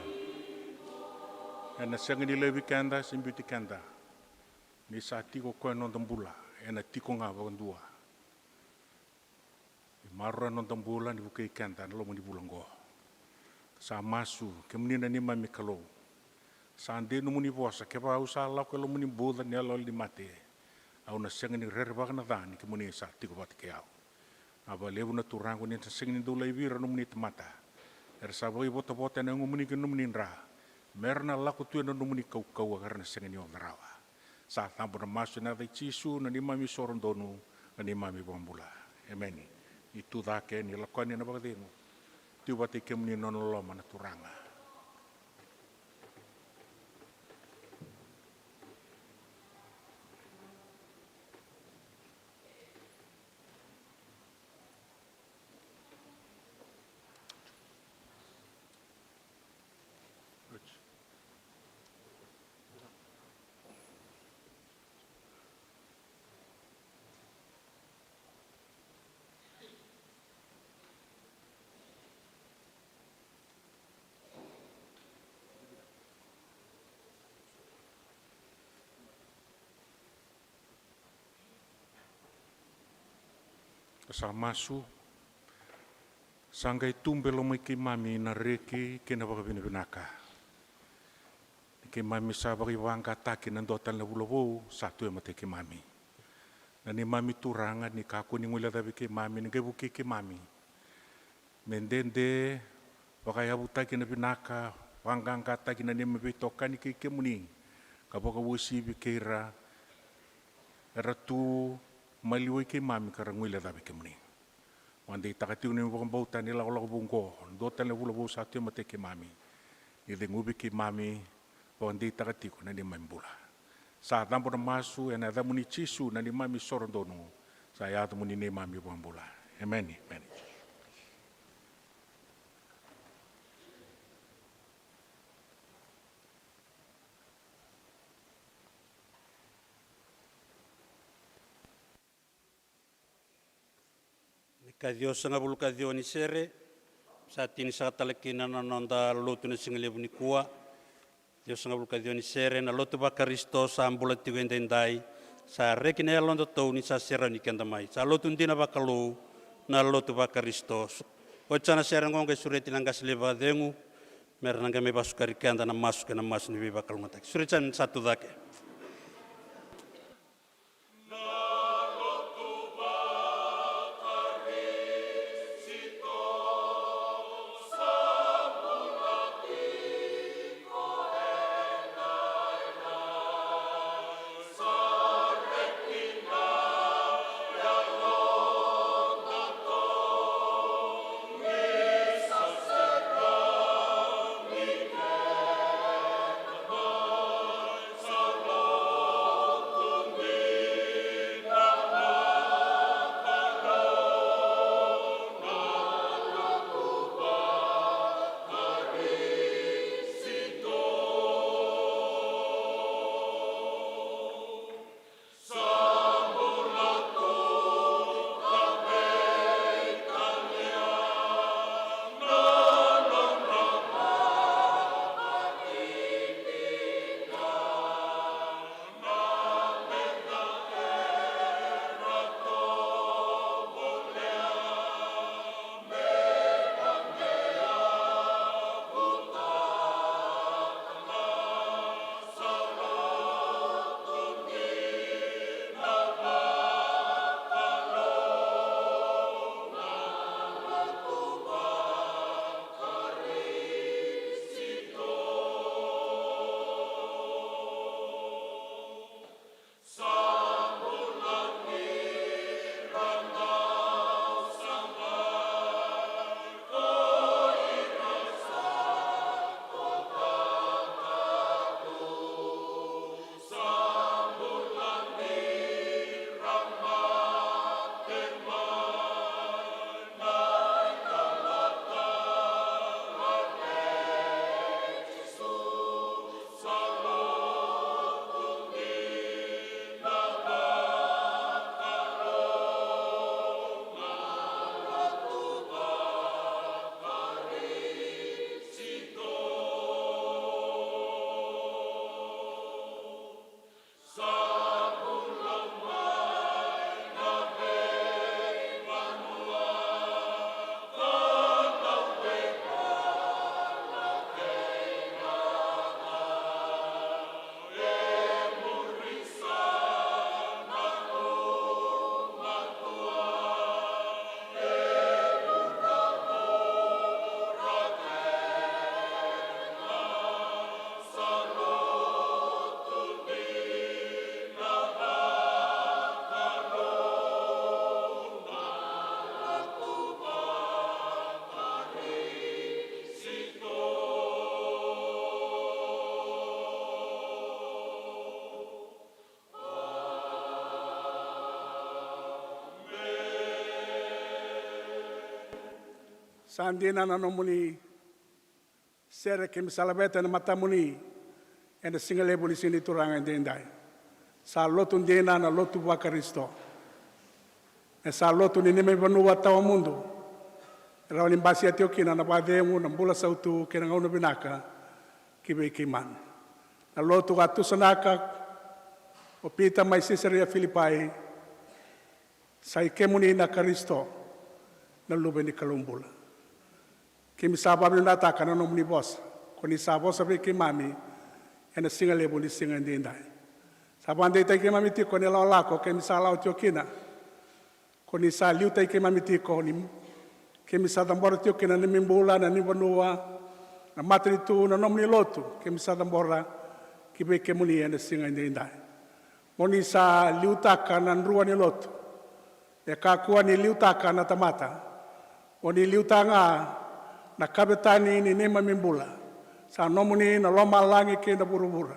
Ena sega ni laivi keda se biuti keda. Ni sa tiko o koya ena noda bula, ena tiko ga vakadua. Ni maroroya na noda bula, ni vukei keda ena loma ni vula oqo. Sa masu, kemuni na neimami Kalou. Sa dei nomuni vosa, kevaka au sa lako e loma ni buca ni yaloyalo ni mate, au na sega ni rerevaka na ca ni kemuni sa tiko vata kei au. Na vakalevu na Turaga, ni na sega ni dau laivi ira na nomuni tamata era sa vakaivotavota ena yagomuni kei na nomuni dra, me ra na lako tu ena nomuni kaukauwa ka ra na sega ni oca rawa. Sa cabo na masu ena yaca i Jisu na neimami isoro donu, na neimami iVakabula. Emeni. Ni tu cake, ni lako yani ena vakacegu. Tiko vata kei kemuni na nona loloma na Turaga. Sa masu. Sa qai tube loma i keimami na reki kei na vakavinavinaka. Ni keimami sa vakaivagataki na dua tale na vula vou sa tu e matai keimami. Na neimami Turaga, ni kakua ni guilecavi keimami, ni qai vukei keimami me dede vakayavutaki na vinaka, vaqaqataki na neimami veitokani kei kemuni, ka vakauasivi kei ira era tu maliwai keimami ka ra guilecavi kemuni. Vakadeitaka tiko na neimami vakabauta ni lakolako vou oqo, dua tale na vula vou sa tu e matai keimami. Ni ceguvi keimami, vakadeitaka tiko na neimami bula. Sa cabo na masu ena yacamuni Jisu na neimami isoro donu. Sa yacamuni neimami vakabula. Emeni. Emeni. Ni ka ciwasagavulu ka ciwa ni sere, sa tini saka tale kina na noda lotu na siga levu nikua. Ciwasagavulu ka ciwa ni sere, na lotu vaKarisito sa bula tiko edaidai. Sa reki na yaloda tou ni sa serau ni keda mai. Sa lotu dina vakalou na lotu vaKarisito. Oti sa na sere oqo qai sureti na qase levu vakacegu me ra na qai mai vasukari keda na masu kei na masu ni veivakalougatataki. Sureti sa na sa tu cake. Sa dina na nomuni sere keimami sa laveta ena matamuni ena siga levu ni siga ni Turaga edaidai. Sa lotu dina na lotu vaKarisito. E sa lotu ni neimami vanua tawamudu. E rawa ni basia tiko kina na vakacegu, na bula sautu kei na gauna vinaka ki vei keimami. Na lotu ka tusanaka o Pita mai Sisaria Filipai, sa i kemuni na Karisito, na Luve ni Kalou bula. Keimami sa vakavinavinakataka na nomuni vosa ko ni sa vosa vei keimami ena siga levu ni siga edaidai. Sa vakadeitaki keimami tiko ni lakolako keimami sa lako tiko kina, ko ni sa liutaki keimami tiko ni keimami sa cabora tiko kina na neimami bula, na neimami vanua, na matanitu, na nomuni lotu, keimami sa cabora ki vei kemuni ena siga edaidai. Mo ni sa liutaka na drua ni lotu e kakua ni liutaka na tamata. Mo ni liutaka ga na kavetani ni neimami bula. Sa nomuni na lomalagi kei na vuravura.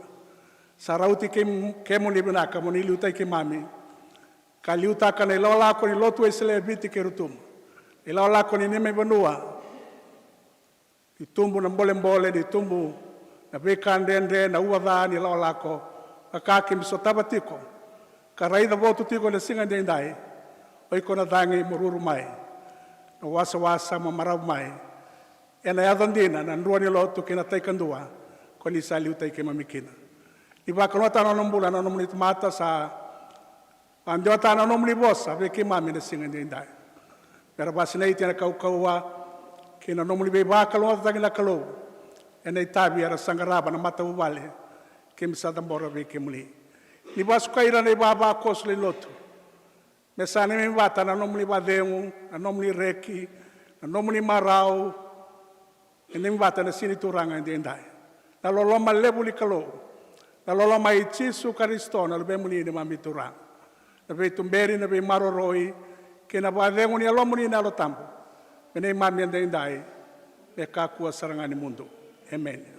Sa rauti kei kemuni vinaka mo ni liutaki keimami ka liutaka na ilakolako ni lotu Wesele e Viti kei Rotuma, na ilakolako ni neimami vanua. Ni tubu na bolebole, ni tubu na veika dredre, na ua ca ni lakolako, na ka keimami sotava tiko ka raica votu tiko ena siga edaidai. O iko na cagi mo ruru mai, na wasawasa mo marau mai, ena yaco dina na drua ni lotu kei na tai kadua ko ni sa liutaki keimami kina. Ni vakalougatataka na nona bula na nomuni tamata sa vakadewataka na nomuni vosa vei keimami ena siga edaidai. Me ra vakasinaiti ena kaukauwa kei na nomuni veivakalougatataki na Kalou ena itavi era sa qarava na matavuvale keimami sa cabora vei kemuni. Ni vakasukai ira na ivavakoso lewe ni lotu me sa neimami vata na nomuni vakacegu, na nomuni reki, na nomuni marau, e neimami vata na siga ni Turaga edaidai. Na loloma levu ni Kalou, na loloma i Jisu Karisito na Luvemuni neimami Turaga, na veituberi, na veimaroroi kei na vakacegu ni Yalomuni na Yalo Tabu, me neimami edaidai me kakua sara ga ni mudu. Emeni.